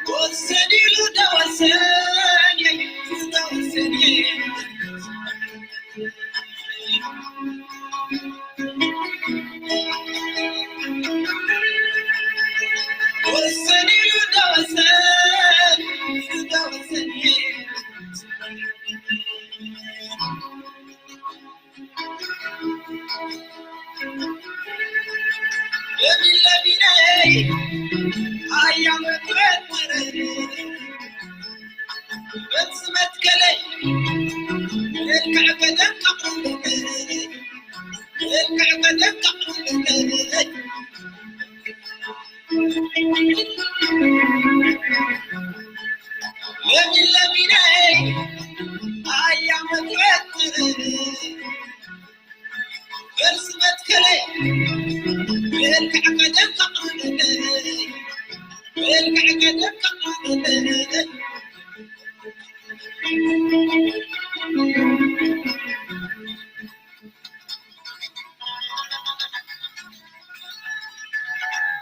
ወሰን ኢሉ ደወሰን፣ ደወሰን። ወሰን ኢሉ ደወሰን፣ ደወሰን። ለሚን ለሚነይ ኣያ መትረትር በዚ መትከለይ ልክዕ ቀደም ተቕርብለይ፣ ልክዕ ቀደም ተቕርብለይ። ለሚን ለሚነይ ኣያ መትረትር በዚ መትከለይ ልክዕ ቀደም ተቕርብለይ፣ ልክዕ ቀደም ተቕርብለይ።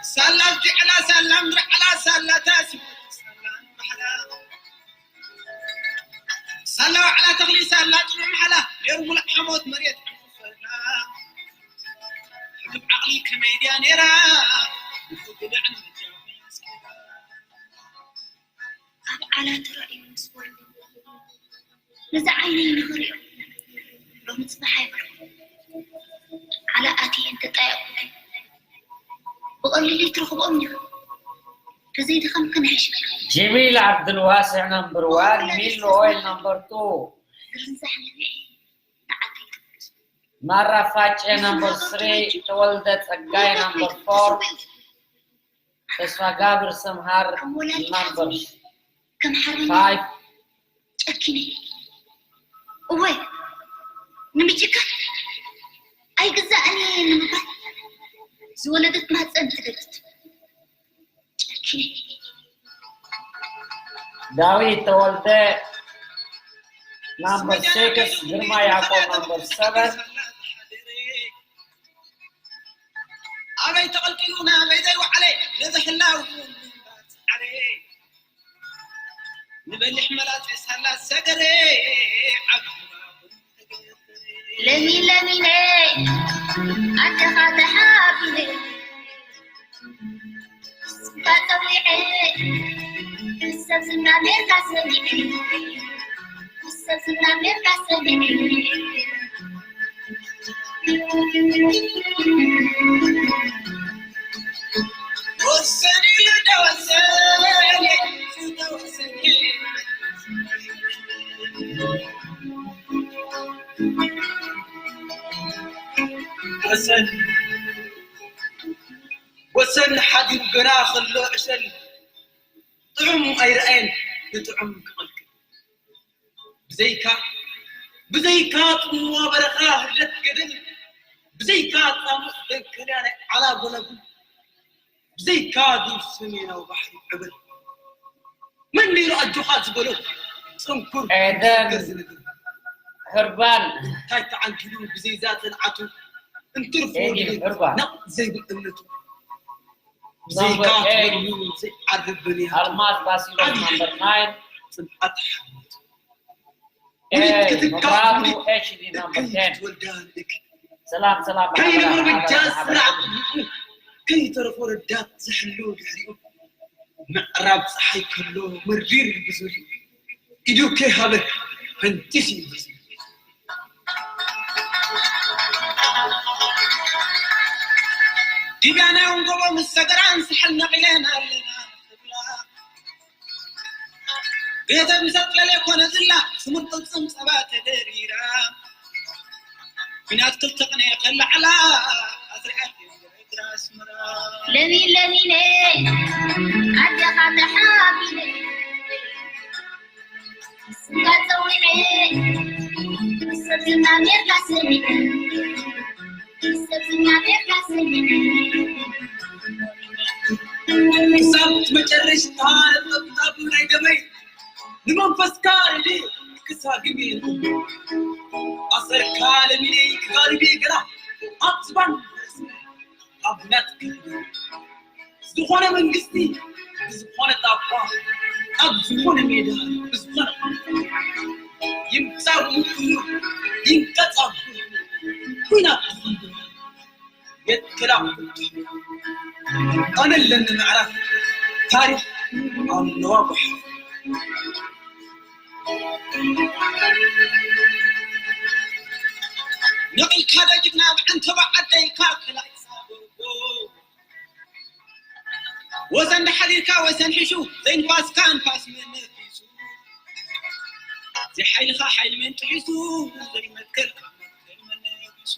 ሳላ ጅዕላ፣ ሳላ ምድሪ ዓላ፣ ሳላ ታሲ፣ ሳላ ባሕራ፣ ሳላ ዋዕላ ተኽሊ፣ ሳላ ጽኑዕ ማሕላ፣ ኔሩ ሙሉእ ሓሞት መሬት ዕንቁፈላ። ሕሉፍ ዓቕሊ ከመይ ድያ ኔራ፣ ግዳዕ ንመጃ ኣስኪላ። ኣብ ዓላ ተራእዩ ምስ ወልዱ፣ ነዚ ዓይነይ ንኽሪኦ ሎሚ ጽባሕ ኣይበልኩ። ዓላ ኣትየ እንተጣየቕኩ ግን ብቐሊሉ ኣይትረኽብኦን ኢኻ። ተዘይደኸምክን ኣይሽግር። ጀሚል ዓብዱልዋስዕ ነምበር ዋን፣ ሚል ኦይል ነምበር ቱ። ዝርንዛሕ ንብዒ ንዓተይ ትኩስ። ማራ ፋጨ ነምበር ስሪ፣ ተወልደ ጸጋይ ነምበር ፎር። ተስፋ ጋብር ሰምሃር ኣሞላሊኣ ነምበር ከም ሓርበኛ ፋይቭ። ጨኪነ። እወ፣ ንምጭካን ኣይግዛእን እየ ንምባል ዝወለደት ማህፀን ትደግት። ጨኪነ። ዳዊት ተወልደ ነምበር ሲክስ፣ ግርማ ያዕቆብ ነምበር ሰቨን። ኣበይ ተቐልቂሉ ናበይ ዘይወዓለ፣ ነዚ ህላው ጻዕሪ። ንበሊሕ መላጸ ሳላ ሰገረ፣ ዓቢ ለሚን ለሚነ ኣደኻ ተሓቢነ፣ ስምካ ጸዊዐ፣ ሰብ ዝና ሜርካ ሰሚዐ፣ ሰብ ዝና ሜርካ ሰሚዐ። ወሰን ኢሉ ደወሰን፣ ደወሰን። ወሰን፣ ወሰን ሓዲሩ ገና ከሎ ዕሸል ጥዑም ኣይረኣየን ንጥዑም ክቐልቅል። ብዘይካ፣ ብዘይካ ጽምዋ በረኻ ህለት ገደል፣ ብዘይካ ጻሙእ ደንከልያ ናይ ዓላ ጎለጉል፣ ብዘይካ ዱር ሰሜናዊ ባሕሪ ዕበል። መን ነይሩ ኣጆኻ ዝበሎ ጽንኩር ኤደን ዝነግር? ሕርባን። እንታይ ተዓንኪሉ ብዘይዛ ጽንዓቱ፣ እንትርፎ ኤደን ድሌት ሕርባን። ናቕ ዘይብል እምነቱ። ብዘይካ ነምበር ኤይት። ትበልዩ ዘይዓርብ ብንያቱ። ኣልማዝ ባሲሎስ ዓብዪ ነምበር ናይን። ጽንዓት ሓልዮቱ። ኤይ፣ ውዲት ክትካእ መብራቱ ውዲት ኤች ዲ ነምበር ቴን። ክትወልዳ ንእኪ። ሰላም፣ ሰላም፣ ከይንመርምጃ ማሕበረ፣ ማሕበረ፣ ዝስራዕ ማሕበረ። ቅድሚኡ፣ ከይተረፎ ረዳት ዝሕሉ ድሕሪኡ። ምዕራብ ፀሓይ ከሎ መሪር ብዙሪኡ። ኢዱ ከይሃበ ፈንቲስ እዩ ብዙሪኡ። ዲብያና ጎቦ ምስ ሰገራን ሳሕል ነቒለን ኣለና። ቤተ ምሰጥ ለለ ኮነ ዝላ ስሙን ቅልጽም ጸባ ተደሪራ። ኲናት ክልተ ቅነ ከለዓላ ኣስሪዓት እግራ ኣስመራ። ለሚን ለሚነ ዓድኻ ተሓቢነ ስምካ ጸዊዐ ሰብ ዝና ሜርካ ሰሚዐ ሰብ ዝና ሜርካ ሰሚዐ መጨረሽታ ነጠብጣብ ናይ ደመይ ንመንፈስካ ኢለ ክሳግም እየ። ኣሰርካ ለሚነ ክጋልብ እየ ገና ኣብ ዝባን ኣብ ናትካ ዝኾነ መንግስቲ ብዝኾነ ጣባ ኣብ ዝኾነ ሜዳ ብዝኾነ ይምጻእ ይንቀጻ ኩናት የትከላ ኣነ ኣለኒ ምዕራፍ ታሪኽ ኣለዋ ጓሕ ነቒልካ ደጅግና ኣብ ዓንተባ ዓደይካ ከላይሳ ጎርጎ ወሰን ዳሓዲርካ ወሰን ሒሹ ዘይንፋስካ ንፋስ መነፊሱ ዘይሓይልኻ ሓይሊ መን ጥሒሱ ዘይመትከልካ መትከል መነፊሱ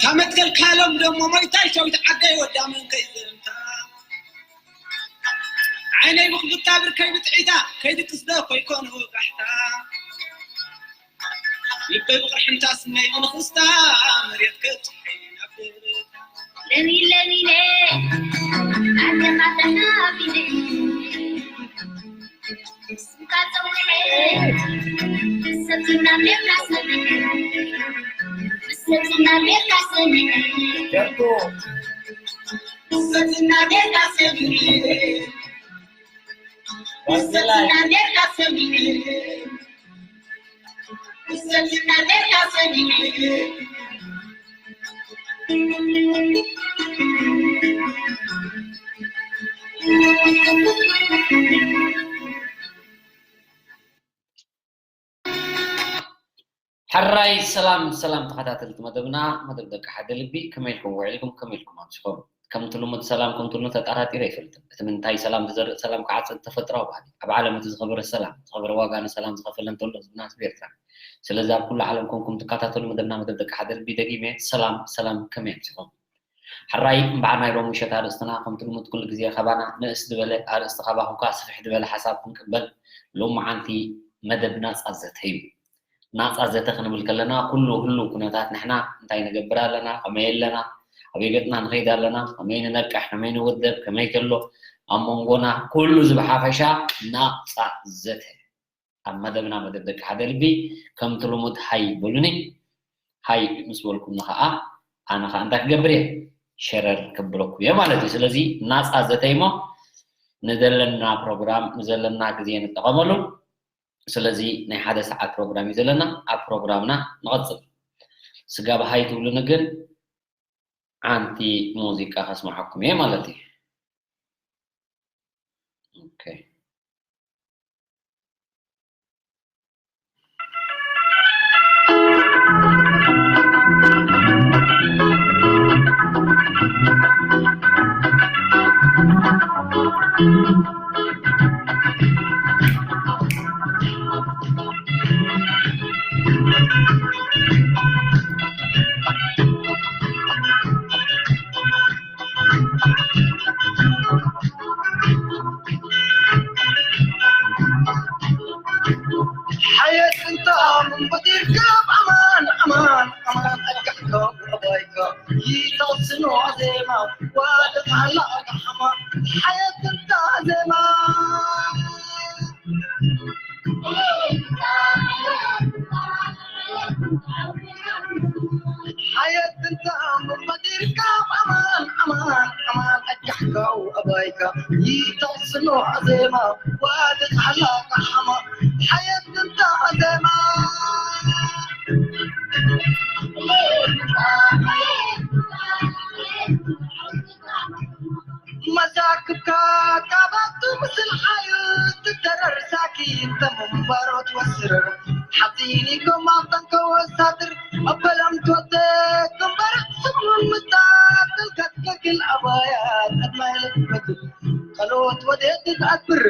ካብ መትከልካ ሎም ደሞ ሞይታይ ሸዊት ዓደይ ወዳ መን ከይዘርምታ ዓይነይ ብኽብታ ብርከይ ብጥዒታ ከይድቅስዶ ኮይኮን ወጋሕታ ልበይ ብቕርሕንታ ስመይ ብንኽስታ መሬት ከብፅሐይ ናብ ደብረታ ለሚን ለሚነ ኣዴኻ ተናፊነ ስምካ ፀዊዐ ሰብ ዝናሜርካ ሰሚዐ ሰብ ዝናሜርካ ሰሚዐ ደርቶ ሰብ ዝናሜርካ ሰሚዐ ሰብ ዝናሜርካ ሰሚዐ ሕራይ ሰላም ሰላም ተኸታተልቲ መደብና መደብ ደቂ ሓደ ልቢ ከመይ ኢልኩም ውዒልኩም ከመይ ኢልኩም ኣምሲኹም ከምቲ ልሙድ ሰላም ከምትሉ ተጠራጢረ ኣይፈልጥን እቲ ምንታይ ሰላም ዝዘርእ ሰላም ክዓፅድ ተፈጥራዊ ባህሊ ኣብ ዓለም እቲ ዝኸበረ ሰላም ዝኸበረ ዋጋ ንሰላም ዝኸፈለ እንተሎ ህዝብና ህዝቢ ኤርትራ ስለዚ ኣብ ኩሉ ዓለም ኮንኩም ትከታተሉ መደብና መደብ ደቂ ሓደ ልቢ ደጊመ ሰላም ሰላም ከመይ ኣምሲኹም ሕራይ እምበዓር ናይ ሎሚ ምሸት ኣርእስትና ከምቲ ልሙድ ኩሉ ግዜ ካባና ንእስ ዝበለ ኣርእስቲ ካባኹም ከኣ ስፍሕ ዝበለ ሓሳብ ክንቅበል ሎመዓንቲ መደብ ናጻ ዘተ እዩ። ናጻ ዘተ ክንብል ከለና ኩሉ ህሉው ኩነታት ንሕና እንታይ ንገብር ኣለና፣ ከመይ ኣለና፣ ኣበይ ገጽና ንኸይድ ኣለና፣ ከመይ ንነቅሕ፣ ከመይ ንውደብ፣ ከመይ ከሎ ኣብ መንጎና ኩሉ እዚ ብሓፈሻ ናጻ ዘተ። ኣብ መደብና መደብ ደቂ ሓደ ልቢ ከምቲ ልሙድ ሃይ በሉኒ። ሃይ ምስ በልኩምኒ ከዓ ኣነ ከዓ እንታይ ክገብር እየ? ሸረር ክብለኩም እየ ማለት እዩ። ስለዚ ናፃ ዘተ እሞ ንዘለና ፕሮግራም ንዘለና ግዜ ንጠቐመሉ። ስለዚ ናይ ሓደ ሰዓት ፕሮግራም እዩ ዘለና። ኣብ ፕሮግራምና ንቐፅል። ስጋብ ሃይ ትብሉኒ ግን ሓንቲ ሙዚቃ ከስምዓኩም እየ ማለት እዩ። ኦኬ። ሓየት እንታ ምንበዲርካ ኣማን ኣማን ኣማን ኣጋሕካ ኣባይካ ይታስኖ ዜማ ዋደ ካላ ኣጋሕማ ሓየት እንታ ዜማ ሓየት እንታ ምንበዲርካ ኣማን ኣማን ኣማን ኣጋሕካው ኣባይካ ይታስኖ ዜማ ዋደ ካላ ኣጋሕማ ሓየት እንታ ዜማ መዛክብካ ካባቱ ምስል ሓዩ ትደረር ሳኪን ተምንባሮ ትወስር ሓፂኒ ኮማንታን ከወሳድር ኣበላም ትወተ ግንባር ስሙን ምታ ትልከት ከክል ኣባያ ተድማይለት መግብ ጸሎት ወዴት ትትኣክብር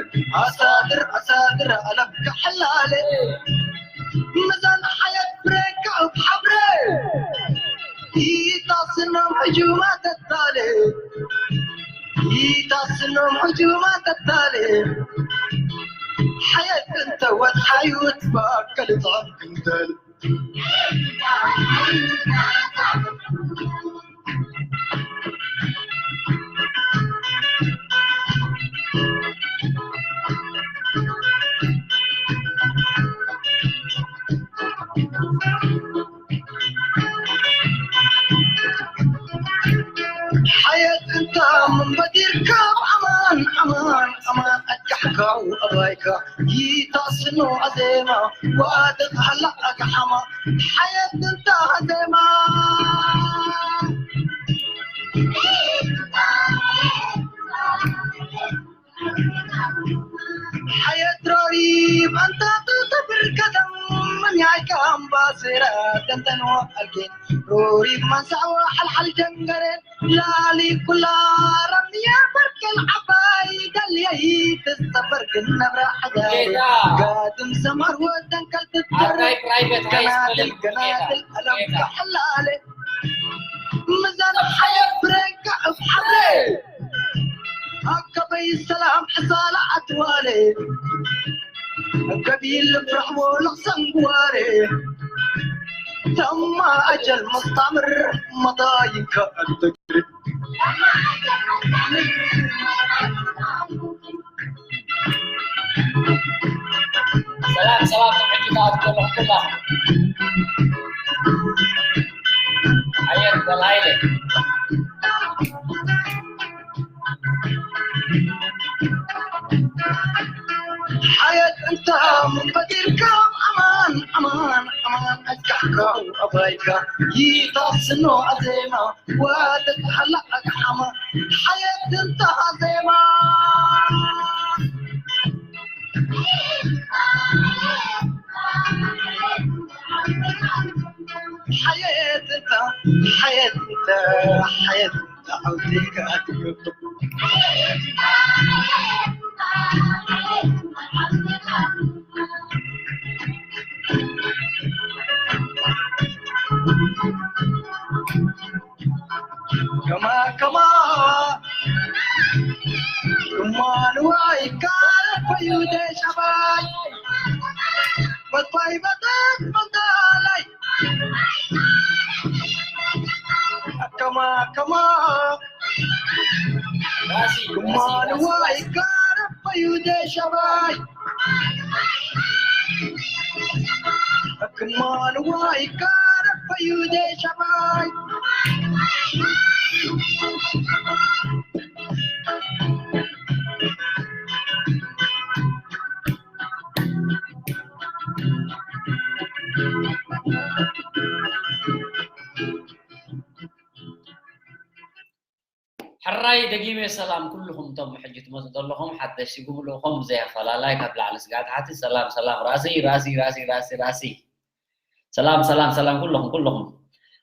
ኣሳድር ኣሳድር ኣለብካ ሕላለ ምዛን ሓየት ብሬካ እብ ሓብረ ይታስኖም ሕጁማ ተታለ ይታስኖም ሕጁማ ተታለ ሓየት እንተ ወት ሓዩት ባከል ጣም ክንተል ይታስኖ ኣዜማ ዋደት ሃላ ኣግሓማ ሓየት እንታ ኣዜማ ሓየት ሮሪብ ኣንታ ተብርከተም ምን ያይካ ኣምባሴራ ተንተንዋ ኣልጌን ሮሪብ ማንሳዋ ሓልሓል ጀንገሬን ላሊ ኩላ ረምያ በርቅን ዓባይ ደልየይ ትስተበር ግን ነብራ ሓዳሪ ጌታ። ጋድም ሰማር ወደን ከልትትር ኣባይ ፕራይቬት ሃይ ስኩል ገናድል ገናድል ጌታ። ኣለም ጌታ። ከሐላለ ምዛን ሓየት ብረንካ እፍ ሓብረ ኣከበይ ሰላም ሕሳላ ኣትዋለ ገቢል ፍራሕዎ ለኽሰንግዋረ ተማ ኣጀል መስታምር መታይካ ኣንተግር ሰላም ሰላም ተመልካቾች ኩላ አየር በላይ ሓየት እንታ ምን በዲርካ ኣማን ኣማን ኣማን ኣጋሕካው ኣባይካ ይታስኖ ኣዜማ ዋደት ሓላ ኣግሓማ ሓየት እንታ ኣዜማ ሓየት እንታ ሓየት እንታ ሓየት እንታ ዓውቴካ ኣትዮ ከማ ከማ እማንዋይ ካረፈዩ ደሻባይ በትባይ በተት መንዳላይ ከማ ከማ እማንዋይ ካረፈዩ ደሻባይ እማንዋይ ካረፈዩ ደሻባይ ሕራይ ደጊመ ሰላም ኩልኹም እቶም ሕጂ ትመፁ ዘለኹም ሓደሽቲ ጉብልእኹም ብዘይ ኣፈላላይ ካብ ላዕሊ ስጋብ ታሕቲ ሰላም ሰላም ራሲ ራሲ ራሲ ራሲ ራሲ ሰላም ሰላም ሰላም ኩልኹም ኩልኹም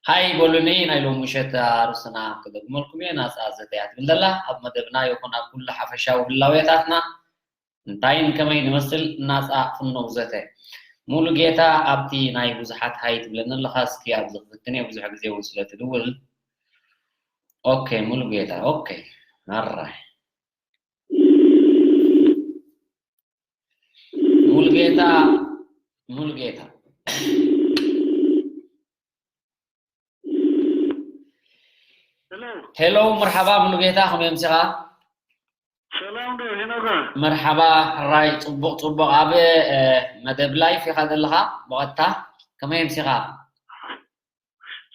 ሃይ በሉኒ ናይ ሎሚ ምሸት ኣርስትና ክደግመልኩም እየ ናፃ ዘተያ ትብል ዘላ ኣብ መደብና ይኹን ኣብ ኩሉ ሓፈሻዊ ህላውያታትና እንታይን ከመይ ንመስል ናፃ ፍነው ዘተ ሙሉ ጌታ ኣብቲ ናይ ብዙሓት ሃይ ትብለኒ ኣለኻ እስኪ ኣብዚ ክፍትን እየ ብዙሕ ግዜ እውን ስለ ትድውል ኦኬ ሙሉ ጌታ ኦኬ ኣራይ ሙሉ ጌታ ሙሉ ጌታ ሄሎ መርሓባ ሙሉ ጌታ ከመይ ኣምሲኻ ሰላም ዶ ሄኖጋ መርሓባ ሕራይ ፅቡቕ ፅቡቕ ኣብ መደብ ላይፍ ኢኻ ዘለኻ ብቐጥታ ከመይ ኣምሲኻ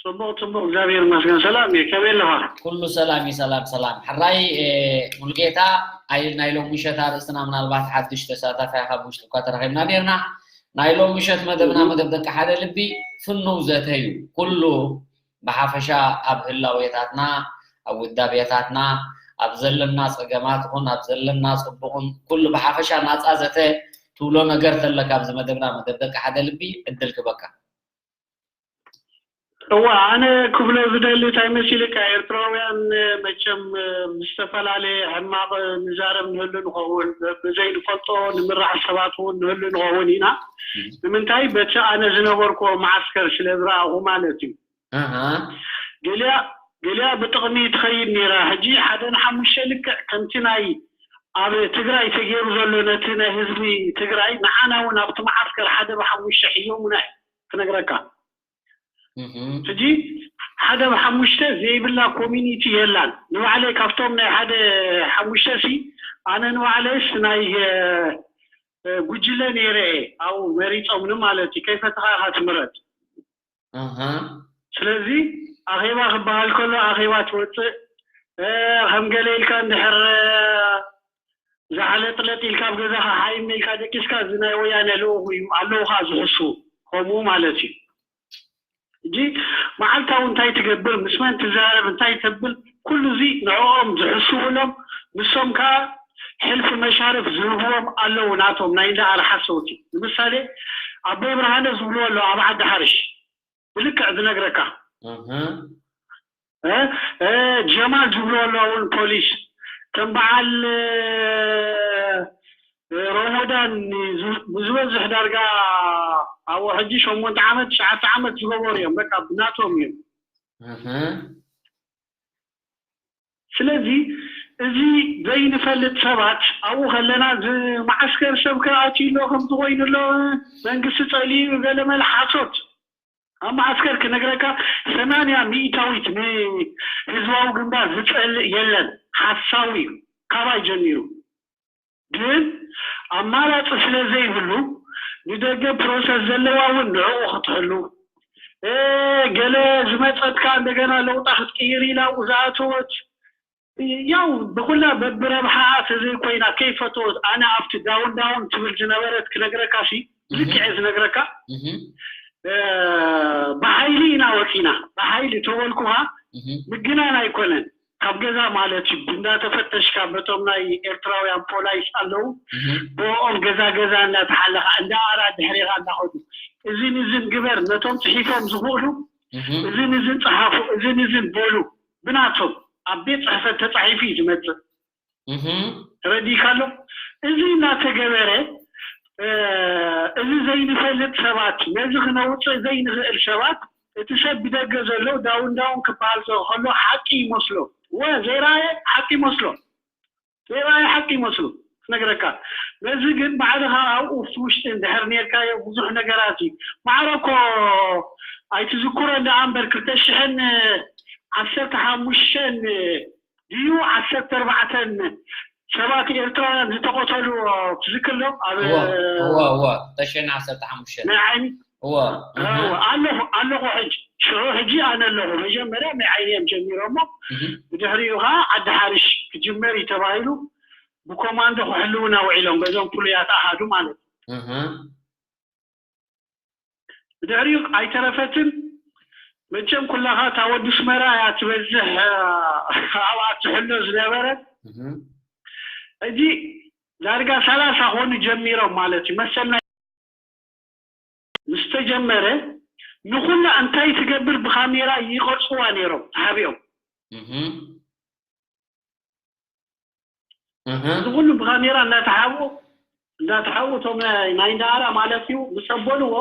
ፅቡቕ ፅቡቕ እግዚኣብሔር ይመስገን ሰላም እየ ከመይ ኣለኻ ኩሉ ሰላም እዩ ሰላም ሰላም ሕራይ ሙሉጌታ ኣይ ናይ ሎም ምሸት ኣርእስትና ምናልባት ሓድሽ ተሳታፊ ካብ ውሽጢ እኳ ተረኺብና ነርና ናይ ሎም ምሸት መደብና መደብ ደቂ ሓደ ልቢ ፍንው ዘተ እዩ ኩሉ ብሓፈሻ ኣብ ህላዌታትና ኣብ ውዳቤታትና ኣብ ዘለና ፀገማት ይኹን ኣብ ዘለና ፅቡቕን ኩሉ ብሓፈሻ ናፃ ዘተ ትብሎ ነገር ተለካ ኣብዚ መደብና መደብ ደቂ ሓደ ልቢ ዕድል ክበካ እዋ ኣነ ክብሎ ዝደሊ እንታይ መሲልካ ኤርትራውያን መቸም ዝተፈላለየ ሕማቕ ንዛረብ ንህሉ ንኸውን ብዘይንፈልጦ ንምራሕ ሰባት እውን ንህሉ ንኸውን ኢና ንምንታይ በቲ ኣነ ዝነበርኩዎ መዓስከር ስለ ዝረኣኹ ማለት እዩ ገሊኣ ገሊኣ ብጥቕሚ ትኸይድ ነይራ ሕጂ ሓደ ንሓሙሽተ ልክዕ ከምቲ ናይ ኣብ ትግራይ ተገይሩ ዘሎ ነቲ ናይ ህዝቢ ትግራይ ንዓና እውን ኣብቲ መዓስከር ሓደ ብሓሙሽተ ሒዞሙና ክነግረካ ሕጂ ሓደ ብሓሙሽተ ዘይብላ ኮሚኒቲ የላን ንባዕለይ ካብቶም ናይ ሓደ ሓሙሽተ ሲ ኣነ ንባዕለይስ ናይ ጉጅለ ነይረ እየ ኣብኡ መሪፆምኒ ማለት እዩ ከይፈተኻ ኢኻ ትምረፅ ስለዚ ኣኼባ ክበሃል ከሎ ኣኼባ ትወፅእ ከም ገለ ኢልካ እንድሕር ዝሓለጥለጥ ኢልካ ኣብ ገዛኻ ሓይም ኢልካ ደቂስካ፣ እዚ ናይ ወያነ ልኡኹ እዩ፣ ኣለዉ ኸዓ ዝሕሱ፣ ከምኡ ማለት እዩ። ሕጂ መዓልታዊ እንታይ ትገብር፣ ምስ መን ትዛረብ፣ እንታይ ተብል፣ ኩሉ እዚ ንዕኦም ዝሕስቡሎም፣ ንሶም ከኣ ሕልፊ መሻርፍ ዝህብዎም ኣለዉ፣ ናቶም ናይ እንዳ ኣርሓ ሰውቲ። ንምሳሌ፣ ኣቦይ ብርሃነ ዝብልዎ ኣሎ ኣብ ዓዲ ሓርሽ፣ ብልክዕ ዝነግረካ። ጀማል ዝብልዎ ኣሎ እውን ፖሊስ፣ ከም በዓል ሮሞዳን፣ ንዝበዝሕ ዳርጋ ኣብኡ ሕጂ ሸሞንተ ዓመት ትሽዓተ ዓመት ዝገበሩ እዮም። በቃ ብናቶም እዮም። ስለዚ እዚ ዘይንፈልጥ ሰባት ኣብኡ ከለና፣ እዚ መዓስከር ሰብ ከኣትዩ ኣሎ፣ ከምዚ ኮይኑ ኣሎ፣ መንግስቲ ጸሊኡ፣ ገለመለ ሓሶት። ኣብ መዓስከር ክነግረካ፣ ሰማንያ ሚእታዊት ንህዝባዊ ግንባር ዝጸልእ የለን። ሓሳዊ እዩ፣ ካባይ ጀሚሩ። ግን ኣማራጺ ስለ ዘይብሉ፣ ንደገ ፕሮሰስ ዘለዋ እውን ንዕኡ ክትሕሉ፣ ገለ ዝመጸትካ እንደገና ለውጣ ክትቅይር ኢላ ኣብኡ ዝኣተወት፣ ያው ብኹላ በብረብሓኣ ተዘይኮይና፣ ከይፈተወት፣ ኣነ ኣብቲ ዳውን ዳውን ትብል ዝነበረት ክነግረካ ሲ፣ ብልክዕ እየ ዝነግረካ። ብሓይሊ ኢና ወፂና። ብሓይሊ ተበልኩኻ፣ ምግናን ኣይኮነን። ካብ ገዛ ማለት እዩ፣ እንዳተፈተሽካ በቶም ናይ ኤርትራውያን ፖላይስ ኣለዉ፣ ብኦም ገዛ ገዛ እንዳተሓለኻ፣ እንዳ ኣራ ድሕሬኻ እንዳኸዱ፣ እዝን እዝን ግበር፣ ነቶም ፅሒፎም ዝኽእሉ፣ እዝን እዝን ፀሓፉ፣ እዝን እዝን በሉ፣ ብናቶም ኣብ ቤት ፅሕፈት ተፃሒፉ እዩ ዝመፅእ። ተረዲእካ ኣሎ? እዚ እናተገበረ፣ እዚ ዘይንፈልጥ ሰባት፣ ነዚ ክነውፅእ ዘይንኽእል ሰባት፣ እቲ ሰብ ብደገ ዘሎ ዳውን ዳውን ክበሃል ከሎ ሓቂ ይመስሎ። ወ ዘይረኣየ ሓቂ ይመስሎ። ዘይረኣየ ሓቂ ይመስሎ። ክነግረካ። ነዚ ግን ባዕልኻ ኣብኡ ውሽጢ ውሽጢ እንድሕር ኔርካዮ ብዙሕ ነገራት እዩ። ማዕረ እኮ ኣይትዝክሮ እንዳ ኣንበር ክልተ ሽሕን ዓሰርተ ሓሙሽተን ድዩ ዓሰርተ ኣርባዕተን ሰባት ኤርትራውያን ዝተቐተሉ ትዝክር ዶ? ኣብ እዋ፣ እዋ፣ እዋ፣ ክልተ ሽሕን ዓሰርተ ሓሙሽተን። ናይ ዓይኒ እዋ፣ እዋ፣ ኣለኹ፣ ኣለኹ ሕጂ። ሽዑ ሕጂ ኣነ ኣለኹ። መጀመርያ ናይ ዓይኒ እዮም ጀሚሮሞ። እህ። ብድሕሪኡ ኸዓ ዓዲ ሓርሽ ክጅመር እዩ ተባሂሉ። ብኮማንዶ ክሕልውና ውዒሎም፣ በዞም ፍሉያት ኣሃዱ ማለት እዩ። እህ። ብድሕሪኡ ኣይተረፈትን። መቸም ኩላኻ እታ ወዲ ስመራ እያ ትበዝሕ፣ እ፣ ኣብኣ ትሕሎ ዝነበረት። እህ። ሕጂ ዳርጋ ሰላሳ ኮኑ ጀሚሮም ማለት እዩ። መሰልና ምስ ተጀመረ፣ ንኹላ እንታይ ትገብር ብካሜራ ይቐርጽዋ ነይሮም፣ ተሓቢኦም። እህ። እህ። እዚ ኩሉ ብካሜራ እናተሓብኡ፣ እናተሓብኡ እቶም ናይ፣ ናይ እንዳኣራ ማለት እዩ፣ ምስ ኣበልዎ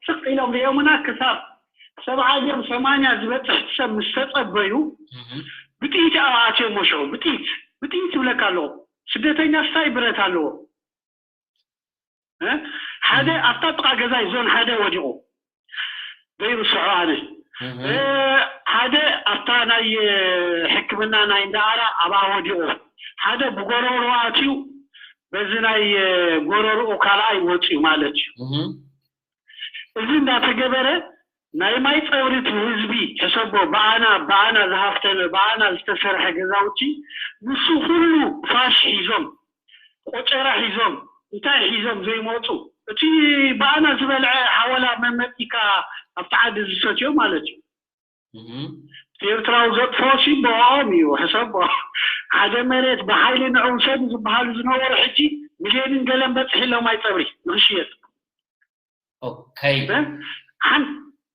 ስቕ ኢሎም ሪኦምና ክሳብ ሰብዓ ድዮም ሰማንያ ዝበጽሕ ሰብ ምስ ተጸበዩ፣ እህ። ብጥይት ኣትዮም ሽዑ፣ ብጥይት፣ ብጥይት ይብለካ ኣለኹ። ስደተኛ ስታይ ብረት ኣለዎ። እ? ሓደ እህ። ኣብታ ጥቓ ገዛይ ዞን ሓደ ወዲቑ። ዘይርስዖ ኣነ። እህ። እ፣ ሓደ ኣብታ ናይ፣ እ፣ ሕክምና ናይ እንዳኣራ ኣብኣ ወዲቑ። ሓደ ብጎረሮ ኣትዩ፣ በዚ ናይ፣ እ፣ ጎረሮኡ ካልኣይ ወፂኡ ማለት እዩ። እህ። እዚ እንዳተገበረ ናይ ማይ ፀብሪ እቲ ህዝቢ ሕሰቦ፣ ብኣና፣ ብኣና ዝሃፍተመ፣ ብኣና ዝተሰርሐ ገዛውቲ፣ ንሱ ኩሉ ፋሽ ሒዞም፣ ቆጨራ ሒዞም፣ እንታይ ሒዞም ዘይመፁ? እቲ ብኣና ዝበልዐ ሓወላ መመጢካ ኣብቲ ዓዲ ዝሰትዮ ማለት እዩ። እህ። እቲ ኤርትራዊ ዘጥፍኦ ሲ ብኦም እዩ፣ ሕሰቦ። ሓደ መሬት ብሓይሊ ንዑ ውሰዱ ዝበሃሉ ዝነበሩ ሕጂ ሚልዮንን ገለን በፅሒ ኣሎ ማይ ፀብሪ ንኽሽየጥ። ኦኬ። እ? ሓን-፣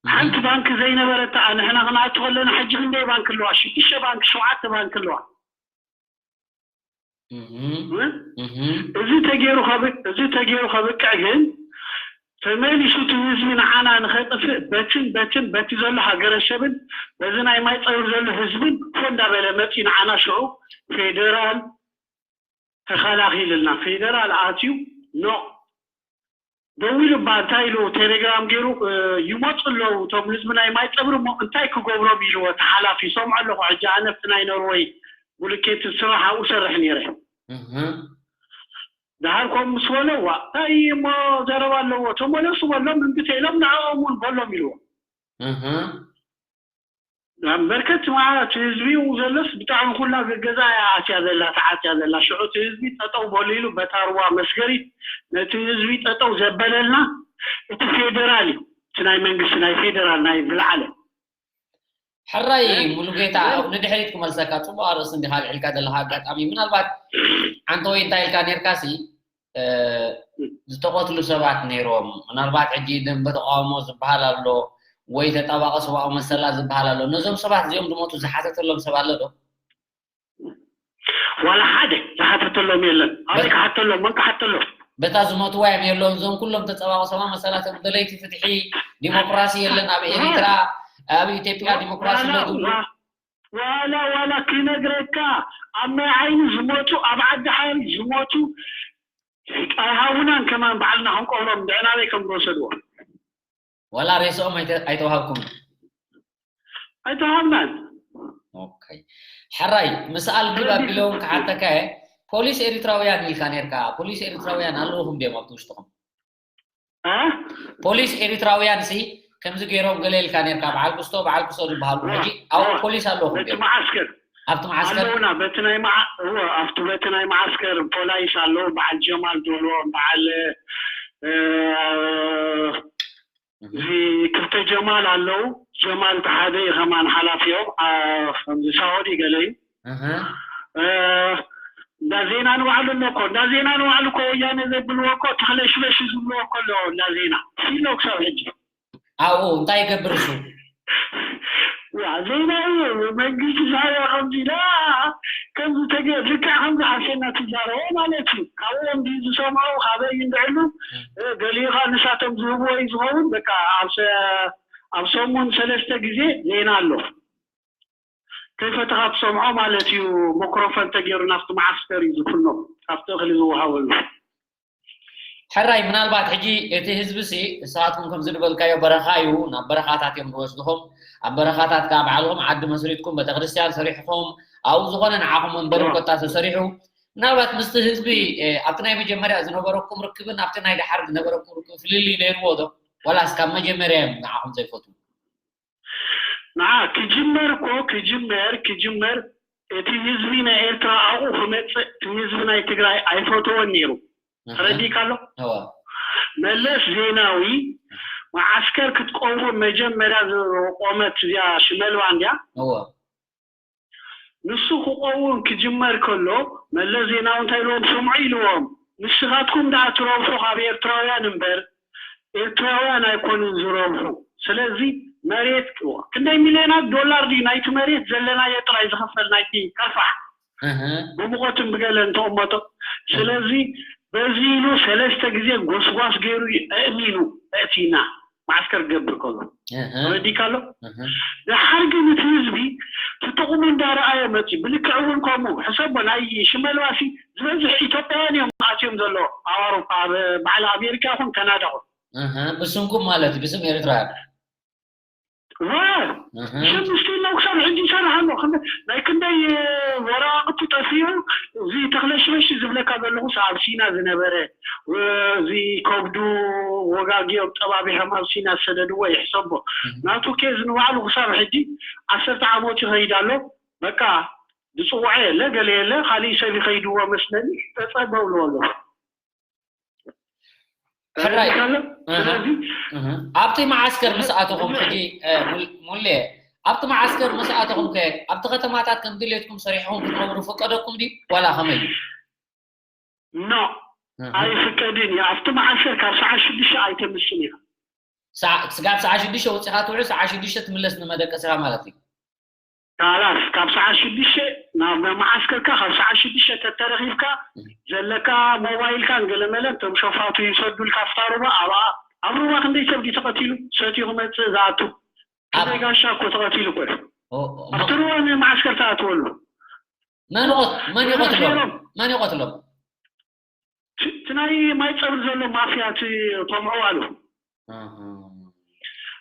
እህ። ሓንቲ ባንክ ዘይነበረታ፣ ንሕና ክንኣቱ ከለና ሕጂ ክንደይ ባንክ ኣለዋ? ሽዱሽተ ባንክ፣ ሸውዓተ ባንክ ኣለዋ። እህ። እ? እህ። እዚ ተገይሩ ከብ-፣ እዚ ተገይሩ ከብቅዕ ግን ተመሊሱ እቲ ህዝቢ ንዓና ንኸጥፍእ በትን በትን በቲ ዘሎ ሃገረሰብን በዚ ናይ ማይ ፀብሪ ዘሎ ህዝብን ኮ እንዳበለ መፂኡ ንዓና ሽዑ ፌደራል ተኸላኺልና። ፌደራል ኣትዩ ኖ ደዊሉ እባ እንታይ ኢሉ ቴሌግራም ገይሩ፣ እ፣ ይመፁ ኣለዉ እቶም ህዝቢ ናይ ማይ ፀብሪ እሞ እንታይ ክገብሮም ኢልዎ እቲ ሓላፊ። ይሰምዖ ኣለኹ ሕጂ ኣነ ኣብቲ ናይ ኖርወይ ብሉኬት ስራሕ ኣብኡ ሰርሕ ነይረ። እህ። ደሓር ከምኡ ምስ በሎ፣ ዋ፣ እንታይ እሞ ዘረባ ኣለዎ? ተመለሱ በሎም፣ እምቢ ተኢሎም ንዕኦም እውን በሎም ኢልዎ። እህ። በርከት ማለት ህዝቢ ዘለስ ብጣዕሚ ኩላ ገገዛ እያ ኣትያ ዘላ ተዓትያ ዘላ ሽዑ እቲ ህዝቢ ጠጠው በሉ ኢሉ በታ ሩባ መስገሪት ነቲ ህዝቢ ጠጠው ዘበለልና እቲ ፌደራል እዩ እቲ ናይ መንግስቲ ናይ ፌደራል ናይ ዝለዓለ ሕራይ ሙሉጌታ ንድሕሪት ክመልሰካ ፅቡቅ ኣርእስቲ እንዲካ ልዕልካ ዘለካ ኣጋጣሚ ምናልባት ሓንቲ ወይ እንታይ ኢልካ ነርካ ሲ ዝተቆትሉ ሰባት ነይሮም ምናልባት ሕጂ ደንበ ተቃውሞ ዝበሃል ኣሎ ወይ ተጣባቂ ሰብኣዊ መሰላት ዝበሃል ኣሎ ነዞም ሰባት እዚኦም ዝሞቱ ዝሓተተሎም ሰብ ኣሎ ዶ ዋላ ሓደ ዝሓተተሎም የለን ኣበይ ክሓተሎም መን ክሓተሎም በታ ዝሞትዋ እዮም የለውን እዞም ኩሎም ተፀባቂ ሰብኣዊ መሰላት ደለይቲ ፍትሒ ዲሞክራሲ የለን ኣብ ኤሪትራ ኣብ ኢትዮጵያ ዲሞክራሲ ዋላ ዋላ ክነግረካ ኣብ ናይ ዓይኒ ዝሞቱ ኣብ ዓዲ ሓሪ ዝሞቱ ኣይሃቡናን ከማን ባዕልና ክንቀብሮም ንዕናበይ ከም ዝወሰድዎ ዋላ ሬስኦም ኣይተዋሃብኩም ኣይተዋሃብናን ሕራይ ምስ ኣልጊብ ኣቢለውን ክሓተካ ፖሊስ ኤሪትራውያን ኢልካ ነርካ ፖሊስ ኤሪትራውያን ኣለውኹም ድዮም ኣብቲ ውሽጥኹም ፖሊስ ኤሪትራውያን ሲ ከምዚ ገይሮም ገለ ኢልካ ነርካ በዓል ክስቶ በዓል ክስቶ ዝበሃሉ ሕጂ ኣብኡ ፖሊስ ኣለኹም በቲ መዓስከር ኣብቲ መዓስከር ኣለውና በቲ ናይ መዓ እወ ኣብቲ በቲ ናይ መዓስከር ፖላይስ ኣለዉ በዓል ጀማል ዝበልዎም በዓል እዚ ክልተ ጀማል ኣለዉ ጀማል ተሓደ እዩ ከማን ሓላፊኦም ከምዚ ሳሆዲ ገለ እዩ እንዳ ዜና ንባዕሉ ኣሎ እኮ እንዳ ዜና ንባዕሉ እኮ ወያነ ዘብልዎ እኮ ተኽለሽለሽ ዝብልዎ እኮ ኣለዎ እንዳ ዜና ሲሎ ክሳብ ሕጂ ኣብኡ እንታይ ይገብር እሱ ያ ዜና እዩ መንግስቲ ሻዕብያ ከምዚ ኢላ ከምዚ ተገ ልክዕ ከምዚ ሓሴና ትዛረቦ ማለት እዩ ካብኦም ድዩ ዝሰምዖ ካበይ እንድዕሉ ገሊኡ ከዓ ንሳቶም ዝህብዎ እዩ ዝኸውን በቃ ኣብ ሰ- ኣብ ሰሙን ሰለስተ ግዜ ዜና ኣሎ ከይፈተኻ ትሰምዖ ማለት እዩ ሞክሮፎን ተገይሩ ናብቲ መዓስከር እዩ ዝፍኖ ካብቲ እኽሊ ዝወሃበሉ ሕራይ ምናልባት ሕጂ እቲ ህዝቢ ሲ ንስኻትኩም ከምዚ ዝበልካዮ በረኻ እዩ ናብ በረኻታት እዮም ዝወስድኹም ኣብ በረኻታት ከዓ ባዕልኹም ዓዲ መስሪትኩም ቤተክርስትያን ሰሪሕኹም ኣብኡ ዝኾነ ንዓኹም መንበሪ ኮታ ተሰሪሑ ምናልባት ምስቲ ህዝቢ ኣብቲ ናይ መጀመርያ ዝነበረኩም ርክብን ኣብቲ ናይ ደሓር ዝነበረኩም ርክብ ፍልልይ ነይርዎ ዶ ዋላስ ካብ መጀመርያ እዮም ንዓኹም ዘይፈትዉ ንዓ ክጅመር እኮ ክጅመር ክጅመር እቲ ህዝቢ ናይ ኤርትራ ኣብኡ ክመፅእ እቲ ህዝቢ ናይ ትግራይ ኣይፈተወን ነይሩ ተረዲእካ ኣሎ መለስ ዜናዊ መዓስከር ክትቀውም መጀመርያ ዝቆመት እዚኣ ሽመልባ እንድያ ንሱ ክቐውም ክጅመር ከሎ መለስ ዜናዊ እንታይ ኢልዎም ስምዑ ኢልዎም ንስኻትኩም ደኣ ትረብሑ ካብ ኤርትራውያን እምበር ኤርትራውያን ኣይኮኑን ዝረብሑ ስለዚ መሬት ክንደይ ሚልዮናት ዶላር ድዩ ናይቲ መሬት ዘለናዮ ጥራይ ዝኽፈል ናይቲ ከርፋሕ ብሙቐትን ብገለን ተቐመጦ ስለዚ በዚ ኢሉ ሰለስተ ግዜ ጎስጓስ ገይሩ ኣእሚኑ ኣእቲና መዓስከር ክገብር ከሎ ተረዲካ ኣሎ። ደሓር ግን እቲ ህዝቢ እቲ ጥቕሙ እንዳረኣየ መፂ። ብልክዕ እውን ከምኡ ሕሰቦ። ናይ ሽመልባ ሲ ዝበዝሕ ኢትዮጵያውያን እዮም ኣትዮም ዘለዉ ኣብ ኣውሮፓ፣ ኣብ በዓል ኣሜሪካ ይኹን ካናዳ ይኹን። ብስምኩም ማለት እዩ፣ ብስም ኤርትራውያን። ዋ ሽምስቲ ነው ክሳብ ሕጂ ይሰርሕ ኣሎ። ናይ ክንደይ ወረቃቅቲ ጠፊኡ። እዚ ተክለሽበሽ ዝብለካ ዘለኹስ ኣብ ሲና ዝነበረ እዚ ከብዱ ወጋጊኦም ጠባቢሖም ኣብ ሲና ዝሰደድዎ ይሕሰቦ። ናቱ ኬዝ ንባዕሉ ክሳብ ሕጂ ዓሰርተ ዓመቱ ይኸይድ ኣሎ። በቃ ዝፅውዖ የለ ገለ የለ ካሊእ ሰብ ይኸይድዎ መስለኒ። ጠፀበ ብሎ ኣሎ። ሕራይ ኣብቲ መዓስከር ምስ ኣተኹም ሕጂ ሙሌ ኣብቲ መዓስከር ምስ ኣተኹም ከ ኣብቲ ከተማታት ከም ድሌትኩም ሰሪሕኹም ክትነብሩ ፍቀደኩም ድዩ ዋላ ከመይ እዩ ኖ ኣይፍቀድን እዩ ኣብቲ መዓስከር ካብ ሰዓት ሽዱሽተ ኣይተምስን ኢኻ ስጋብ ሰዓት ሽዱሽተ ወፂኻ ትውዕል ሰዓት ሽዱሽተ ትምለስ ንመደቀስኻ ማለት እዩ ካላስ ካብ ሰዓት ሽዱሽተ ናብ መዓስከርካ ካብ ሰዓት ሽዱሽተ ተተረኺብካ ዘለካ ሞባይልካን ገለመለን እቶም ሸፋቱ ይሰዱልካ ኣብታ ሩባ ኣብኣ ኣብ ሩባ ክንደይ ሰብ ድዩ ተቐቲሉ ሰትዩ ክመፅእ ዝኣቱ ክንደይ ጋሻ እኮ ተቐቲሉ እኮ እዩ ኣብቲ ሩባ ንመዓስከር ተኣትወሉ መን ይቐትሎም መን ይቐትሎም እቲ ናይ ማይ ፀብሪ ዘሎ ማፍያ እቲ ቶም ዕዋሉ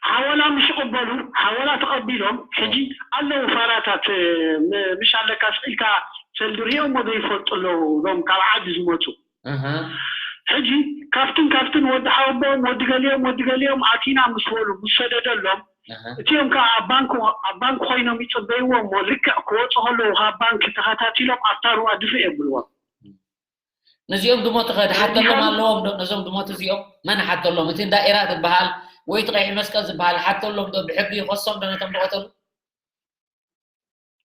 ሓወላ ምሽ ቅበሉ ሓወላ ተቐቢሎም ሕጂ ኣለዉ ፋራታት ምሽ ኣለካ ስኢልካ ሰልዲ ሪኦሞ ዘይፈልጡ ኣለዉ እዞም ካብ ዓዲ ዝመፁ ሕጂ ካብትን ካብትን ወዲ ሓወቦኦም ወዲ ገሊኦም ወዲ ገሊኦም ኣቲና ምስ በሉ ምስ ሰደደሎም እቲኦም ከዓ ኣብ ባንክ ኣብ ባንክ ኮይኖም ይፅበይዎ እሞ ልክዕ ክወፁ ከለዉ ካብ ባንክ ተኸታቲሎም ኣብታ ሩባ ድፍእ የብልዎም። ነዚኦም ድሞ ትሓተሎም ኣለዎም ዶ? ነዞም ድሞት እዚኦም መን ሓተሎም? እቲ ዳኢራ ዝበሃል ወይ እቲ ቀይሕ መስቀል ዝበሃል ሓተሎም ዶ? ብሕጊ ይኸሶም ዶ ነቶም ዝቐተሉ?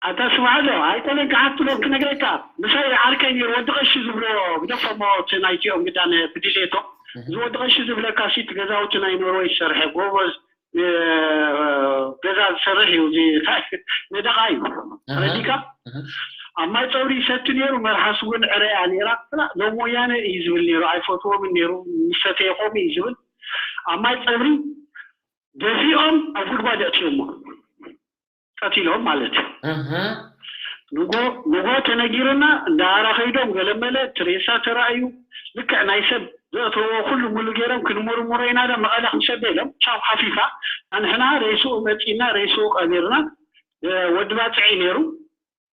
ኣታ ስማዕ ዶ ኣይኮነን ክሓትሎም ክነግረካ ምሳይ ዓርከይ ነይሩ ወዲ ቀሺ ዝብሎ ግደፎሞ እቲ ናይቲኦም ግዳን ብድሌቶም እዚ ወዲ ቀሺ ዝብለካ ሲ እቲ ገዛውቲ ናይ ኖርወይ ዝሰርሐ ጎበዝ ገዛ ዝሰርሕ እዩ ነደቓ እዩ ረዲካ ኣብ ማይ ፀብሪ ይሰቲ ነይሩ መርሓስ እውን ዕረያ ነይራ ሎም ወያነ እዩ ዝብል ነይሩ ኣይፈትዎምን ነይሩ ምሰተየ ከምኡ እዩ ዝብል ኣብ ማይ ፀብሪ ደፊኦም ኣብ ጉድጓድ የእትዮሞ ቀቲሎም ማለት እዩ ንጎ ንጎ ተነጊርና እንዳኣራ ከይዶም ገለመለ እቲ ሬሳ ተራእዩ ልክዕ ናይ ሰብ ዘእተዎ ኩሉ ሙሉ ገይሮም ክንምርምሮ ኢና ዶ መቐለ ክንሰደ ኢሎም ቻው ሓፊፋ ኣንሕና ሬስኡ መፂና ሬስኡ ቀቢርና ወዲ ባፅዒ ነይሩ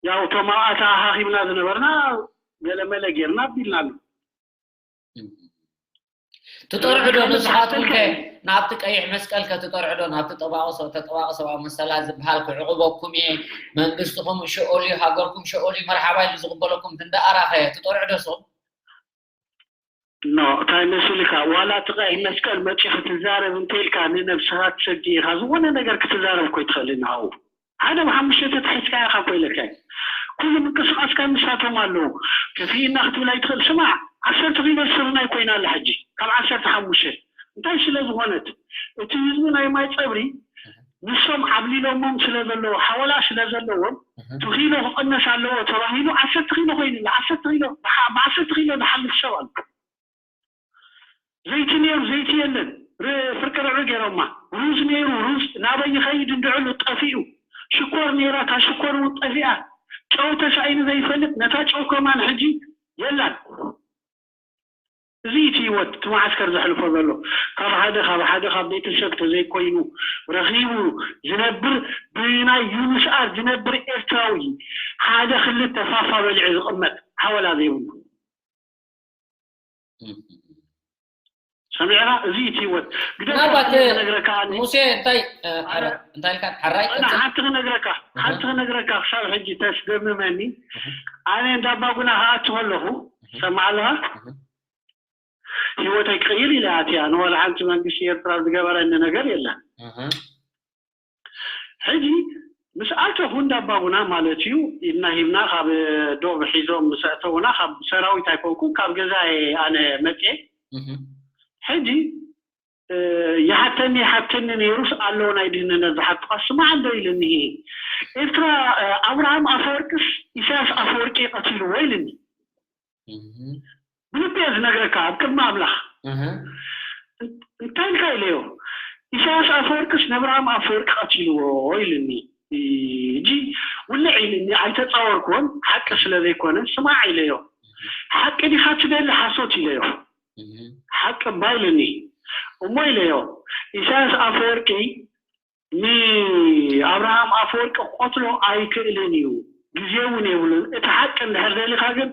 ያው እቶም ኣብኣታ ሃኺብና ዝነበርና ገለመለ ገይርና ኣቢልና ኣሎ ትጠርዑ ዶ ንስኻትኩም ከ ናብቲ ቀይሕ መስቀል ከ ትጠርዑ ዶ ናብቲ ጠባቂ ሰብኣዊ መሰላት ዝበሃል ክዕቕበኩም እየ መንግስትኹም ሸኦል እዩ ሃገርኩም ሸኦል እዩ መርሓባ ኢሉ ዝቕበለኩም ክንዲ ኣራኸ ትጠርዑ ዶ ስኹም ኖ እንታይ መሲልካ ዋላ እቲ ቀይሕ መስቀል መፂ ክትዛረብ እንተኢልካ ንነብስኻ ትሰጊ ኢኻ ዝኾነ ነገር ክትዛረብ እኮ ይትኽእል ንሃው ሓደ ብሓሙሽተ ተትሒዝካ ኢኻ ኮይለካ ኩሉ ምንቅስቃስካ ንሳቶም ኣለዉ ከፊእና ክትብል ኣይትኽእል ስማዕ ዓሰርተ ኪሎ ስርናይ ኮይና ኣላ ሕጂ ካብ ዓሰርተ ሓሙሽተ እንታይ ስለ ዝኾነት እቲ ህዝቢ ናይ ማይ ፀብሪ ንሶም ዓብሊሎሞም ስለ ዘለዉ ሓወላ ስለ ዘለዎም ትኺሎ ክቕነስ ኣለዎ ተባሂሉ ዓሰርተ ኪሎ ኮይኑላ ዓሰርተ ኪሎ ብዓሰርተ ኪሎ ዝሓልፍ ሰብ ኣሎ ዘይቲ ነይሩ ዘይቲ የለን ፍርቅርዕ ገይሮማ ሩዝ ነይሩ ሩዝ ናበይ ይኸይድ እንድዕሉ ጠፊኡ ሽኮር ነይራ እታ ሽኮር እውን ጠፊኣ ጨው ተሳኢኑ ዘይፈልጥ ነታ ጨው ከማን ሕጂ የላን እዚ እቲ ህይወት እቲ መዓስከር ዘሕልፎ ዘሎ ካብ ሓደ ካብ ሓደ ካብ ቤተሰብ ተዘይኮይኑ ረኺቡ ዝነብር ብናይ ዩንስኣር ዝነብር ኤርትራዊ ሓደ ክልተ ፋፋ በሊዑ ዝቕመጥ ሓወላ ዘይብሉ ሰሚዕና እዚ እቲ ህይወት ግደፍ ምናልባት ነግረካ ሙሴ እንታይ እንታይ ኢልካ ሓራይ ኣነ ሓንቲ ክነግረካ ሓንቲ ክነግረካ ክሳብ ሕጂ ተስደምመኒ ኣነ እንዳባጉና ክኣቱ ከለኹ ሰማዕ ኣለኻ ህይወተይ ክቕይር ኢለ ኣትያ ንወላ ሓንቲ መንግስቲ ኤርትራ ዝገበረኒ ነገር የለን ሕጂ ምስ ኣተኹ እንዳባጉና ማለት እዩ ኢድና ሂብና ካብ ዶብ ሒዞም ምስ ኣእተውና ካብ ሰራዊት ኣይኮንኩን ካብ ገዛ ኣነ መፅየ ሕጂ ይሓተኒ ይሓተኒ ነይሩስ ኣለዎ ናይ ድህንነት ዝሓትኳ ስማዕ እንዶ ኢልኒ ኤርትራ ኣብርሃም ኣፈወርቅስ ኢሳያስ ኣፈወርቂ ቀቲልዎ ኢልኒ ብልቢ እየ ዝነግረካ ኣብ ቅድሚ ኣምላኽ እንታይ ኢልካ ኢለዮ ኢሳያስ ኣፈወርቅስ ነብርሃም ኣፈወርቂ ቀቲልዎ ኢልኒ እጂ ውልዕ ኢልኒ ኣይተፃወርክዎን ሓቂ ስለ ዘይኮነ ስማዕ ኢለዮ ሓቂ ዲኻ ትደሊ ሓሶት ኢለዮ ሓቂ እባ ኢልኒ እሞ ኢለዮ ኢሳያስ ኣፈወርቂ ንኣብርሃም ኣፈወርቂ ክቆትሎ ኣይክእልን እዩ ግዜ እውን የብሉን እቲ ሓቂ እንድሕር ደሊካ ግን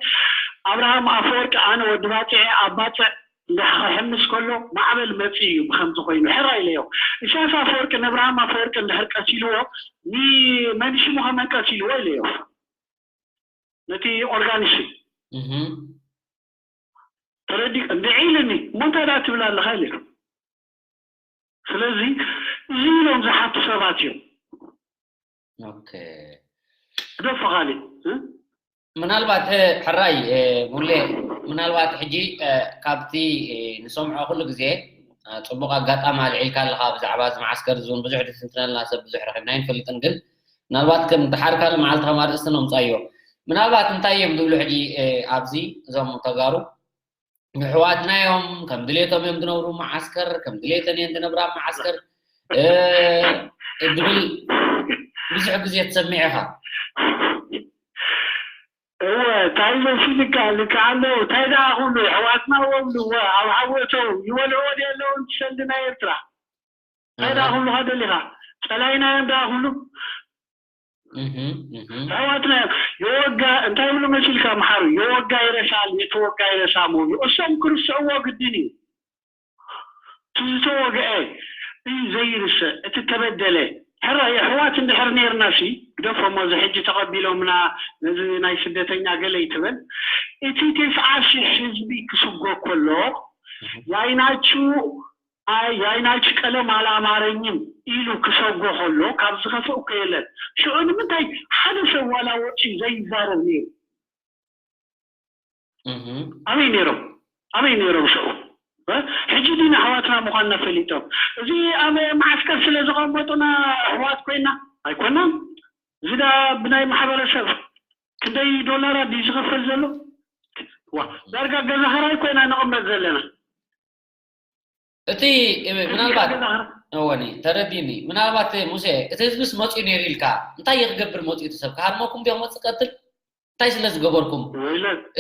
ኣብርሃም ኣፈወርቂ ኣነ ወዲ ባፅዐ ኣብ ባፅዕ እንድሕር ክሕምስ ከሎ ማዕበል መፂ እዩ ብከምዚ ኮይኑ ሕራ ኢለዮ ኢሳያስ ኣፈወርቂ ንኣብርሃም ኣፈወርቂ እንድሕር ቀቲልዎ ንመንሽሙ ከመን ቀቲልዎ ኢለዮ ነቲ ኦርጋኒስት ተረዲ እንድዒ ኢልኒ እሞ እንታይ ደኣ ትብል ኣለኻ ኢለ ስለዚ እዚ ኢሎም ዝሓቱ ሰባት እዮም ኦኬ ግደፎ ካሊእ ምናልባት ሕራይ ሙሌ ምናልባት ሕጂ ካብቲ ንሰምዖ ኩሉ ግዜ ፅቡቅ ኣጋጣሚ ኣልዒልካ ኣለካ ብዛዕባ እዚ መዓስከር እዚ እውን ብዙሕ ድትንትነልና ሰብ ብዙሕ ረኪብና ይንፈልጥን ግን ምናልባት ከም ድሓር ካልእ መዓልቲ ከም ኣርእስቲ ነምፃዮ ምናልባት እንታይ እዮም ዝብሉ ሕጂ ኣብዚ እዞም ተጋሩ ንሕዋትና እዮም ከም ድሌቶም እዮም ዝነብሩ መዓስከር ከም ድሌተን እየን ዝነብራ መዓስከር ዝብል ብዙሕ ግዜ ትሰሚዕ ኢኻ እወ እንታይ መሲልካ ልክዓ ኣለዉ እንታይ ደኣ ኩሉ ኣሕዋትና ወብሉ ኣብ ሓዊ እተው ይበልዕዎ ድየ ኣለዉ ሰልዲ ናይ ኤርትራ እንታይ ደኣ ኩሉ ካደሊኻ ጸላይና እዮም ደኣ ኩሉ ኣሕዋትና እዮም የወጋ እንታይ ይብሉ መሲልካ መሓሩ የወጋ ይረሳል የተወጋ ይረሳ ምብሉ እሶም ክርስዕዎ ግድን እዩ እቲ ዝተወግአ ዘይርሰ እቲ ተበደለ ሕራይ ኣሕዋት እንድሕር ነርና ሲ ግደፎሞ እዚ ሕጂ ተቐቢሎምና ነዚ ናይ ስደተኛ ገለ ይትበል እቲ ተስዓ ሽሕ ህዝቢ ክስጎ ከሎ ያይናቹ ያይናቹ ቀለም አላማረኝም ኢሉ ክሰጎ ከሎ ካብ ዝኸፍእ እኮ የለን። ሽዑ ንምንታይ ሓደ ሰብ ዋላ ወፂ ዘይዛረብ ነይሩ? ኣበይ ነይሮም ኣበይ ነይሮም ሽዑ? ሕጂ ዲና ኣሕዋትና ምዃንና ፈሊጦም እዚ ኣብ መዓስከር ስለ ዘቐመጡና ኣሕዋት ኮይና ኣይኮናን። እዚ ዳ ብናይ ማሕበረሰብ ክንደይ ዶላራት ድዩ ዝኸፈል ዘሎ? ዳርጋ ገዛ ኸራይ ኮይና ንቕመጥ ዘለና። እቲ ምናልባት እወኒ ተረዲኒ ምናልባት ሙሴ እቲ ህዝብስ መፅኡ ነይሩ ኢልካ እንታይ ይክገብር መፅኡ እቲ ሰብ ክሃርመኩም ዲዮ ክመፅእ ቀትል እንታይ ስለ ዝገበርኩም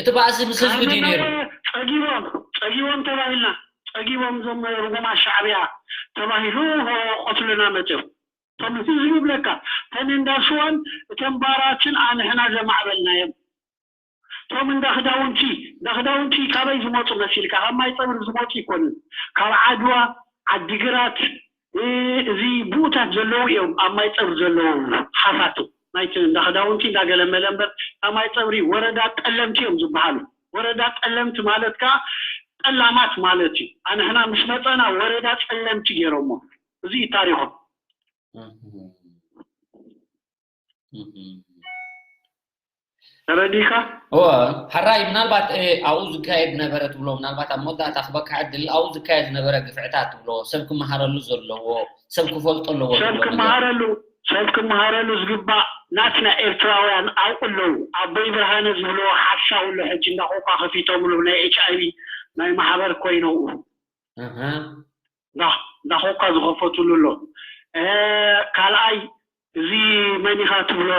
እቲ ባእሲ ምስ ህዝቢ ድዩ ነይሩ? ጸጊቦም ጸጊቦም ተባሂልና ጸጊቦም እዞም ርጉማት ሻዕብያ ተባሂሉ ቆትሉና መፅኦም። እቶም ህዝቢ ይብለካ እተን እንዳ ስዋን እተን ባራትን ኣንሕና ዘማዕበልናዮም። እቶም እንዳ ክዳውንቲ እንዳ ክዳውንቲ ካበይ ዝመፁ መሲልካ ካብ ማይ ፀብሪ ዝመፁ ይኮኑን ካብ ዓድዋ ዓዲግራት እዚ ብኡታት ዘለዉ እዮም ኣብ ማይ ፀብሪ ዘለዉ ሓፋቱ ናይቲ እንዳ ክዳውንቲ እንዳገለመለ እምበር ካብ ማይ ፀብሪ ወረዳ ጠለምቲ እዮም ዝበሃሉ። ወረዳ ጠለምቲ ማለት ከዓ ጠላማት ማለት እዩ። ኣንሕና ምስ መፀና ወረዳ ጠለምቲ ገይሮሞ። እዚ እዩ ታሪኾም። ተረዲካ? እወ፣ ሕራይ ምናልባት ኣብኡ ዝካየድ ነበረ ትብሎ፣ ምናልባት ኣብ መወዳእታ ክበቅዕ ዕድል ኣብኡ ዝካየድ ነበረ ግፍዕታት ትብሎ፣ ሰብ ክመሃረሉ ዘለዎ፣ ሰብ ክፈልጦ ኣለዎ ሰብ ትብሎ ነገር። ክመሃረሉ ሰብ ክመሃረሉ ዝግባእ ናትና ኤርትራውያን ኣብኡ ኣለዉ። ኣቦይ ብርሃነ ዝብልዎ ሓሻ ኣሎ ሕጂ እንዳ ኮካ ከፊቶምሉ ናይ ኤች ኣይ ቪ ናይ ማሕበር ኮይኖም። እህ። እንዳ ኮካ ዝኸፈትሉ ኣሎ። ካልኣይ እዚ መን ኢኻ ትብሎ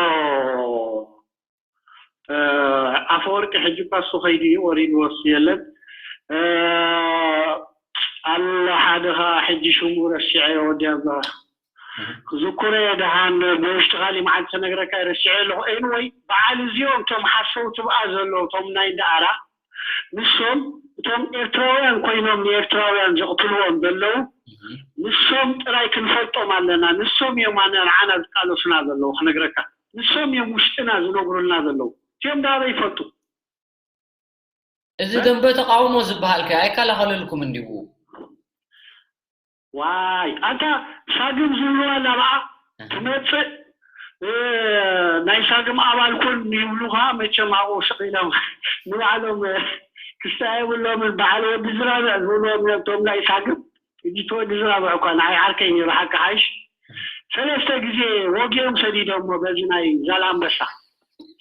ኣፈወርቂ ሕጂ እኳ እሱ ከይዱ እዩ ወሪድዎ እሱ የለን ኣሎ ሓደ ከዓ ሕጂ ሽሙ ረሲዐዮ ወዲ ኣዛ ክዝክሮ እየ ደሓን ብውሽጢ ካሊእ መዓልቲ ተነግረካ ረሲዐ ኣለኹ ኤንወይ በዓል እዚኦም እቶም ሓሰውቲ ብኣ ዘለዉ እቶም ናይ እንዳኣራ ንሶም እቶም ኤርትራውያን ኮይኖም ንኤርትራውያን ዘቕትልዎም ዘለዉ ንሶም ጥራይ ክንፈልጦም ኣለና ንሶም እዮም ኣነ ንዓና ዝቃለሱና ዘለዉ ክነግረካ ንሶም እዮም ውሽጥና ዝነግሩልና ዘለዉ እቲኦም ዳ ኣበይ ይፈልጡ እዚ ደንበ ተቃውሞ ዝበሃል ከ ኣይከላኸለልኩም እንዲው ዋይ ኣንታ ሳግም ዝብልዋ ላብኣ ትመፅእ ናይ ሳግም ኣባል ኮን ይብሉኻ መቸም ኣብኡ ስቕ ኢሎም ንባዕሎም ክስታይ የብሎምን በዓል ወዲ ዝራብዕ ዝብልዎም እዮም እቶም ናይ ሳግም ሕጂ እቲ ወዲ ዝራብዕ እኳ ንዓይ ዓርከይ ነይሩ ሓቂ ሓይሽ ሰለስተ ግዜ ወጊኦም ሰዲዶሞ በዚ ናይ ዛላምበሳ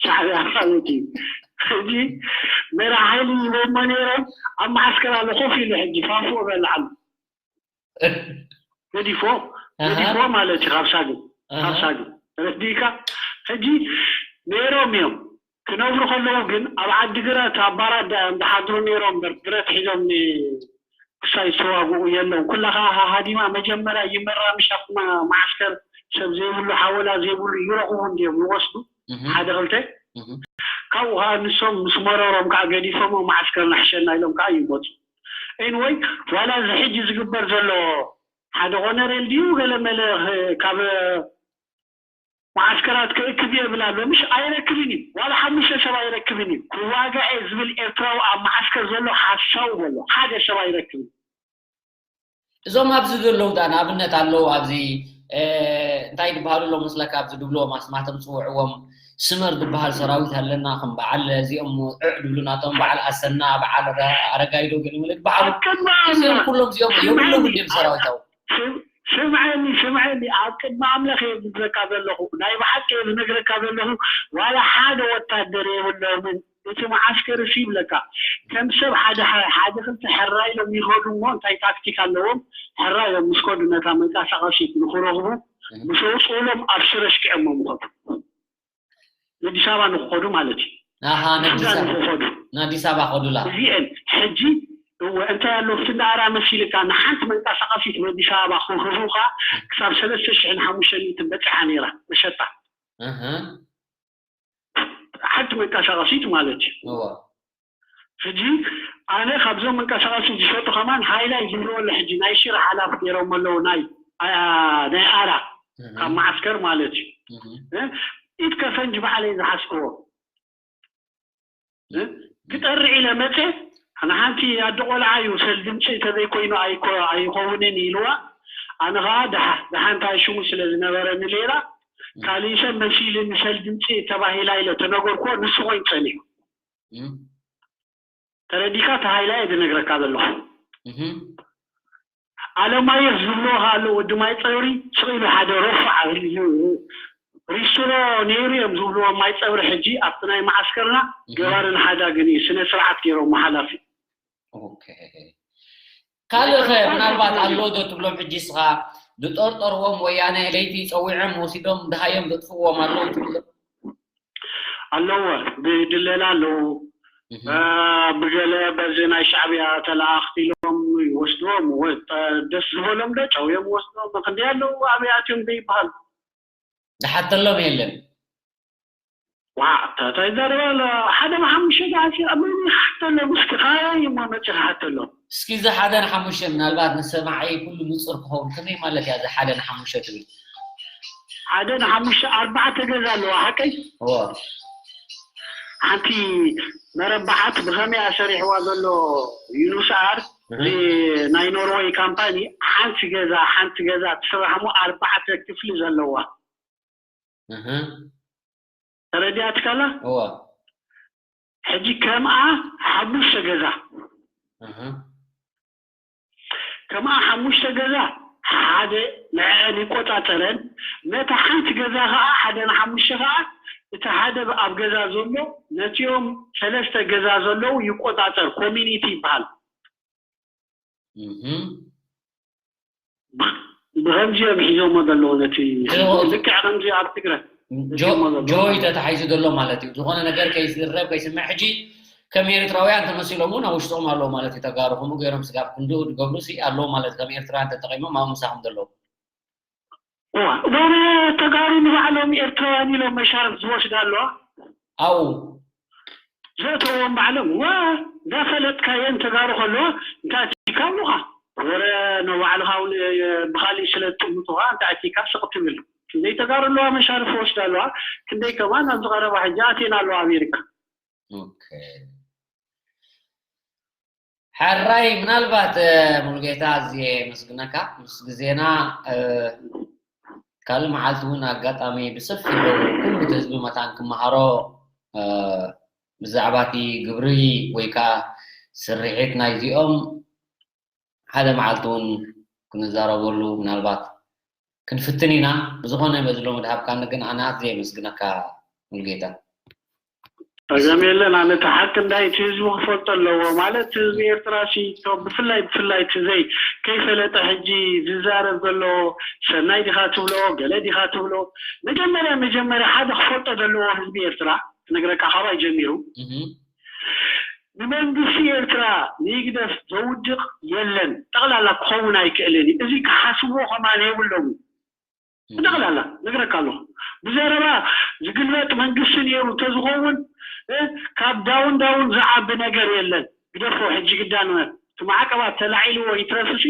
ሻዕብያ ማለት እዩ ሕጂ መራ ሓይሊ ይቦሞ ነይሮም ኣብ መዓስከር ኣሎ ኮፍ ኢሉ ሕጂ ፋፉ በልዓሉ ገዲፎ ገዲፎ ማለት እዩ ካብ ሳግም ካብ ሳግም ተረዲእካ ሕጂ ነይሮም እዮም ክነብሩ ከለዉ ግን ኣብ ዓዲግራት ኣብ ባራዳ እዮም ዝሓድሩ ነይሮም እምበር ብረት ሒዞም ክሳይ ዝተዋግኡ የለውን ኩላ ከዓ ሃዲማ መጀመርያ ይመራ ምሻ መዓስከር ሰብ ዘይብሉ ሓወላ ዘይብሉ ይረኽቡ እንዲዮም ይወስዱ ሓደ ክልተ ካብኡ ከዓ ንሶም ምስ መረሮም ከዓ ገዲፎሞ መዓስከር ንሕሸና ኢሎም ከዓ ይመፁ ኤንወይ ዋላ እዚ ሕጂ ዝግበር ዘሎ ሓደ ኮነሬል ድዩ ገለ መለ ካብ መዓስከራት ክእክብ የብል ኣሎ ምሽ ኣይረክብን እዩ ዋላ ሓሙሽተ ሰብ ኣይረክብን እዩ ክዋጋኤ ዝብል ኤርትራዊ ኣብ መዓስከር ዘሎ ሓሳው በሎ ሓደ ሰብ ኣይረክብን እዞም ኣብዚ ዘለዉ ዳ ንኣብነት ኣለዉ ኣብዚ እንታይ ዝበሃሉ ኣለዉ መስለካ ኣብዚ ድብልዎም ኣስማቶም ፅውዕዎም ስመር ዝበሃል ሰራዊት ኣለና ከም በዓል እዚኦም ዕዕ ድብሉ ናቶም በዓል ኣሰና በዓል ኣረጋይዶ ገለ መለ ዝበሃሉ እዚኦም ኩሎም እዚኦም የብሎም እንዲም ሰራዊታዊ ስምዐኒ ስምዐኒ ኣብ ቅድሚ ኣምላኽ እየ ዝብለካ ዘለኹ ናይ ብሓቂ እየ ዝነግረካ ዘለኹ ዋላ ሓደ ወታደር የብሎምን እቲ መዓስከር እሱ ይብለካ ከም ሰብ ሓደ ሓደ ክልተ ሕራ ኢሎም ይኸዱ እሞ እንታይ ታክቲክ ኣለዎም ሕራ ኢሎም ምስ ከዱ ነታ መንቀሳቐሲት ንክረኽቡ ምስ ኣውፅኡሎም ኣብ ሽረ ሽኪዖሞ ምኸዱ ንኣዲስ ኣበባ ንክኸዱ ማለት እዩ ኣሃ ንኣዲስ ኣበባ ንኣዲስ ኣበባ ከዱላ እዚአን ሕጂ እወ እንታይ ኣሎ ፍትንዳኣራ መሲልካ ንሓንቲ መንቀሳቐሲት ንኣዲስ ኣበባ ክህቡኻ ክሳብ ሰለስተ ሽሕን ሓሙሽተ ሚእትን በፂሓ ነይራ መሸጣ ሓንቲ መንቀሳቐሲት ማለት እዩ ሕጂ ኣነ ካብዞም መንቀሳቐሲ ዝሸጡ ከማን ሃይላይ ዝብልዎ ኣሎ ሕጂ ናይ ሽረ ሓላፍ ገይሮም ኣለዉ ናይ ኣ- ናይ ኣራ ካብ ማዓስከር ማለት እዩ። እ? ኢድ ከፈንጅ ባዕለይ ዝሓዝክዎ። እ? ክጠርዕ ኢለ መፀ፣ ንሓንቲ ኣደ ቆልዓ እዩ፣ ሰል ድምፂ እንተዘይኮይኑ ኣይኮ- ኣይኸውንን ኢልዋ። ኣነ ከዓ ደሓ- ደሓን እንታይ ሽሙ ስለ ዝነበረኒ ሌላ፣ ካሊእ ሰብ መሲልኒ፣ ሰል ድምፂ ተባሂላ ኢለ ተነገርኩዎ። ንሱ ኮይኑ ፀኒሑ። እም። ተረዲካ? ተሃይላ እየ ዝነግረካ ዘለኹ። እህም። ኣለማየህ ዝብልዎ ኣሎ፣ ወዲ ማይ ፀብሪ ስቕ ኢሉ ሓደ ረፉዕ ሪስትሮ ነይሩ እዮም ዝብልዎ። ማይ ፀብሪ ሕጂ ኣብቲ ናይ መዓስከርና እህም። ገባርን ሓዳግን እዩ፣ ስነ ስርዓት ገይሮም ሓላፊ። ኦኬ። ካልእ ኸ ምናልባት ኣሎ ዶ ትብሎም? ሕጂ እስኻ ዝጠርጠርዎም ወያነ ለይቲ ፀዊዖም ወሲዶም ድሃዮም ዘጥፍዎም ኣለዉ ትብሎ? ኣለዎ፣ ብድለላ ኣለዉ። እህ። አ፣ ብገለ በዚ ናይ ሻዕብያ ተለኣኽቲ ኢሎም ይወስድዎም፣ ወ- ደስ ዝበሎም ዶ ጨውዮም ይወስድዎም። ክንደይ ኣለዉ፣ ኣበይ ኣትዮም ዘይበሃል። ዝሓተሎም የለን። ዋ፣ እንታይ ይዛረብ ኣሎ? ሓደ ብሓሙሽተ ዝሓሲ ኣብ መን ይሓተሎም? እስኪ ካበይ እሞ መፂኻ ሓተሎም? እስኪ እዚ ሓደ ንሓሙሽተ ምናልባት ንሰማዒ ኩሉ ንፁር ክኸውን ከመይ ማለት እያ? እዚ ሓደ ንሓሙሽተ ትብል። ሓደ ንሓሙሽተ ኣርባዕተ ገዛ ኣለዋ፣ ሓቀይ? እዎ። ሓንቲ መረባዓት ብኸመይ ኣሰሪሕዋ ዘሎ ዩኑስኣር፣ እህ። እዚ ናይ ኖርወይ ካምፓኒ፣ ሓንቲ ገዛ፣ ሓንቲ ገዛ ትስራሕ እሞ ኣርባዕተ ክፍሊ ዘለዋ። እህ። ተረዲኣትካላ? እዎ። ሕጂ ከምኣ ሓሙሽተ ገዛ። እህ። ከምኣ ሓሙሽተ ገዛ ሓደ ንዐን ይቆጻጸረን፣ ነታ ሓንቲ ገዛ ኸዓ፣ ሓደ ንሓሙሽተ ኸዓ፣ እቲ ሓደ ኣብ ገዛ ዘሎ ነቲኦም ሰለስተ ገዛ ዘለዉ ይቆጻጸር፣ ኮሚኒቲ ይበሃል። እህ። ብ- ብኸምዚ እዮም ሒዞሞ ዘለዉ ነቲ ጆ- ልክዕ ከምዚ ኣብ ትግራይ ጆ- ሒዞሞ ዘለዉ። ጆይ ተታሒዙ ዘሎ ማለት እዩ። ዝኾነ ነገር ከይዝረብ ከይስምዕ፣ ሕጂ ከም ኤርትራውያን ተመሲሎም እውን ኣብ ውሽጦም ኣለዉ ማለት እዩ። ተጋሩ ከምኡ ገይሮም ስጋብ ክንድኡ ዝገብሩ ሲ ኣለዉ ማለት እዩ። ከም ኤርትራውያን ተጠቒሞም ኣብ ምሳኹም ዘለዉ። እዋ፣ እዞም ተጋሩ ንባዕሎም ኤርትራውያን ኢሎም መሻርፍ ዝወስዳ ኣለዋ። ኣው ዘእተዎም ባዕሎም፣ ዋ፣ እንዳፈለጥካየን ተጋሩ ከለዋ እንታይ ኣቲካ ኣለኻ? ወረ ንባዕልኻ እውን ብኻሊእ ስለ ትጥምቱኻ እንታይ ኣቲካ ስቕ ትብል? ክንደይ ተጋሩ ኣለዋ መሻርፍ ወስዳ ኣለዋ፣ ክንደይ ከማን ኣብዚ ቀረባ ሕጂ ኣትየን ኣለዋ ኣሜሪካ። ኦኬ። ሕራይ፣ ምናልባት፣ እ፣ ሙሉጌታ፣ ኣዝየ የመስግነካ። ምስ ግዜና፣ እ፣ ካልእ መዓልቲ እውን ኣጋጣሚ ብሰፊሑ ኩሉ እቲ ህዝቢ መታን ክመሃሮ፣ እ፣ ብዛዕባ እቲ ግብሪ ወይ ከዓ ስርሒት ናይዚኦም ሓደ መዓልቲ እውን ክንዛረበሉ ምናልባት ክንፍትን ኢና። ብዝኾነ በዚ ሎሚ ድሃብካኒ ግን ኣነ ኣዝየ የመስግነካ ሙሉጌታ። ጸገም የለን። ኣነ እቲ ሓቂ እንታይ እቲ ህዝቢ ክፈልጦ ኣለዎ። ማለት ህዝቢ ኤርትራ ሲ፣ እቶ ብፍላይ ብፍላይ እቲ ዘይ ከይፈለጠ ሕጂ ዝዛረብ ዘሎ ሰናይ ዲኻ ትብሎ፣ ገለ ዲኻ ትብሎ፣ መጀመርያ መጀመርያ ሓደ ክፈልጦ ዘለዎ ህዝቢ ኤርትራ ክነግረካ ካባይ ጀሚሩ። እህ። ንመንግስቲ ኤርትራ ንህግደፍ ዘውድቕ የለን። ጠቕላላ ክኸውን ኣይክእልን እዩ። እዚ ክሓስብዎ ከማን የብሎም። ብጠቕላላ ነግረካ ኣለኹ። ብዘረባ ዝግልበጥ መንግስቲ ነይሩ እንተዝኸውን፣ እ፣ ካብ ዳውን ዳውን ዝዓቢ ነገር የለን። ግደፎ፣ ሕጂ ግዳን እቲ ማዕቀባት ተላዒልዎ ይትረፍሲ፣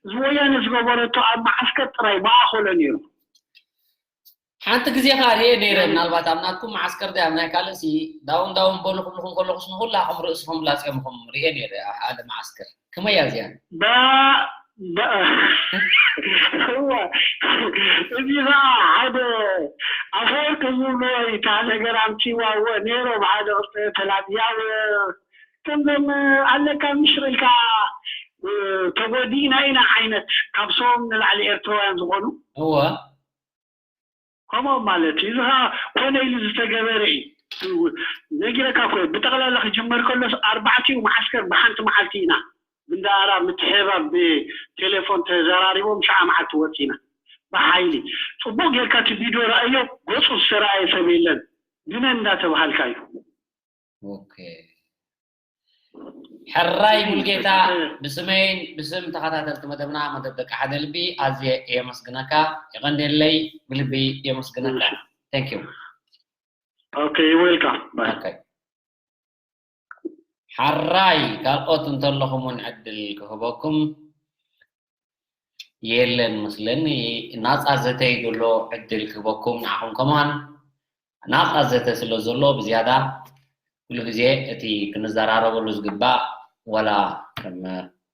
እዚ ወያነ ዝገበረቶ ኣብ መዓስከር ጥራይ ማእኸሎ ነይሩ። ሓንቲ ግዜ ኸኣ ርኤ ነይረ፣ ምናልባት ኣብ ናትኩም መዓስከር ድያ፣ ኣብ ናይ ካልእሲ ዳውን ዳውን በሉ ክብልኹም ከለኹስ ንኹላኹም ርእስኹም ላጽዮም ኢኹም ርኤ ነይረ ኣብ ሓደ መዓስከር። ከመይ እያ እዚኣ? ባ-፣ ባ-፣ እዋ፣ እዚ ኸኣ ሓደ ኣፈወርቂ ዝብልዎ እዩ፣ እታ ነገር ኣምጺእዋ፣ እወ፣ ነይሮም ሓደ ክልተ ተላብያ፣ ከምዞም ኣለካ ምሽ ኢልካ፣ ተጎዲእና ኢና ዓይነት ካብ ሰቦም ንላዕሊ ኤርትራውያን ዝኾኑ። እወ። ከምኦም ማለት እዩ። እዚ ኸዓ ኮነ ኢሉ ዝተገበረ እዩ። ነጊረካ እኮ እየ። ብጠቕላላ ክጅመር ከሎስ ኣርባዕቲኡ መዓስከር ብሓንቲ መዓልቲ ኢና ብንዳኣራ ምትሕብባር ብቴሌፎን ተዘራሪቦም ሸዓ መዓልቲ ወፂና ብሓይሊ። ፅቡቕ ጌርካ እቲ ቪድዮ ረኣዮ፣ ገፁ ዝተረኣየ ሰብ የለን። ግነ እንዳተባሃልካ እዩ። ኦኬ። ሕራይ ሙልጌታ፣ ብስመይን ብስም ተኸታተልቲ መደብና፣ መደብ ደቂ ሓደ ልቢ፣ ኣዝየ የመስግነካ። የቐንየለይ፣ ብልቢ የመስግነካ። እሺ። Thank you። ኦኬ፣ you're welcome። ባይ። ኦኬ። ሕራይ፣ ካልኦት እንተለኹም እውን ዕድል ክህበኩም። የለን መስለኒ። ናጻ ዘተ እዩ ዘሎ፣ ዕድል ክህበኩም ንዓኹም ከማን። ናጻ ዘተ ስለ ዘሎ ብዝያዳ ኩሉ ግዜ እቲ ክንዘራረበሉ ዝግባእ፣ ዋላ ከም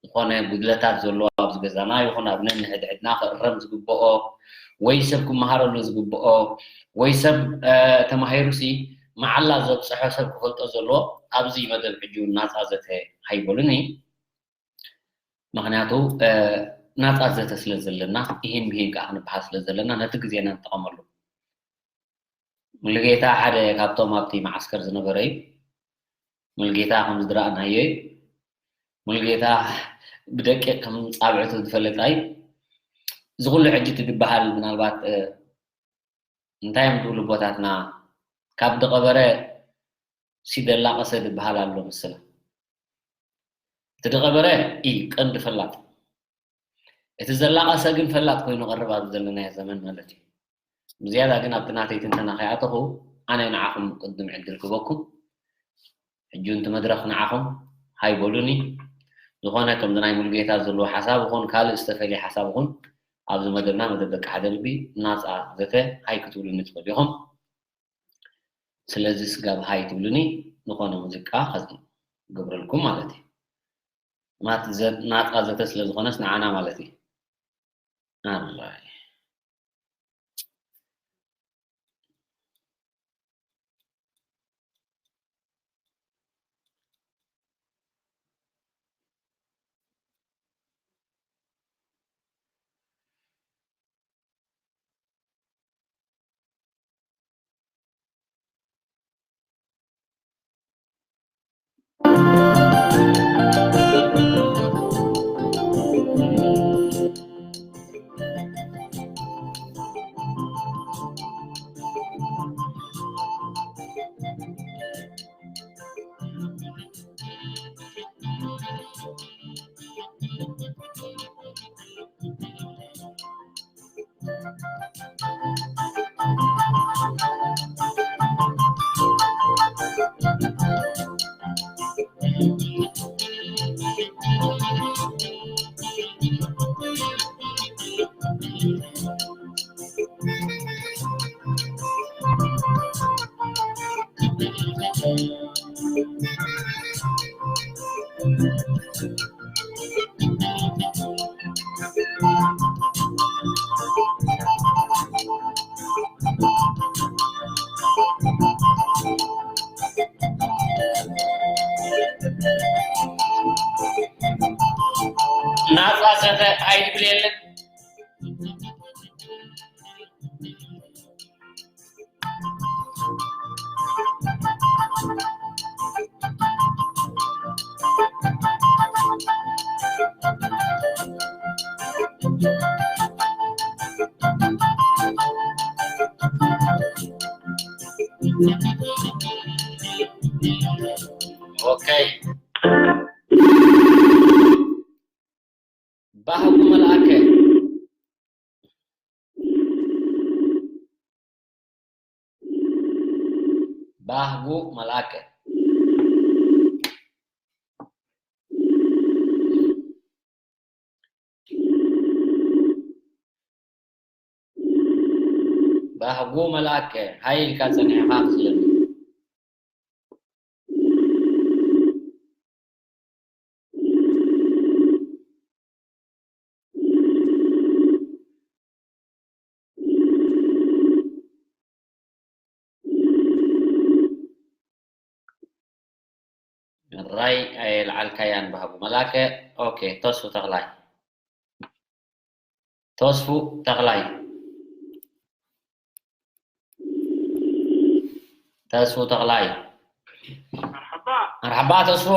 ዝኾነ ጉድለታት ዘሎ ኣብዚ ገዛና ይኹን ኣብ ነንሕድሕድና ክእረም ዝግብኦ፣ ወይ ሰብ ክመሃረሉ ዝግብኦ፣ ወይ ሰብ፣ እ፣ ተማሂሩሲ መዓላ ዘብጽሖ ሰብ ክፈልጦ ዘለዎ ኣብዚ መደብ ሕጂ እውን ናጻ ዘተ ኣይበሉኒ። ምኽንያቱ፣ እ፣ ናጻ ዘተ ስለ ዘለና፣ ይሂን ምሂን ከኣ ክንበሃል ስለ ዘለና፣ ነቲ ግዜና ንጠቐመሉ። ሙሉጌታ ሓደ ካብቶም ኣብቲ መዓስከር ዝነበረ እዩ። ሙሉጌታ ከም ዝረኣናዮ እዩ። ሙሉጌታ ብደቂቕ ከም ጻብዕቱ ዝፈለጥ እዩ። እዚ ኩሉ ሕጂ እቲ ዝበሃል ምናልባት፣ እ፣ እንታይ እዮም ዝብሉ ኣቦታትና፣ ካብ ዝቐበረ ሲደላቐሰ ዝበሃል ኣሎ መሰለ። እቲ ዝቐበረ እዩ ቀንዲ ፈላጥ። እቲ ዘላቐሰ ግን ፈላጥ ኮይኑ ቀርብ ኣብዚ ዘለናዮ ዘመን ማለት እዩ። ብዝያዳ ግን ኣብቲ ናተይ ትንተና ከይኣተኹ ኣነ ንዓኹም ቅድም ዕድል ክህበኩም። ሕጂ እውን እቲ መድረኽ ንዓኹም ሃይ በሉኒ። ዝኾነ ከምዚ ናይ ሙሉጌታ ዘለዎ ሓሳብ ይኹን ካልእ ዝተፈልየ ሓሳብ ይኹን ኣብዚ መደብና፣ መደብ ደቂ ሓደ ልቢ፣ ናጻ ዘተ ሃይ ክትብሉኒ ትኽእሉ ኢኹም። ስለዚ ስጋብ ሃይ ትብሉኒ፣ ዝኾነ ሙዚቃ ከዝገብረልኩም ማለት እዩ። ናት ዘ-፣ ናጻ ዘተ ስለ ዝኾነስ ንዓና ማለት እዩ። ኣራይ። ናጻ ዘተ ኣይድብል የለን። ኦኬ። ባህጉ መልኣከ። ባህጉ መልኣከ። ባህጉ መልኣከ፣ ሃይ ኢልካ ጸኒሕካ መስለኒ። ራይ ኣየልዓልካያን ባህጉ መላከ። ኦኬ፣ ተስፉ ተኽላይ። ተስፉ ተኽላይ። ተስፉ ተኽላይ። መርሓባ። መርሓባ ተስፉ።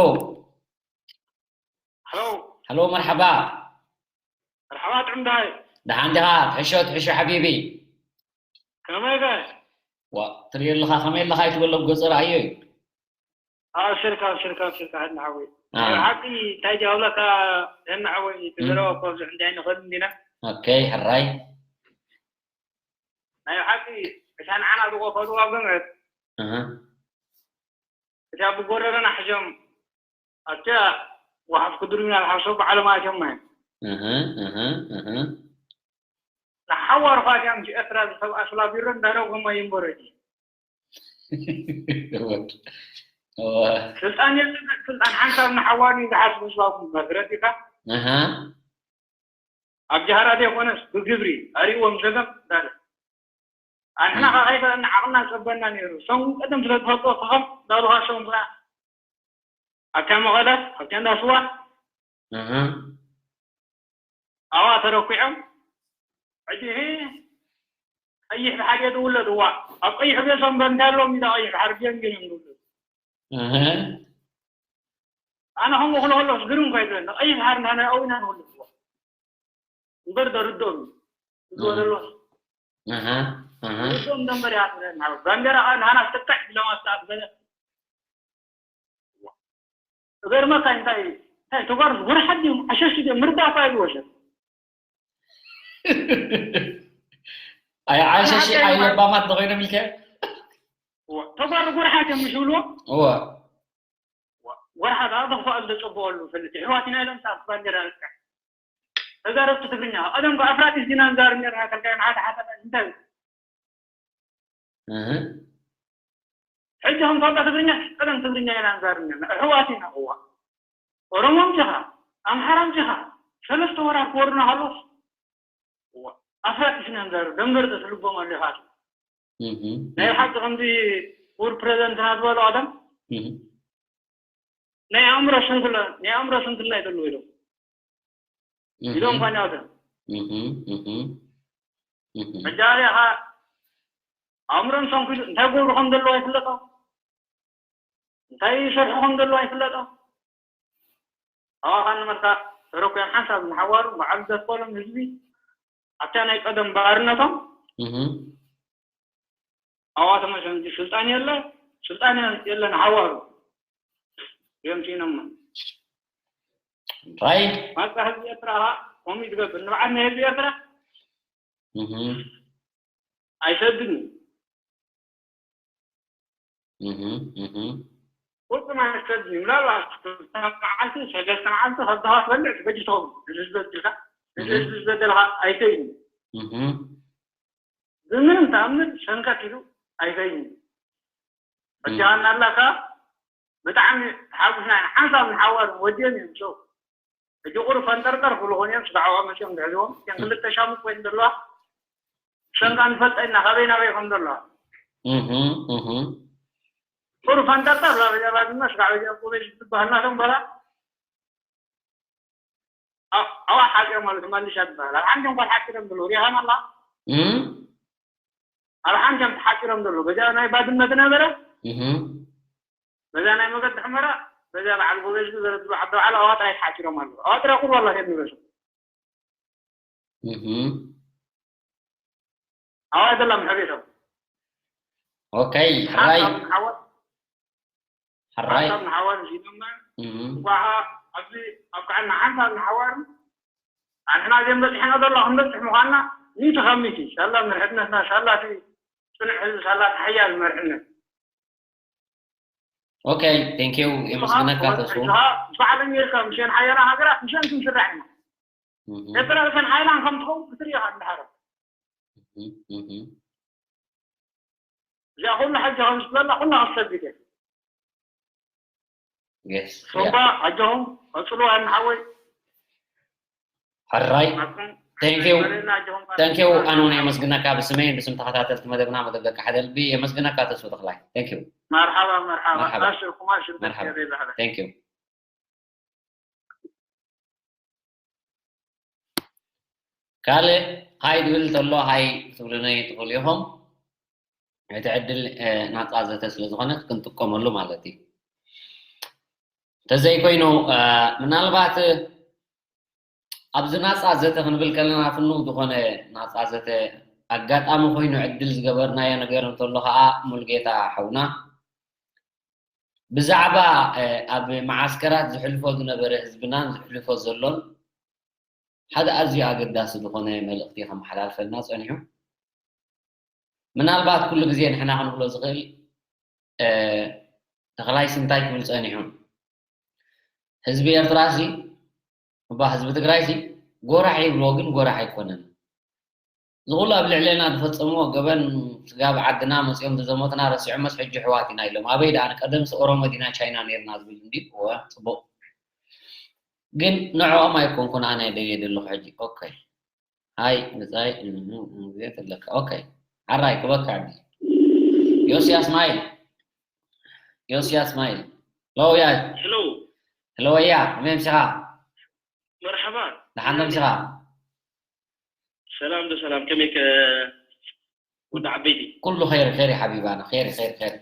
ሃሎ። ሃሎ፣ መርሓባ። መርሓባ ጥዑም ዳሃይ። ደሓን ዲኻ? ትሕሾ፣ ትሕሾ ሓቢቢ። ከመይ ከ? ዋ፣ ትሪኦ ኣለኻ፣ ከመይ ኣለኻ ኣይትበሎ፣ ገጸ ረኣዮ እዩ። ኣብሽርካ፣ ኣብሽርካ፣ ኣብሽርካ፣ ሓድና ሓወይ። አ። ናይ ሓቂ እንታይ ድያ ብለካ፣ ሄና ሓወይ፣ እም። ትዘረባ እኮ ብዙሕ እንታይ ንኽእል እንዲና። ኦኬ፣ ሕራይ። ናይ ሓቂ፣ እታ ንዓና ዝቆፈሩ ኣብ ገምዕት። ኣሃ። እታ ብጎረረና ሕዞም ኣብታ ወሓፍ ክድሩና ዝሓሰቡ ባዕሎም ኣትዮም እዮም። እህ፣ እህ፣ እህ። ንሓዋሩ ኳ ድያም ምስ ኤርትራ ዝሰብኣ ስላቢሮ እንዳረጎማ ይንበሮ እዩ። እወ። እወ። ስልጣን የለን፣ ስልጣን ሓንሳብ ንሓዋሩ እዩ ዝሓስብ ህዝባዊ መስረት ኢኻ። እህ። ኣብ ጃህራ ዘይኮነስ ብግብሪ ኣርእዎም ዘገም እንዳለ። ኣንሕና እህ። ካብ ከይፈለጥና ዓቕልና ዝጸበና ነይሩ። እሶም ቀደም ስለ ዝፈልጥዎ ፈኸም እንዳበሉኻ እሶም ብኣ ኣብታ መቐለ፣ ኣብታ እንዳ ስዋ እህ። ኣብኣ ተረኲዖም። ሕጂ ይሄ ቀይሕ ብሓደ ዝውለድ እዋ፣ ኣብ ቀይሕ ቤቶም በንታ ኣለዎም ኢዳ ቀይሕ ብሓደ ቢኦም ገይሮም ዝውለዱ። እህ። ኣነ ከምኡ ክሎ ከሎስ ግርም እኳ ይብለኒ። ቀይሕ ብሓደ ንሕና ኣብኡ ኢና ንውለድ እዋ። እምበር ዶ ርድኦም እዩ። እዚ እህ። ወለሎስ። እህ፣ እህ። ርድኦም ደንበር እያ ትብለኒ። ባንዴራ ኸኣ ንሃና ትጥቅዕ ኢሎም ኣስተኣፍ ገለ። እገርመካ እንታይ፣ እንታይ ተጓር ጎርሓት ድዮም፣ ዓሸሽ ድዮም፣ ምርዳእ እኳ ይብልዎ ሰብ። ኣይ ዓሸሽ፣ ኣይ ለባማት ዶ ኮይኖም ኢልካ? እዋ፣ ተጓር ጎርሓት እዮም ምሽ ይብልዎ? እዋ። እዋ፣ ጎርሓት ኣብ ተኽፋኣሉ ዘጸበቐሉ ፈልጥ። ኣሕዋት ኢና ኢሎም ሳብ ባንዴራ ልክዕ። ተዛረብቲ ትግርኛ፣ ቀደም ከ ኣፍራጢስ ዲና ንዛረብ ነርና ተልካዮም ሓደ ሓደ እንታይ? እህ። ሕጂ ከም ቋንቋ ትግርኛ፣ ቀደም ትግርኛ ኢና ንዛረብ ነርና። ኣሕዋት ኢና፣ እዋ። ኦሮሞ ኣምጺኻ፣ ኣምሓራ ኣምጺኻ፣ ሰለስተ ወራር ክወርዱና ከሎስ፣ እዋ፣ ኣፍራጢስ ኢና ንዛረብ። ደንገርጥስ ልቦም ኣሎ ኢኻ። እህ። ናይ ሓቂ ከምዚ ክቡር ፕረዚደንትና ዝበሎ ቀደም፣ እህ። ናይ ኣእምሮ ስንኩላ፣ ናይ ኣእምሮ ስንኩልና እዩ ዘለዎ ኢሎም። እህ። ኢሎም ኳን ያውተ። እህ፣ እህ፣ እህ። መጃሪያ ኸ ኣእምሮን ሰንኩሉ እንታይ ገብሩ ከም ዘለዎ ኣይፍለጦ። እንታይ ይሰርሑ ከም ዘለዉ ኣይፍለጦ። ኣዋኻን መልካ ተረኩያን ሓንሳብ ንሓዋሩ በዓል ዘትኮሎም ህዝቢ ኣብታ ናይ ቀደም ባርነቶም እህ። ኣዋ ተመሸንቲ ስልጣን የለ፣ ስልጣን የለ ንሓዋሩ የምሲኖሞ። ራይት። ማጻ ህዝቢ ኤርትራ ኸኣ ከምኡ እዩ ዝገብር። ንብዓት ናይ ህዝቢ ኤርትራ እህ። ኣይሰድን እዩ። እህ፣ እህ። ፍጹም ኣይሰድን እዩ። ምናልባት ክልተ መዓልቲ፣ ሰለስተ መዓልቲ ከብድኻ ትበልዕ ትበጅ ትኸውን። ንህዝቢ በዲልካ፣ እህ። ንህዝቢ ዝበደልካ ኣይከይድን እዩ። እህ። ብምንም ተኣምር ሸንከት ኢሉ ኣይከይድን እዩ። እህ። ሕጂ ሃና ኣላካ ብጣዕሚ ተሓጒስና ኢና። ሓንሳብ ንሓዋሩ ወዲኦም እዮም ሸው። ሕጂ ቁሩብ ፈንጠርጠር ክብሉ ኾን እዮም፣ ስጋዕ ኣብኣ መጺኦም ዝሕዝዎም። እተን ክልተ ሻሙቅ ኮይን ዘለዋ፣ ብሰንካ ንፈልጠ ኢና፣ ካበይ ናበይ ከም ዘለዋ። እህ፣ እህ። ቁሩብ ፈንጠርጠር ብላ፣ በዚኣ ባድመ፣ ስጋዕ በዚኣ ቁበይ ዝበሃል ናቶም በላ። ኣብ-፣ ኣብኣ ሓጺሮም ማለት ማልሻ ትበሃል። ኣብ ሓንቲ እንኳን ሓጺሮም ዘለዉ፣ ሪኢኻም ኣላ? እም? ኣብ ሓንቲ እዮም ተሓጺሮም ዘለዉ። በዚኣ ናይ ባድመ ዝነበረ፣ እህ። በዛ ናይ መገዲ ሑመራ፣ በዛ በዓል ጎበዝ ዘረድሩ ዓዲ በዓል ኣዋ ጥራይ ተሓጺሮም ኣለዉ። ኣዋ ጥራይ ቁርብ ኣላ ከይድ ንበሱ። እህ። ኣዋ ዘላ ምሕቤቶም። ኦኬ፣ ሕራይ። ሓንሳብ ንሓዋር፣ ሕራይ። ሓንሳብ ንሓዋር ሲኖማ፣ እህ። እንኳዓ ኣብዚ ኣብቅዓና ሓንሳብ ንሓዋር፣ ኣንሕና ዘን በጺሕና ዘሎ ክንበጽሕ ምዃንና፣ ሚእቲ ካብ ሚእቲ። ሻላ መርሕነትና፣ ሻላ እቲ ጽኑዕ ህዝቢ፣ ሻላ እቲ ሓያል መርሕነት። ኦኬ፣ ቴንክ ዩ፣ የመስግነካ ተስፉ። ንስኻ ባዕለን ጌርካ፣ ምሸን ሓያላ ሃገራት፣ ምሸን ክንስራሕ ኢና። እህ። ኤርትራ እተን ሓያላን ከም ትኸውን ክትርኢ ኢኻ እንድሓር። እህ፣ እህ። እዚኣ ኩሉ ሕጂ ከም ዝብለላ ኩላ ክትሰግድ እያ። የስ፣ ሶባ፣ ያ። ኣጆኹም፣ ቀጽልዋ፣ ሓወይ። ሕራይ። ናትኩም ቴንክ ዩ። በለና፣ ኣጆኹም፣ ቴንክ ዩ። ቀጽልዋ። ኣነ እውን የመስግነካ ብስመይን ብስም ተኸታተልቲ መደብና መደብ ደቂ ሓደ ልቢ የመስግነካ ተስፉ ተኽላይ። ቴንክ ዩ። መርሓባ፣ መርሓባ። መርሓባ። ኣሽርኩማ፣ ሽርኩማ፣ መርሓባ። የሬ ላህለ። ቴንክ ዩ። ካልእ ሃይ ዝብል ተሎ ሃይ ክትብሉኒ ትኽእሉ ኢኹም። እቲ ዕድል፣ እ፣ ናጻ ዘተ ስለ ዝኾነ ክንጥቀመሉ ማለት እዩ። እንተዘይኮይኑ፣ እ፣ ምናልባት ኣብዚ ናጻ ዘተ ክንብል ከለና ፍኑው ዝኾነ ናጻ ዘተ ኣጋጣሚ ኮይኑ ዕድል ዝገበርናዮ ነገር እንተሎ ኸኣ ሙሉጌታ ሓውና ብዛዕባ፣ እ፣ ኣብ መዓስከራት ዝሕልፎ ዝነበረ ህዝብናን ዝሕልፎ ዘሎን ሓደ ኣዝዩ ኣገዳሲ ዝኾነ መልእኽቲ ከመሓላልፈልና ጸኒሑ። ምናልባት ኩሉ ግዜ ንሕና ክንብሎ ዝኽእል፣ እ፣ ተኽላይሲ እንታይ ክብል ጸኒሑ? ህዝቢ ኤርትራሲ፣ እባ ህዝቢ ትግራይሲ፣ ጎራሕ ይብልዎ፣ ግን ጎራሕ ኣይኮነን። ዝኹሉ ኣብ ልዕሌና ዝፈጸምዎ ገበን፣ ስጋብ ዓድና መጺኦም ዝዘመቱና ረሲዖመስ ሕጂ ኣሕዋት ኢና ኢሎም። ኣበይ ደኣ፣ ቀደምስ ኦሮሞ ዲና ቻይና ኔርና ዝብል እንዲ። እወ፣ ጽቡቕ። ግን ንዕኦም ኣይኮንኩን ኣነ ደየ ዘለኹ ሕጂ። ኦኬ። ሃይ፣ ብጻይ፣ እም፣ እም፣ እም፣ ዘለካ። ኦኬ። ዓራይ፣ ክበካ ዕድል። ዮስያስ ማይል። ዮስያስ ማይል። ሄሎ፣ ያ። ሄሎ። ሄሎ፣ ያ። ከመይ ኣምሲኻ? መርሓባ። ደሓን ዶ ኣምሲኻ? ሰላም ዶ ሰላም፣ ከመይ ከ ወዲ ዓበይቲ? ኩሉ ኸይር፣ ኸይር ሓቢባና፣ ኸይር፣ ኸይር፣ ኸይር።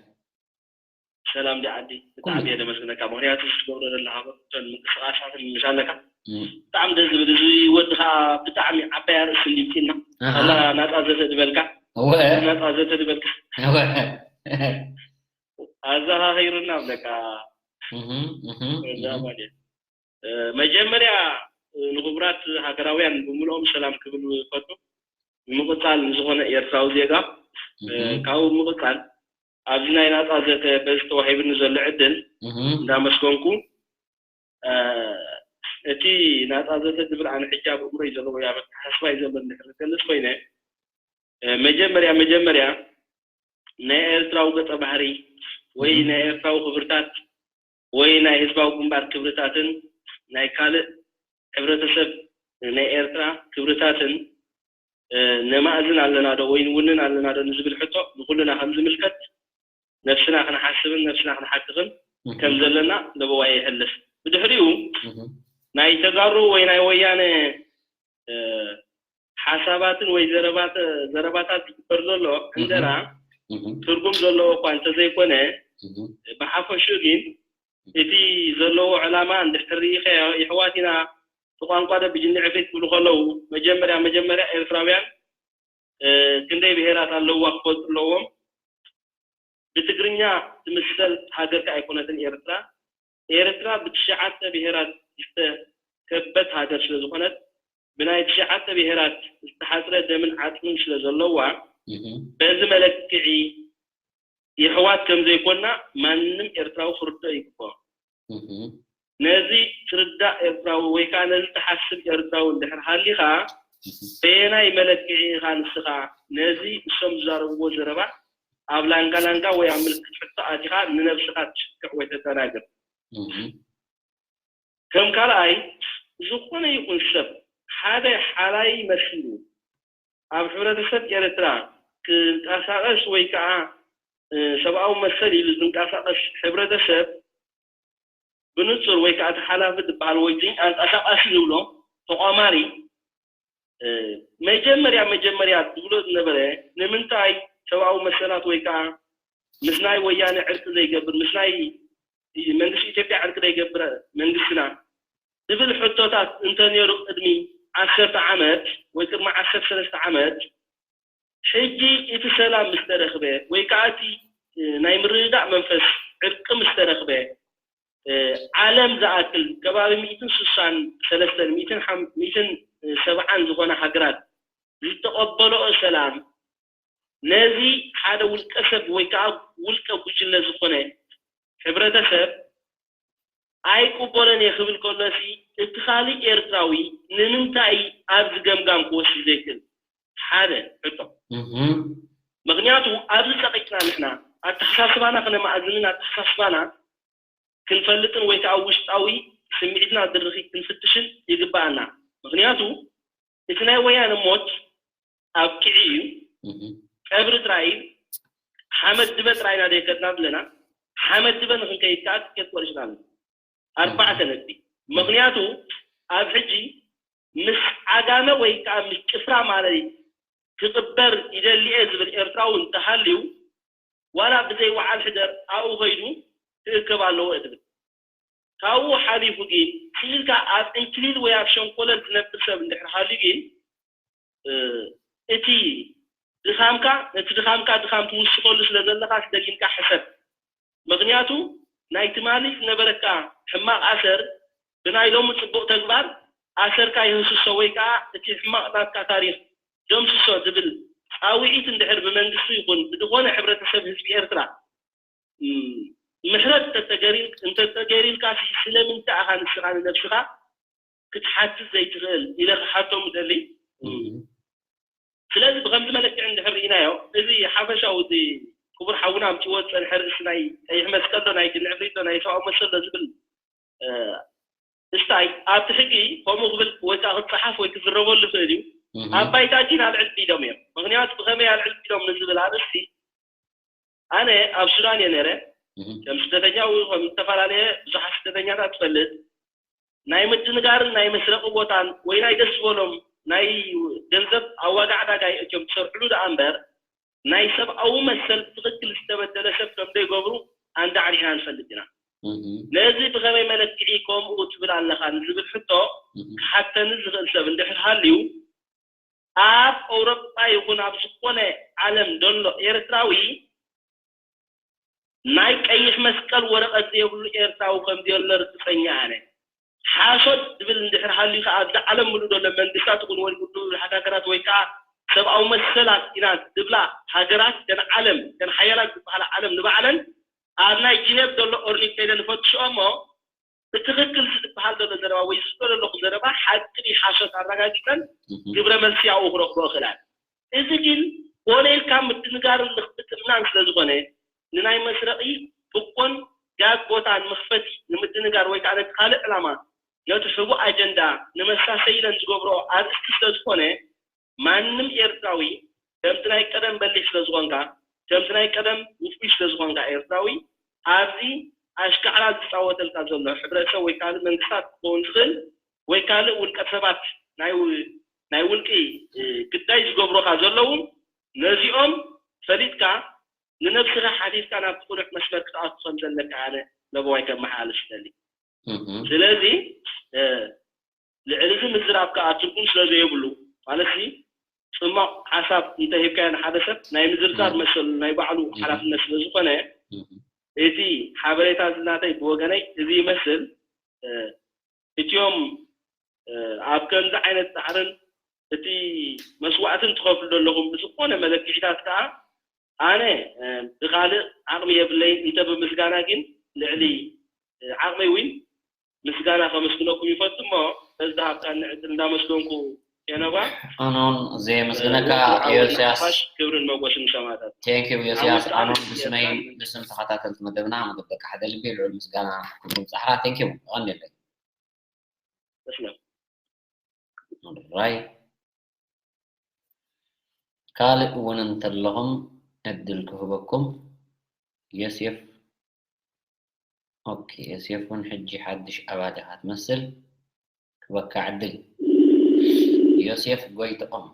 ሰላም ዲ ዓዲ? ኩሉ። ብጣዕሚ እየ ደመስግነካ፣ ምኽንያቱ እዚ ትገብሮ ዘለኻ እቶን ምንቅስቓሳትን ምሻለካ እም። ብጣዕሚ ደስ ዝብል። እዚ ወዲ ኸዓ ብጣዕሚ ዓባይ ኣርእስቲ እንዲምፂና። ኣሃ። ኣላ ናፃ ዘተ ዝበልካ። እወ። ናፃ ዘተ ዝበልካ። እወ። ኣዘኻኺሩና ብለካ። እህ፣ እህ፣ እዛ እህ። ማለት እዩ። እ፣ መጀመርያ፣ እ፣ ንኽቡራት ሃገራውያን ብምልኦም ሰላም ክብል ይፈቱ። ንምቕጻል ንዝኾነ ኤርትራዊ ዜጋ፣ እ፣ እህ። ካብኡ ብምቕጻል ኣብዚ ናይ ናጻ ዘተ በዚ ተዋሂብኒ ዘሎ ዕድል እህ። እንዳመስገንኩ፣ እ፣ እቲ ናጻ ዘተ ዝብል ኣነ ሕጂ ኣብ ኣእምሮይ ዘሎ ወይ ኣብ ኣተሓሳስባይ ዘሎ እንድሕር ዝገልጽ ኮይነ፣ እ፣ መጀመርያ፣ መጀመርያ ናይ ኤርትራዊ ገጸ ባህሪ ወይ እህ። ናይ ኤርትራዊ ክብርታት ወይ ናይ ህዝባዊ ግንባር ክብርታትን ናይ ካልእ ሕብረተሰብ ናይ ኤርትራ ክብርታትን፣ እ፣ ነማእዝን ኣለና ዶ ወይ ንውንን ኣለና ዶ ንዝብል ሕቶ ንኹልና ከም ዝምልከት ነብስና ክንሓስብን ነብስና ክንሓክኽን እህ። ከም ዘለና ለበዋይ ይሕልፍ። ብድሕሪኡ እህ። ናይ ተጋሩ ወይ ናይ ወያነ፣ እ፣ ሓሳባትን ወይ ዘረባት-፣ ዘረባታት ዝግበር ዘሎ እህ። ዕንደራ እህ። ትርጉም ዘለዎ እኳ እንተዘይኮነ፣ እህ። ብሓፈሽኡ ግን እቲ ዘለዎ ዕላማ እንድሕር ርኢኻዮ፣ የሕዋት ኢና፣ እቲ ቋንቋ ዶ ብጅኒ ዕብሪት ክብሉ ከለዉ፣ መጀመርያ፣ መጀመርያ ኤርትራውያን፣ እ፣ ክንደይ ብሄራት ኣለዉዋ ክፈልጡ ኣለዎም። ብትግርኛ ትምሰል ሃገር ከኣ ኣይኮነትን ኤርትራ። ኤርትራ ብትሽዓተ ብሄራት ዝተከበት ሃገር ስለ ዝኾነት፣ ብናይ ትሽዓተ ብሄራት ዝተሓጽረ ደምን ዓጽምን ስለ ዘለዋ፣ እህ። በዚ መለክዒ የሕዋት ከም ዘይኮና ማንም ኤርትራዊ ክርድኦ ይግብኦ። እህ። ነዚ ትርዳእ ኤርትራዊ ወይ ከኣ ነዚ ትሓስብ ኤርትራዊ እንድሕር ሃሊኻ፣ እህ። በየናይ መለክዒ ኢኻ ንስኻ ነዚ እሶም ዝዛረብዎ ዘረባ ኣብ ላንጋ ላንጋ ወይ ኣብ ምልክት ሕቶ ኣቲኻ ንነብስኻ ትሽክዕ ወይ ተደናግር? እህ። ከም ካልኣይ፣ ዝኾነ ይኹን ሰብ ሓደ ሓላይ መሲሉ ኣብ ሕብረተሰብ ኤርትራ ክንቀሳቐስ ወይ ከኣ፣ እ፣ ሰብኣዊ መሰል ኢሉ ዝንቀሳቐስ ሕብረተሰብ ብንጹር ወይ ከኣ ተሓላፊ ዝበሃል ወይ ዝን-፣ ኣንቀሳቓሲ ንብሎ ተቋማሪ፣ እ፣ መጀመርያ፣ መጀመርያ ዝብሎ ዝነበረ ንምንታይ ሰብኣዊ መሰላት ወይ ከኣ ምስ ናይ ወያነ ዕርቂ ዘይገብር፣ ምስ ናይ መንግስቲ ኢትዮጵያ ዕርቂ ዘይገብር መንግስትና ዝብል ሕቶታት እንተነይሩ ቅድሚ ዓሰርተ ዓመት ወይ ቅድሚ ዓሰርተ ሰለስተ ዓመት፣ ሕጂ እቲ ሰላም ምስ ተረኽበ ወይ ከኣ እቲ፣ እ፣ ናይ ምርድዳእ መንፈስ ዕርቂ ምስ ተረኽበ፣ እ፣ ዓለም ዝኣክል ከባቢ ሚእትን ስሳን ሰለስተን፣ ሚእትን ሓም-፣ ሚእትን ሰብዓን ዝኾና ሃገራት ዝተቐበልኦ ሰላም፣ ነዚ ሓደ ውልቀ ሰብ ወይ ከኣ ውልቀ ጉጅለ ዝኾነ ሕብረተሰብ ኣይቅበሎን እየ ክብል ከሎሲ፣ እቲ ካልእ ኤርትራዊ ንምንታይ ኣብዚ ገምጋም ክወስድ ዘይክእል? ሓደ ሕቶ። እህ። ምኽንያቱ ኣብዚ ጸቒጥና ንሕና ኣተሓሳስባና ክነማእዝንን ኣተሓሳስባና ክንፈልጥን ወይ ከኣ ውሽጣዊ ስምዒትና ድርኺ ክንፍትሽን ይግብኣና። ምኽንያቱ እቲ ናይ ወያነ ሞት ኣብቂዑ እዩ። እህ። ቀብሪ ጥራይ እዩ። ሓመድ ድበ ጥራይ ኢና ዘይከድና ዘለና። ሓመድ ድበ ንኽንከይድ ከኣ ትኬት ቆሪጽና ኣለና። ኣርባዕተ ነጥቢ። ምኽንያቱ ኣብ ሕጂ ምስ ዓጋመ ወይ ከኣ ምስ ጭፍራ ማለት ክቕበር ይደሊ እየ ዝብል ኤርትራዊ እንተሃልዩ፣ ዋላ ብዘይ ወዓል ሕደር ኣብኡ ኸይዱ ክእከብ ኣለዎ እየ ዝብል። ካብኡ ሓሊፉ ግን ስኢልካ ኣብ ዕንክሊል ወይ ኣብ ሸንኮለል ዝነብር ሰብ እንድሕር ሃልዩ ግን፣ እ፣ እቲ ድኻምካ፣ ነቲ ድኻምካ ድኻም ትውስኸሉ ስለ ዘለኻ ደጊምካ ሕሰብ። ምኽንያቱ ናይ ትማሊ ዝነበረካ ሕማቕ ኣሰር ብናይ ሎሚ ጽቡቕ ተግባር ኣሰርካ ይህስሶ ወይ ከኣ እቲ ሕማቕ ናትካ ታሪኽ ደምስሶ ዝብል ጻውዒት እንድሕር ብመንግስቲ ይኹን ብዝኾነ ሕብረተሰብ ህዝቢ ኤርትራ፣ እም፣ ምሕረት እንተተገሪ-፣ እንተተገይሩልካ ሲ ስለምንታይ ኢኻ ንስኻ ንነብስኻ ክትሓትት ዘይትኽእል ኢለ ክሓቶም ደሊ። ስለዚ ብከምዚ መለክዕ እንድሕር ርኢናዮ፣ እዚ ሓፈሻዊ፣ እዚ ክቡር ሓውና ኣምፅዎ ዝፀንሐ ርእሲ ናይ ቀይሕ መስቀል ዶ ናይ ግንዕ ፍሪት ዶ ናይ ሰብኣዊ መሰል ዶ ዝብል እስታይ ኣብቲ ሕጊ ከምኡ ክብል ወይ ከዓ ክፀሓፍ ወይ ክዝረበሉ ይኽእል እዩ። ኣብ ባይታ ግን ኣልዕል ቢሎም እዮም። ምክንያቱ ብከመይ ኣልዕል ቢሎም ንዝብል ኣርእስቲ ኣነ ኣብ ሱዳን እየ ነረ። ከም ስደተኛ ወይ ከም ዝተፈላለየ ብዙሓት ስደተኛታት ትፈልጥ፣ ናይ ምድንጋርን ናይ መስረቂ ቦታን ወይ ናይ ደስ ዝበሎም ናይ ገንዘብ ኣዋጋ ዕዳጋ እዮም ዝሰርሕሉ ደኣ እምበር ናይ ሰብኣዊ መሰል ትኽክል ዝተበደለ ሰብ ከም ዘይገብሩ ኣንዳዕዲዕና ንፈልጥ ኢና። ነዚ ብኸመይ መለክዒ ከምኡ ትብል ኣለኻ ንዝብል ሕቶ ክሓተኒ ዝኽእል ሰብ እንድሕር ሃልዩ ኣብ ኣውሮጳ ይኹን ኣብ ዝኾነ ዓለም ዘሎ ኤርትራዊ ናይ ቀይሕ መስቀል ወረቐት ዘይብሉ ኤርትራዊ ከም ዘየሎ ርግጸኛ ኣነ። ሓሶት ዝብል እንድሕር ሃልዩ ከኣ ኣብዚ ዓለም ምሉእ ዘሎ መንግስታት ይኹን ወይ ውድብ ህቡራት ሃገራት ወይ ከኣ ሰብኣዊ መሰላት ኢና ዝብላ ሃገራት ተን ዓለም ተን ሓያላት ዝበሃላ ዓለም ንባዕለን ኣብ ናይ ጂኔቭ ዘሎ ኦርኒክ ከይደን ይፈትሽኦ እሞ እቲ ትኽክል ዝበሃል ዘሎ ዘረባ ወይ ዝዝበ ዘለኹ ዘረባ ሓቂ ድዩ ሓሶት ኣረጋጊፀን ግብረ መልሲ ኣብኡ ክረኽቦ እኽእል እየ። እዚ ግን ኮነ ኢልካ ምድንጋርን ምጥምናን ስለ ዝኾነ ንናይ መስረቒ ቱቦን ጋዝ ቦታን መኽፈቲ ንምድንጋር ወይ ከዓ ነቲ ካልእ ዕላማ ነቲ ሕቡእ ኣጀንዳ ንመሳሰይለን ዝገብርኦ ኣርእስቲ ስለ ዝኾነ ማንም ኤርትራዊ ከምቲ ናይ ቀደም በሊሕ ስለ ዝኾንካ ከምቲ ናይ ቀደም ውፉይ ስለ ዝኾንካ ኤርትራዊ ኣብዚ ኣሽካዕላል ዝፃወተልካ ዘሎ ሕብረተሰብ ወይ ካልእ መንግስታት ክኸውን ዝኽእል ወይ ካልእ ውልቀ ሰባት ናይ ው- ናይ ውልቂ እ፣ ግዳይ ዝገብሩኻ ዘለዉ ነዚኦም ፈሊጥካ ንነብስኻ ሓቲትካ ናብ ቅኑዕ መስመር ክትኣቱ ከም ዘለካ ኣነ ለበዋይ ከመሓላልፍ ይደሊ። ስለዚ እ፣ ልዕሊ እዚ ምዝራብ ከዓ ትርጉም ስለ ዘየብሉ ማለት ሲ ፅማቕ ሓሳብ እንተሂብካዮ ንሓደ ሰብ ናይ ምዝርዛር መሰሉ ናይ ባዕሉ ሓላፍነት ስለ ዝኾነ እቲ ሓበሬታ እዚ ናተይ ብወገነይ እዚ ይመስል። እቲኦም ኣብ ከምዚ ዓይነት ፃዕርን እቲ መስዋእትን ትኸፍሉ ዘለኹም ብዝኾነ መለክዒታት ከዓ ኣነ ብካልእ ዓቕሚ የብለይን እንተ ብምስጋና ግን ልዕሊ ዓቕመይ እውን ምስጋና ከመስግነኩም ይፈቱ እሞ በዚ ሃብታኒ ዕድል እንዳመስገንኩ የነባ ኣኖን ዘየመስግነካ ዮስያስ ክብርን መጎስን ሰማዕታት ቴንኪው ዮስያስ ኣኖን ብስመይ ብስም ተኸታተልቲ መደብና መደብ ደቂ ሓደ ልቢ ልዑል ምስጋና ክብርን ፃሕራ ቴንኪው ይቐንየለይ ተስለም ራይ ካልእ እውን እንተለኹም ዕድል ክህበኩም ዮሴፍ ኦኬ ዮሴፍ እውን ሕጂ ሓድሽ ኣባል ኢኻ ትመስል ክበካ ዕድል ዮሴፍ ጎይትኦም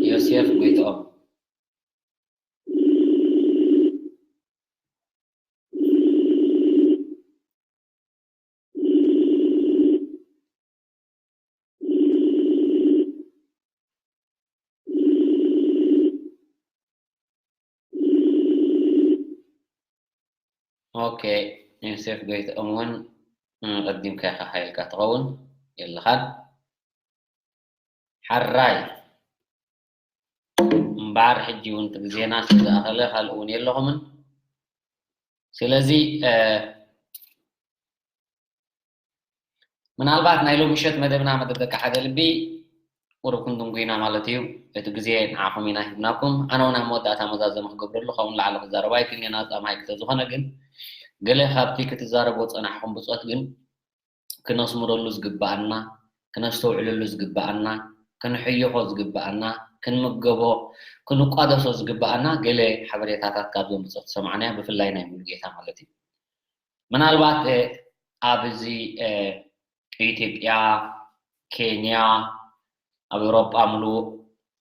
ዮሴፍ ጎይትኦም ኦኬ ዮሴፍ ጎይትኦም እውን ቀዲምካ ኢኻ ሓይልካ ትኸውን የለኻን ሓራይ እምበኣር ሕጂ እውን እቲ ግዜና ስለዝኣኸለ ካልእ እውን የለኹምን ስለዚ ምናልባት ናይ ሎሚ ምሸት መደብና መደብ ደቂ ሓደ ልቢ ቁሩብ ክንድንጉ ኢና ማለት እዩ እቲ ግዜ ንዓኹም ኢና ሂብናኩም ኣነ እውን ኣብ መወዳእታ መዛዘሚ ክገብረሉ ካብኡ ንላዕሊ ክዛረብ ኣይክእልን እየ ናፃ ማይክ ተዝኾነ ግን ገለ ካብቲ ክትዛረብዎ ዝፀናሕኩም ብፆት ግን ክነስምረሉ ዝግበኣና፣ ክነስተውዕለሉ ዝግበኣና፣ ክንሕይኾ ዝግበኣና፣ ክንምገቦ፣ ክንቋደሶ ዝግበኣና ገለ ሓበሬታታት ካብዞም ብጾት ዝሰማዕናዮ ብፍላይ ናይ ሙሉጌታ ማለት እዩ። ምናልባት ኣብ እዚ ኢትዮጵያ፣ ኬንያ፣ ኣብ ኤውሮጳ ምሉእ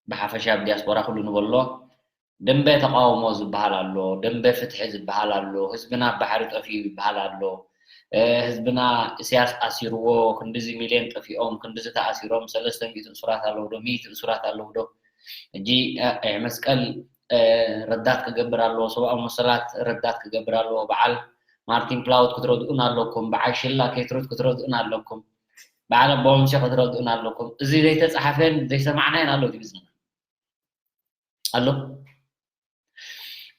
ብሓፈሻ ኣብ ዲያስፖራ ኩሉ ንበሎ ደንበ ተቃውሞ ዝበሃል ኣሎ፣ ደንበ ፍትሒ ዝበሃል ኣሎ፣ ህዝብና ኣብ ባሕሪ ጠፊኡ ይበሃል ኣሎ፣ ህዝብና እስያስ ኣሲርዎ ክንድዚ ሚልዮን ጠፊኦም ክንድዚ ተኣሲሮም ሰለስተ ሚእቲ እሱራት ኣለዉ ዶ ሚእቲ እሱራት ኣለዉ ዶ ሕጂ ቀይሕ መስቀል ረዳት ክገብር ኣለዎ ሰብኣዊ መሰላት ረዳት ክገብር ኣለዎ በዓል ማርቲን ፕላውት ክትረድኡን ኣለኩም በዓል ሽላ ኬትሩት ክትረድኡን ኣለኩም በዓል ኣቦምሴ ክትረድኡን ኣለኩም እዚ ዘይተፃሓፈን ዘይሰማዕናዮን ኣሎ ዲብዝና ኣሎ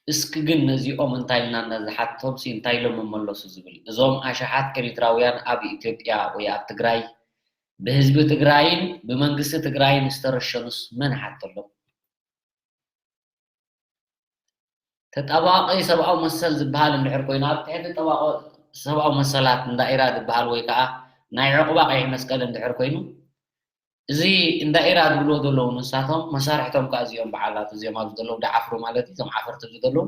እስኪ ግን ነዚኦም እንታይ ኢልና እንዳዝሓቶም ሲ እንታይ ኢሎም ይመለሱ ዝብል። እዞም ኣሽሓት ኤሪትራውያን ኣብ ኢትዮጵያ ወይ ኣብ ትግራይ ብህዝቢ ትግራይን ብመንግስቲ ትግራይን ዝተረሸኑስ መን ሓተሎም? ተጣባቂ ሰብኣዊ መሰል ዝበሃል እንድሕር ኮይኑ፣ ኣብ ትሕቲ ጠባቆ ሰብኣዊ መሰላት እንዳ ኢራድ ዝበሃል ወይ ከዓ ናይ ዕቑባ ቀይሕ መስቀል እንድሕር ኮይኑ፣ እዚ እንዳ ኢራድ ዝብልዎ ዘለዉ ንሳቶም መሳርሕቶም ከዓ እዚኦም በዓላት እዚኦም ኣብዚ ዘለዉ ደዓፍሩ ማለት እዩ፣ እዞም ዓፈርቲ ኣብዚ ዘለዉ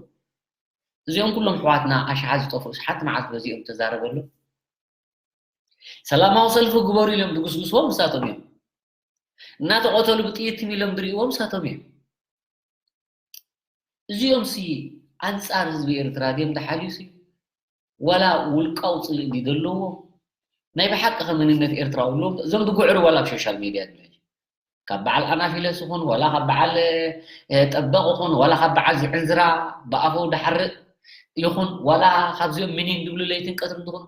እዚኦም ኩሎም ኣሕዋትና ኣሽሓት ዝጠፍኡ ሓንቲ መዓልቲ በዚኦም ተዛረበሉ። ሰላማዊ ሰልፊ ግበሩ ኢሎም ዝጉስጉስዎም ንሳቶም እዮም። እናተቐተሉ ብጥይት ትም ኢሎም ዝርእይዎም ንሳቶም እዮም። እዚኦም ሲ ኣንጻር ህዝቢ ኤርትራ ድዮም ተሓልዩሲ? ዋላ ውልቃዊ ጽልኢ ድዩ ዘለዎም? ናይ ብሓቂ ከ መንነት ኤርትራዊ ኣለዎም? እዞም ዝጉዕሩ ዋላ ኣብ ሶሻል ሚድያ ድዩ? ካብ በዓል ኣናፊለስ ይኹን፣ ዋላ ካብ በዓል፣ እ፣ ጠበቕ ይኹን፣ ዋላ ካብ በዓል ዝዕንዝራ ብኣፉ ድሓርእ ይኹን፣ ዋላ ካብዚኦም ምኒን ድብሉ ለይትን ቀትርን ትኹን፣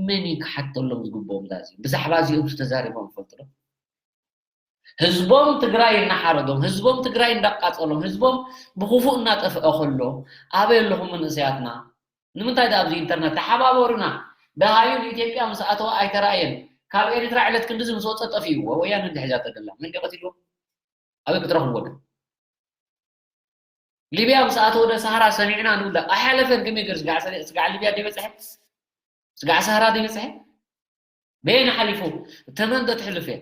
መን እዩ ክሓተሎም ዝግብኦም? እዛ እዚ ብዛዕባ እዚኦም ተዛሪቦም ይፈልጡ ዶ? ህዝቦም ትግራይ እናሓረዶም፣ ህዝቦም ትግራይ እንዳቃጸሎም፣ ህዝቦም ብኽፉእ እናጠፍአ ከሎ፣ ኣበይ ኣለኹም መንእሰያትና? ንምንታይ ደኣ ኣብዚ ኢንተርነት ተሓባበሩና? ደሃዩ ንኢትዮጵያ ምስ ኣተወ ኣይተራእየን። ካብ ኤርትራ ዕለት ክንድዚ ምስ ወጸ ጠፊእዎ። ወያነ እንዲ ሒዛቶ ደላ። መን ድዩ ቀቲልዎ? ኣበይ ክትረኽብዎ ዶ? ሊብያ ምስ ኣተወ ዶ ሰሃራ ሰሚዕና ንብል ዶ? ኣይሓለፈን። ከመይ ገይሩ ስጋዕ ሰ-፣ ስጋዕ ሊብያ ድዩ በጽሐ? ስጋዕ ሰሃራ ድዩ በጽሐ? በየን ሓሊፉ? ተመን ዶ ትሕልፍ እየ?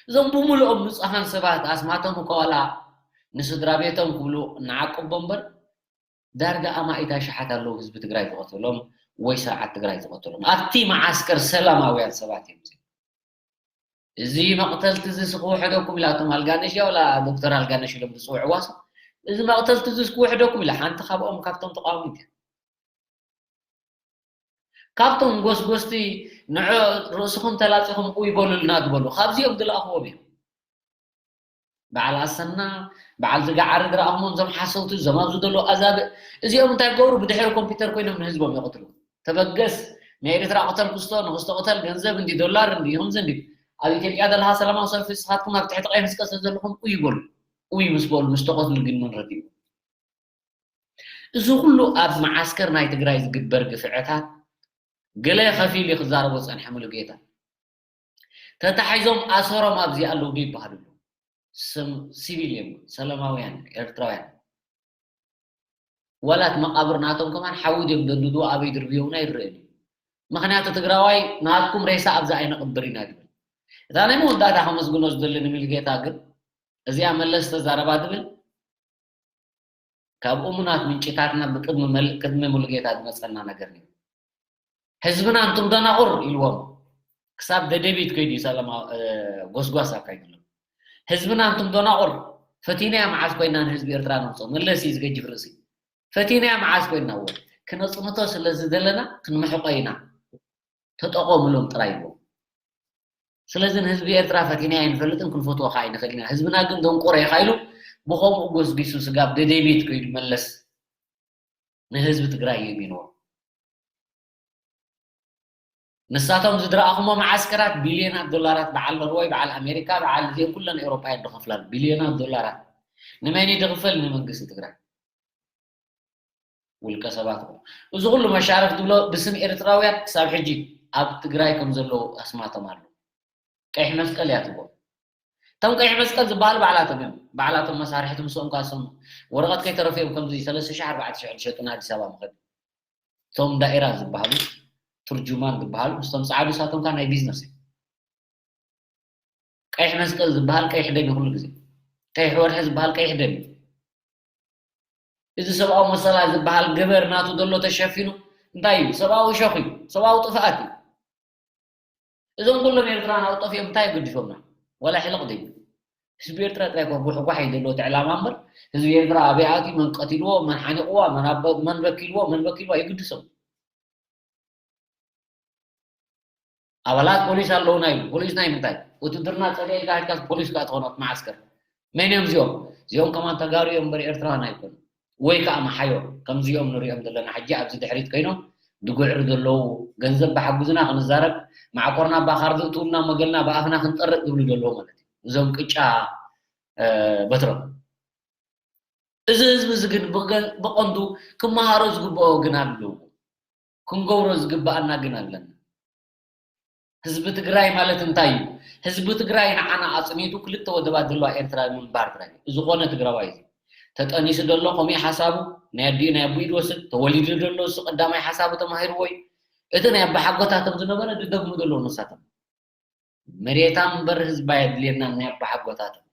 እዞም ብምልኦም ንጹሃን ሰባት ኣስማቶም እኮ ዋላ ንስድራ ቤቶም ክብሉ ንዓቅቦም እምበር፣ ዳርጋ ኣማኢት ኣሽሓት ኣለዉ ህዝቢ ትግራይ ዝቐተሎም ወይ ስርዓት ትግራይ ዝቐተሎም። ኣብቲ መዓስከር ሰላማውያን ሰባት እዮም እዚኦም። እዚ መቕተልቲ እዚ ክውሕደኩም ኢላቶም ኣልጋነሽ እያ፣ ዋላ ዶክተር ኣልጋነሽ ኢሎም ዝጽውዕዋ ሰብ፣ እዚ መቕተልቲ እዚ ክውሕደኩም ኢላ ሓንቲ ካብኦም ካብቶም ተቃዋሚት እያ። ካብቶም ጎስጎስቲ ንዕ-፣ ርእስኹም ተላጺኹም ኡይ በሉልና ዝበሉ፣ ካብዚኦም ዝለኣኽዎም እዮም። በዓል ኣሰና፣ በዓል ዝገዓሪ ዝረኣኹሞም፣ እዞም ሓሰውቲ፣ እዞም ኣብዚ ዘለዉ ኣዛብእ፣ እዚኦም እንታይ ክገብሩ? ብድሕሪ ኮምፒውተር ኮይኖም ንህዝቦም ይቐትሉ። ተበገስ፣ ንኤርትራ ቅተል ክስቶ፣ ንክስቶ ቅተል፣ ገንዘብ እንዲ፣ ዶላር እንዲ፣ ይኹን እንዲ። ኣብ ኢትዮጵያ ዘለኻ ሰላማዊ ሰልፊ፣ ንስኻትኩም ኣብ ትሕቲ ቀይ መስቀል ስለ ዘለኹም ኡይ በሉ። ኡይ ምስ በሉ፣ ምስ ተቐትሉ ግን መን ረዲኡ? እዚ ኩሉ ኣብ መዓስከር ናይ ትግራይ ዝግበር ግፍዕታት ገለ ከፊል እዩ ክዛረቦ ዝጸንሐ ሙሉጌታ። ተታሒዞም ኣሰሮም ኣብዚ ኣለዉ ዶ ይበሃሉ ኣለዉ? ስም-፣ ሲቪል እዮም፣ ሰላማውያን ኤርትራውያን። ዋላ እቲ መቃብር ናቶም ከማን ሓዊ ድዮም ደንድድዎ ኣበይ ድርብዮ እውን ኣይረኣን እዩ። ምኽንያቱ ትግራዋይ ናትኩም ሬሳ ኣብዚ ኣይነቕብር ኢና ዝብል። እታ ናይ መወዳእታ ከመስግኖ ዝደሊ ንሙሉጌታ ግን እዚኣ መለስ ተዛረባ ዝብል ካብ እሙናት ምንጭታትና ብቅድሚ መል-፣ ቅድሚ ሙሉጌታ ዝመጸና ነገር ነይሩ። ህዝብና እንቱም ደናቑር ኢልዎም ክሳብ ደደቢት ከይዱ እዩ ሰላማ-፣ እ፣ ጎስጓስ ኣካይድሎም። ህዝብና እንቱም ደናቑር ፈቲናያ መዓዝ ኮይና ንህዝቢ ኤርትራ ነምጽኦ? መለስ እዩ ዝገጅፍ ርእሲ። ፈቲናያ መዓዝ ኮይና እዎ? ክነጽንቶ ስለ ዝደለና ክንምሕቆ ኢና። ተጠቐምሎም ጥራይ ኢልዎም። ስለዚ ንህዝቢ ኤርትራ ፈቲናዮ ኣይንፈልጥን፣ ክንፈትዎ ከኣ ኣይንኽእልን ኢና። ህዝብና ግን ደንቆሮ ኢኻ ኢሉ ብኸምኡ ጎስጒሱ ስጋብ ደደቢት ከይዱ መለስ ንህዝቢ ትግራይ የእሚንዎ። ንሳቶም ዝድረኣኹሞ መዓስከራት ቢልዮናት ዶላራት በዓል ኖርወይ፣ በዓል ኣሜሪካ፣ በዓል እዚአን ኩለን ኤውሮጳ እየን ዝኸፍላሉ። ቢልዮናት ዶላራት። ንመን እዩ ዝኽፈል? ንመንግስቲ ትግራይ። ውልቀ ሰባት እኮ። እዚ ኩሉ መሻርፍ ትብሎ ብስም ኤርትራውያን ክሳብ ሕጂ ኣብ ትግራይ ከም ዘለዉ ኣስማቶም ኣሎ። ቀይሕ መስቀል እያ ትብሎ። እቶም ቀይሕ መስቀል ዝበሃሉ ባዕላቶም እዮም። ባዕላቶም መሳርሕቲ ምስኦም ካሶም ወረቐት ከይተረፈ እዮም ከምዚ ሰለስተ ሺሕ ኣርባዕተ ሺሕ ዝሸጡ ንኣዲስ ኣበባ መኸዱ። እቶም ዳኢራ ዝበሃሉ፣ ትርጁማን ዝበሃሉ፣ ምስቶም ጸዓዱ ሳቶም ከኣ ናይ ቢዝነስ እዮም። ቀይሕ መስቀል ዝበሃል ቀይሕ ደም እዩ ኩሉ ግዜ። ቀይሕ ወርሒ ዝበሃል ቀይሕ ደም እዩ። እዚ ሰብኣዊ መሰላት ዝበሃል ገበር ናቱ ዘሎ ተሸፊኑ እንታይ እዩ? ሰብኣዊ እሾኽ እዩ። ሰብኣዊ ጥፍኣት እዩ። እዞም ኩሎም ኤርትራውያን ኣብ ጠፊኦም እንታይ የገድሾምና? ዋላ ሕልቕ ደይ። ህዝቢ ኤርትራ ጥራይ እኮ ጓሕጓሕ እዩ ዘለዎ እቲ ዕላማ እምበር፣ ህዝቢ ኤርትራ ኣበይ ኣትዩ፣ መን ቀቲልዎ፣ መን ሓኒቕዋ፣ መን ኣበ-፣ መን በኪልዎ፣ መን በኪልዋ ይግድሶም። ኣባላት ፖሊስ ኣለዉና ይብሉ። ፖሊስ ናይ ምንታይ? ውትድርና ጸሊእካ ሄድካስ ፖሊስ ከኣ ትኾኖ መዓስከር። መን እዮም እዚኦም? እዚኦም ከማን ተጋሩ እዮም እምበር ኤርትራውያን ኣይኮኑን። ወይ ከኣ መሓዮ፣ ከምዚኦም ንሪኦም ዘለና ሕጂ ኣብዚ ድሕሪት ኮይኖም ዝጉዕሩ ዘለዉ፣ ገንዘብ ብሓጉዝና ክንዛረብ፣ ማዕኮርና ብኣኻርዲ እትውልና መገልና ብኣፍና ክንጠርቅ ዝብሉ ዘለዉ ማለት እዩ። እዞም ቅጫ፣ እ፣ በትሮም። እዚ ህዝቢ እዚ ግን ብገ- ብቐንዱ ክመሃሮ ዝግብኦ ግን ኣለዎ። ክንገብሮ ዝግብኣና ግን ኣለና። ህዝቢ ትግራይ ማለት እንታይ እዩ? ህዝቢ ትግራይ ንዓና ኣፅኒቱ ክልተ ወደባት ዘለዋ ኤርትራ ምንባር ጥራይ እዩ። ዝኾነ ትግራዋይ እዩ። ተጠኒሱ ዘሎ ከምኡ ሓሳቡ ናይ ኣዲኡ ናይ ኣቦኡ ይወስድ፣ ተወሊዱ ዘሎ እሱ ቀዳማይ ሓሳቡ ተማሂርዎ እዩ። እቲ ናይ ኣባሓጎታቶም ዝነበረ ዝደግሙ ዘለዉ ንሳቶም። መሬታ እምበር ህዝቢ ኣየድልየናን ናይ ኣባሓጎታቶም።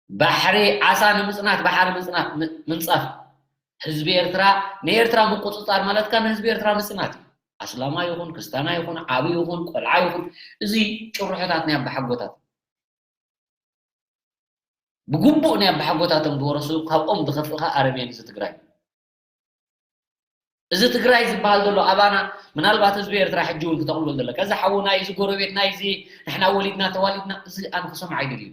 ባሕሪ ዓሳ ንምፅናት ባሕሪ ምፅናት ም- ምንፃፍ ህዝቢ ኤርትራ ንኤርትራ ምቁፅፃር ማለትካ ንህዝቢ ኤርትራ ምፅናት እዩ። ኣስላማ ይኹን ክስታና ይኹን ዓብዪ ይኹን ቆልዓ ይኹን እዚ ጭርሖታት ናይ ኣባሓጎታት ብግቡእ ናይ ኣባሓጎታቶም ዝወረሱ ካብኦም ዝኸፍእኻ ኣረሜን እዚ ትግራይ እዚ ትግራይ ዝበሃል ዘሎ ኣባና ምናልባት ህዝቢ ኤርትራ ሕጂ እውን ክተቕልበል ዘለካ እዚ ሓውና እዚ ጎረቤትና እዚ ንሕና ወሊድና ተዋሊድና እዚ ኣነ ክሰምዓ ኣይደልዩ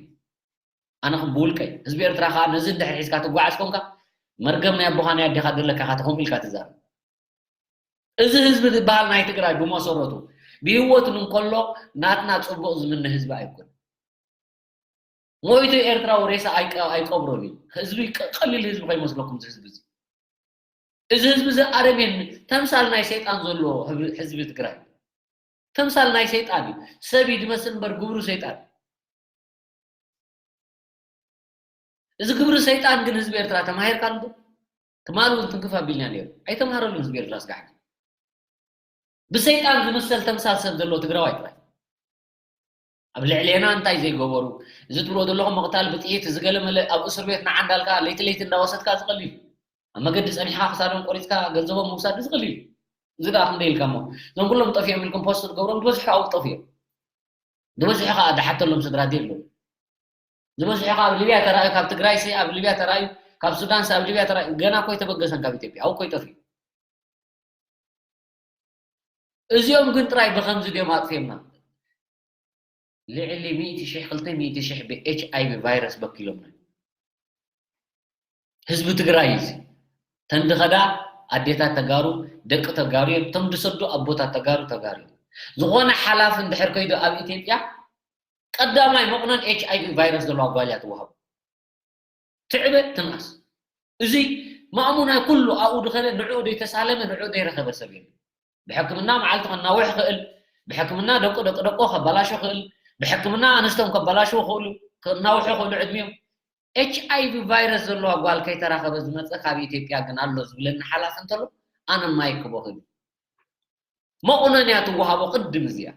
ኣነ ከም ብውልቀይ ህዝቢ ኤርትራ ከዓ ነዚ እንድሕር ሒዝካ ትጓዓዝ ኮንካ መርገም ናይ ኣቦኻ ናይ ኣዴኻ ዘለካ ኢኻ ተኾምኢልካ ትዛረብ እዚ ህዝቢ ዝበሃል ናይ ትግራይ ብመሰረቱ ብህይወት እንከሎ ናትና ፅቡቕ ዝምነ ህዝቢ ኣይኮን ሞይቱ ኤርትራዊ ሬሳ ኣይቀብሮን እዩ ህዝቢ ቀሊል ህዝቢ ከይመስለኩም እዚ ህዝቢ እዚ እዚ ህዝቢ እዚ ኣረሜን ተምሳል ናይ ሰይጣን ዘለዎ ህዝቢ ትግራይ ተምሳል ናይ ሰይጣን እዩ ሰብ እዩ ዝመስል እምበር ግብሩ ሰይጣን እዚ ግብሪ ሰይጣን ግን ህዝቢ ኤርትራ ተማሂርካሉ ዶ? ትማል እውን ትንክፍ ኣቢልና ነይሩ። ኣይተምሃረሉን ህዝቢ ኤርትራ ስጋሕቲ። ብሰይጣን ዝምሰል ተምሳል ሰብ ዘለዎ ትግራዋይ ጥራይ። ኣብ ልዕሌና እንታይ ዘይገበሩ? እዚ ትብሎ ዘለኹም ምቕታል ብጥይት እዚ ገለ መለ ኣብ እስር ቤት ንዓ እንዳልካ ለይቲ ለይቲ እንዳወሰድካ ዝቐልል። ኣብ መገዲ ጸኒሕካ ክሳዶም ቆሪጽካ ገንዘቦም ምውሳድ ዝቐልል። እዚ ደኣ ክንደይ ኢልካ እሞ እዞም ኩሎም ጠፊኦም ኢልኩም ፖስት ትገብሮም ዝበዝሑ ኣብኡ ጠፊኦም። ዝበዝሑ ከዓ ዝሓተሎም ስድራ የለን። ዝበዝሑ ከዓ ኣብ ሊብያ ተራእዩ፣ ካብ ትግራይ ሲ ኣብ ሊብያ ተራእዩ፣ ካብ ሱዳን ሲ ኣብ ሊብያ ተራእዩ፣ ገና እኮ ኣይተበገሰን ካብ ኢትዮጵያ፣ ኣብኡ እኮ ይጠፍኡ። እዚኦም ግን ጥራይ ብኸምዚ ድዮም ኣጥፊኦምና። ልዕሊ ሚእቲ ሺሕ ክልተ ሚእቲ ሺሕ ብ ኤች ኣይ ቪ ቫይረስ በኪሎምና። ህዝቢ ትግራይ እዩ እዚ። ተን ዝኸዳ ኣዴታት ተጋሩ፣ ደቂ ተጋሩ እዮም። ተን ዝሰዱ ኣቦታት ተጋሩ፣ ተጋሩ እዮም። ዝኾነ ሓላፊ እንድሕር ከይዱ ኣብ ኢትዮጵያ ቀዳማይ መቑነን ኤች ኣይ ቪ ቫይረስ ዘለዋ ጓል እያ ትወሃቦ። ትዕበ ትንኣስ። እዚ ማእሙን ናይ ኩሉ ኣብኡ ዝኸደ ንዕኡ ዘይተሳለመ ንዕኡ ዘይረኸበ ሰብ የለን። ብሕክምና መዓልቲ ከናውሕ ይኽእል፣ ብሕክምና ደቁ ደቂ ደቆ ከባላሾ ይኽእል፣ ብሕክምና ኣንስቶም ከባላሾ ይኽእሉ፣ ክናውሑ ይኽእሉ ዕድሚኦም። ኤች ኣይ ቪ ቫይረስ ዘለዋ ጓል ከይተራኸበ ዝመፀ ካብ ኢትዮጵያ ግን ኣሎ ዝብለኒ ሓላፊ እንተሎ ኣነ ማይክ ክቦ ክብል መቑነን እያ ትወሃቦ ቅድም እዚኣ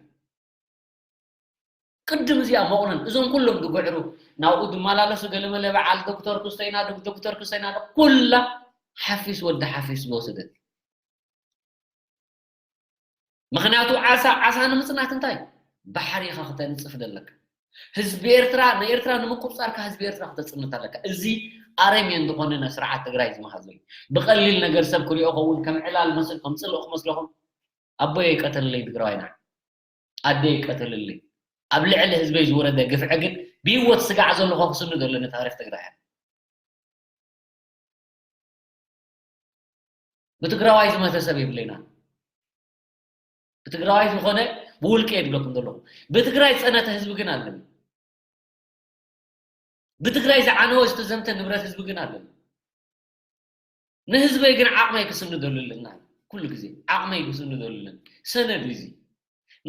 ቅድም እዚኣ መቑነን እዞም ኩሎም ዝጉዕሩ ናብኡ ዝመላለሱ ገለመለ በዓል ዶክተር ክስቶይና ዶክተር ክስቶይና ኩላ ሓፊስ ወዲ ሓፊስ ዝወሰደት ምኽንያቱ ዓሳ ዓሳ ንምፅናት እንታይ ባሕሪ ኢኻ ክተንፅፍ ዘለካ ህዝቢ ኤርትራ ንኤርትራ ንምቁፅፃርካ ህዝቢ ኤርትራ ክተፅንት ኣለካ እዚ ኣረሜን ዝኾነ ናይ ስርዓት ትግራይ ዝመሃዞ እዩ ብቐሊል ነገር ሰብ ክሪኦ ከውን ከም ዕላል መስል ከም ፅልእ ክመስለኹም ኣቦይ ኣይቀተለለይ ትግራዋይና ኣደይ ኣይቀተለለይ ኣብ ልዕሊ ህዝበይ ዝወረደ ግፍዒ ግን ብህይወት ስጋዕ ዘሎ ከኽስኑ ዘሎ ንታሪክ ትግራይ ብትግራዋይ ዝመተ ሰብ የብለይና ብትግራዋይ ዝኾነ ብውልቂ እየ ዝብለኩም ዘለኹ ብትግራይ ዝፀነተ ህዝቢ ግን ኣለኒ ብትግራይ ዝዓነወ ዝተዘምተ ንብረት ህዝቢ ግን ኣለኒ ንህዝበይ ግን ዓቕመይ ክስንደሉ ኣለና ኩሉ ግዜ ዓቕመይ ክስንደሉ ኣለና ሰነድ እዚ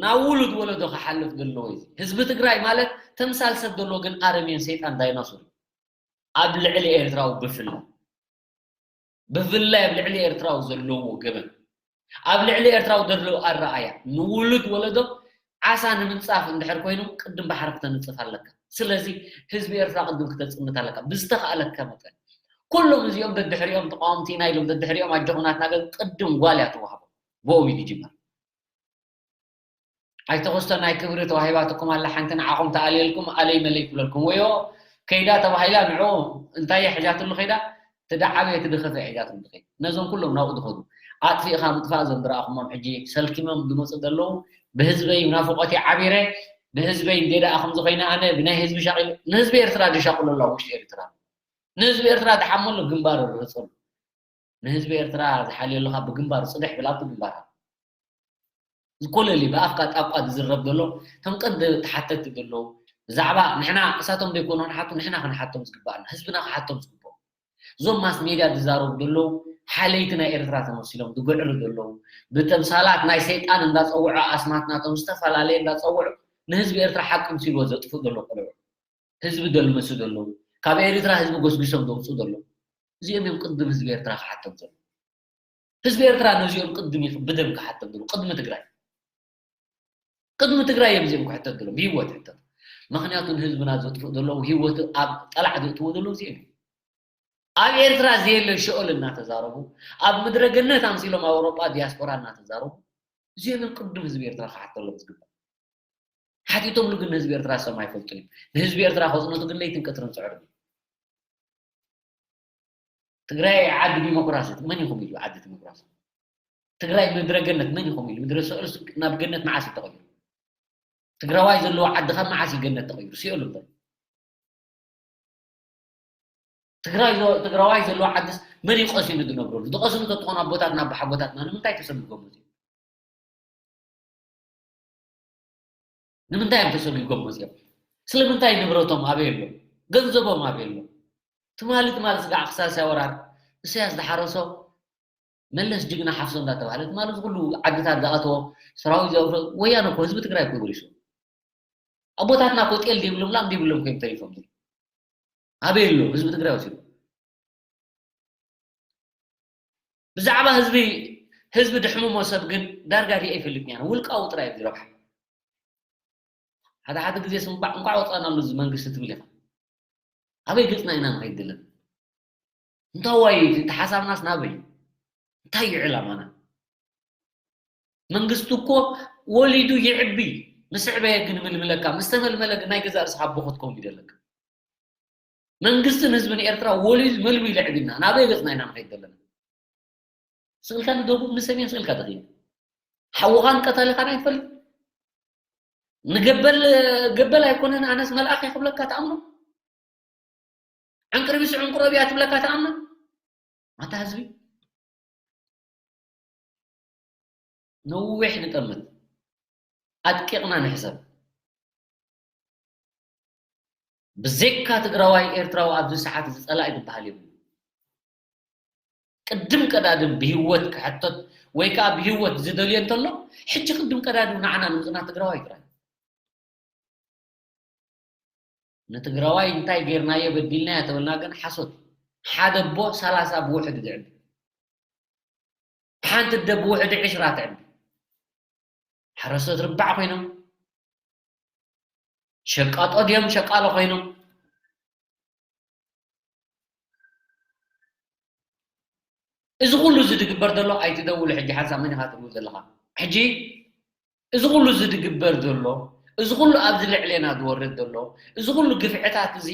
ናብ ውሉድ ወለዶ ክሓልፍ ዘለዎ እዚ ህዝቢ ትግራይ ማለት ተምሳል ሰብ ዘለዎ ግን ኣረሜን ሰይጣን ዳይኖሶር ኣብ ልዕሊ ኤርትራዊ ብፍላይ ብፍላይ ኣብ ልዕሊ ኤርትራዊ ዘለዎ ገበን ኣብ ልዕሊ ኤርትራዊ ዘለዎ ኣረኣያ ንውሉድ ወለዶ ዓሳ ንምንፃፍ እንድሕር ኮይኑ ቅድም ባሕሪ ክተንፅፍ ኣለካ ስለዚ ህዝቢ ኤርትራ ቅድም ክተፅምት ኣለካ ብዝተኽኣለካ መጠን ኩሎም እዚኦም ደድሕሪኦም ተቃወምቲ ኢና ኢሎም ደድሕሪኦም ኣጆኹም ናትና ገ ቅድም ጓል እያ ትወሃቦ ብኦም እዩ ዝጅመር ኣይተኸስቶ ናይ ክብሪ ተዋሂባትኩም ኣላ ሓንቲ ንዓኹም ተኣልየልኩም ኣለይ መለይ ትብለልኩም ወዮ ከይዳ ተባሂላ ንዑ እንታይ እያ ሒዛትሉ ከይዳ ትደዓበየ ትድኸፈ ሒዛትሉ ትኸይድ ነዞም ኩሎም ናብኡ ዝኸዱ ኣጥፊእኻ ምጥፋእ እዞም ዝረኣኹሞም ሕጂ ሰልኪሞም ዝመፁ ዘለዉ ብህዝበይ ናፍቆት ዓቢረ ብህዝበይ እንዴ ደኣ ከምዚ ኮይነ ኣነ ብናይ ህዝቢ ሻቂሉ ንህዝቢ ኤርትራ ዝሻቅለሉ ኣብ ውሽጢ ኤርትራ ንህዝቢ ኤርትራ ዝሓመሉ ግንባር ርህፀሉ ንህዝቢ ኤርትራ ዝሓልየሉ ካብ ብግንባር ፅድሕ ብል ኣብቲ ግንባር ዝኮለሊ ብኣፍካ ጣቋ ዝዝረብ ዘሎ ከም ቀንዲ ተሓተቲ ዘለዉ ብዛዕባ ንሕና እሳቶም ዘይኮኑ ክንሓቱ ንሕና ክንሓቶም ዝግባኣና ህዝብና ክሓቶም ዝግብኦ። እዞም ማስ ሜድያ ዝዛረቡ ዘለዉ ሓለይቲ ናይ ኤርትራ ተመሲሎም ዝግዕሩ ዘለዉ፣ ብተምሳላት ናይ ሰይጣን እንዳፀውዑ ኣስማት ናቶም ዝተፈላለየ እንዳፀውዑ ንህዝቢ ኤርትራ ሓቂ ምስልዎ ዘጥፍኡ ዘለዉ ቆልዑ፣ ህዝቢ ዘልምሱ ዘለዉ፣ ካብ ኤርትራ ህዝቢ ጎስጒሶም ዘውፅኡ ዘለዉ፣ እዚኦም እዮም ቅድም ህዝቢ ኤርትራ ክሓቶም ዘለዉ። ህዝቢ ኤርትራ ነዚኦም ቅድም እዩ ብደም ክሓተት ድሉ ቅድሚ ትግራይ ቅድሚ ትግራይ እዮም እዚኦም ክሕተት ድሎም ብሂወት ሕተት። ምክንያቱ ንህዝብና ዘጥፍእ ዘለዉ ሂወት ኣብ ጠላዕ ዘእትዎ ዘለዉ እዚኦም እዮም። ኣብ ኤርትራ ዘየለ ሽኦል እናተዛረቡ፣ ኣብ ምድረ ገነት ኣምሲሎም ኣብ ኣውሮጳ ዲያስፖራ እናተዛረቡ፣ እዚኦም እዮም ቅድም ህዝቢ ኤርትራ ክሓተሎም ዝግባእ። ሓቲቶምሉ ግን ንህዝቢ ኤርትራ ሰም ኣይፈልጡን እዮም። ንህዝቢ ኤርትራ ከፅንቱ ግን ለይትን ቀትርን ፅዕሩ። ትግራይ ዓዲ ዲሞክራሲ፣ መን ኢኹም ኢሉ ዓዲ ዲሞክራሲ? ትግራይ ምድረ ገነት፣ መን ኢኹም ኢሉ? ምድረ ስዑል ናብ ገነት መዓስ እዩ ተቐይሩ? ትግራዋይ ዘለዎ ዓዲ ካብ መዓስ እዩ ገነት ተቐይሩ? ሲኦል እምበር። ትግራይ ዘ-፣ ትግራዋይ ዘለዎ ዓድስ መን እዩ ቀሲኑ ዝነብረሉ? ዝቐስኑ ተትኾኑ ኣቦታትና ኣቦሓጎታትና ንምንታይ ተሰጊጎም መፂኦም? ንምንታይ እዮም ተሰጊጎም መፂኦም? ስለምንታይ ንብረቶም ኣበይ ኣሎ? ገንዘቦም ኣበይ ኣሎ? ትማሊ ትማሊ ስጋዕ ክሳልሳይ ወራር እሰያስ ዝሓረሶ መለስ ጅግና ሓፍሶ እንዳተባህለ ትማሊ እዚ ኩሉ ዓድታት ዝኣተዎ ሰራዊት ዘውረ ወያነ እኮ ህዝቢ ትግራይ እኮ ይወሪሱ። ኣቦታትና እኮ ጤል ዘይብሎም ላም ዘይብሎም ኮይኖም ተሪፎም። ኣበይ ኣሎ ህዝቢ ትግራይ ወሲዱ? ብዛዕባ ህዝቢ ህዝቢ ድሕምሞ ሰብ ግን ዳርጋ ሪኣ ይፈልጥ እያ። ውልቃዊ ጥራይ እዩ ዝረብሓ። ሓደ ሓደ ግዜ ስምባዕ እንቋዕ ወፃእናሉ እዚ መንግስቲ ትብል ኢኻ። ኣበይ ገፅና ኢና ንኸይድ ዘለና? እንታይ ዋይ እቲ ሓሳብናስ ናበይ? እንታይ እዩ ዕላማና? መንግስቲ እኮ ወሊዱ ይዕቢ። ምስ ዕበየ ግን ምልምለካ፣ ምስ ተመልመለ ግን ናይ ገዛእ ርእስኻ ኣቦ ክትከውን ይደለካ። መንግስትን ህዝብን ኤርትራ ወሊዱ መልሚሉ የዕብና። ናበይ ገጽና ኢና ንኸይድ ዘለና? ስእልካ ንደቡብ ንሰሜን ስእልካ ተኽኢል። ሓውኻን ቀታልኻን ኣይትፈልጥ። ንገበል ገበል ኣይኮነን ኣነስ መልኣኽ እየ ክብለካ ትኣምኖ? ዕንቅርቢስ ዕንቁረብ እያ ትብለካ ትኣምኖ? ኣታ ህዝቢ ነዊሕ ንጠምት፣ ኣድቂቕና ንሕሰብ። ብዘይካ ትግራዋይ ኤርትራዊ ኣብዚ ሰዓት እዚ ጸላኢ ዝበሃል የብሉ። ቅድም ቀዳድም ብህይወት ክሕተት ወይ ከዓ ብህይወት ዝደልዮ እንተሎ ሕጂ ቅድም ቀዳድም ንዓና ንምፅና ትግራዋይ ጥራይ። ንትግራዋይ እንታይ ጌርናዮ በዲልናዮ ተበልና ግን ሓሶት። ሓደ ኣቦ ሰላሳ ብውሕድ ዝዕቢ፣ ሓንቲ ኣደ ብውሕድ ዕስራ ትዕቢ። ሓረስቶት ርባዕ ኮይኖም፣ ሸቃጦ ድዮም ሸቃሎ ኮይኖም። እዚ ኩሉ እዚ ዝግበር ዘሎ ኣይትደውሉ። ሕጂ ሓንሳብ መን ኢኻ ትብሉ ዘለኻ? ሕጂ እዚ ኩሉ እዚ ዝግበር ዘሎ፣ እዚ ኩሉ ኣብዚ ልዕሌና ዝወርድ ዘሎ፣ እዚ ኩሉ ግፍዕታት እዚ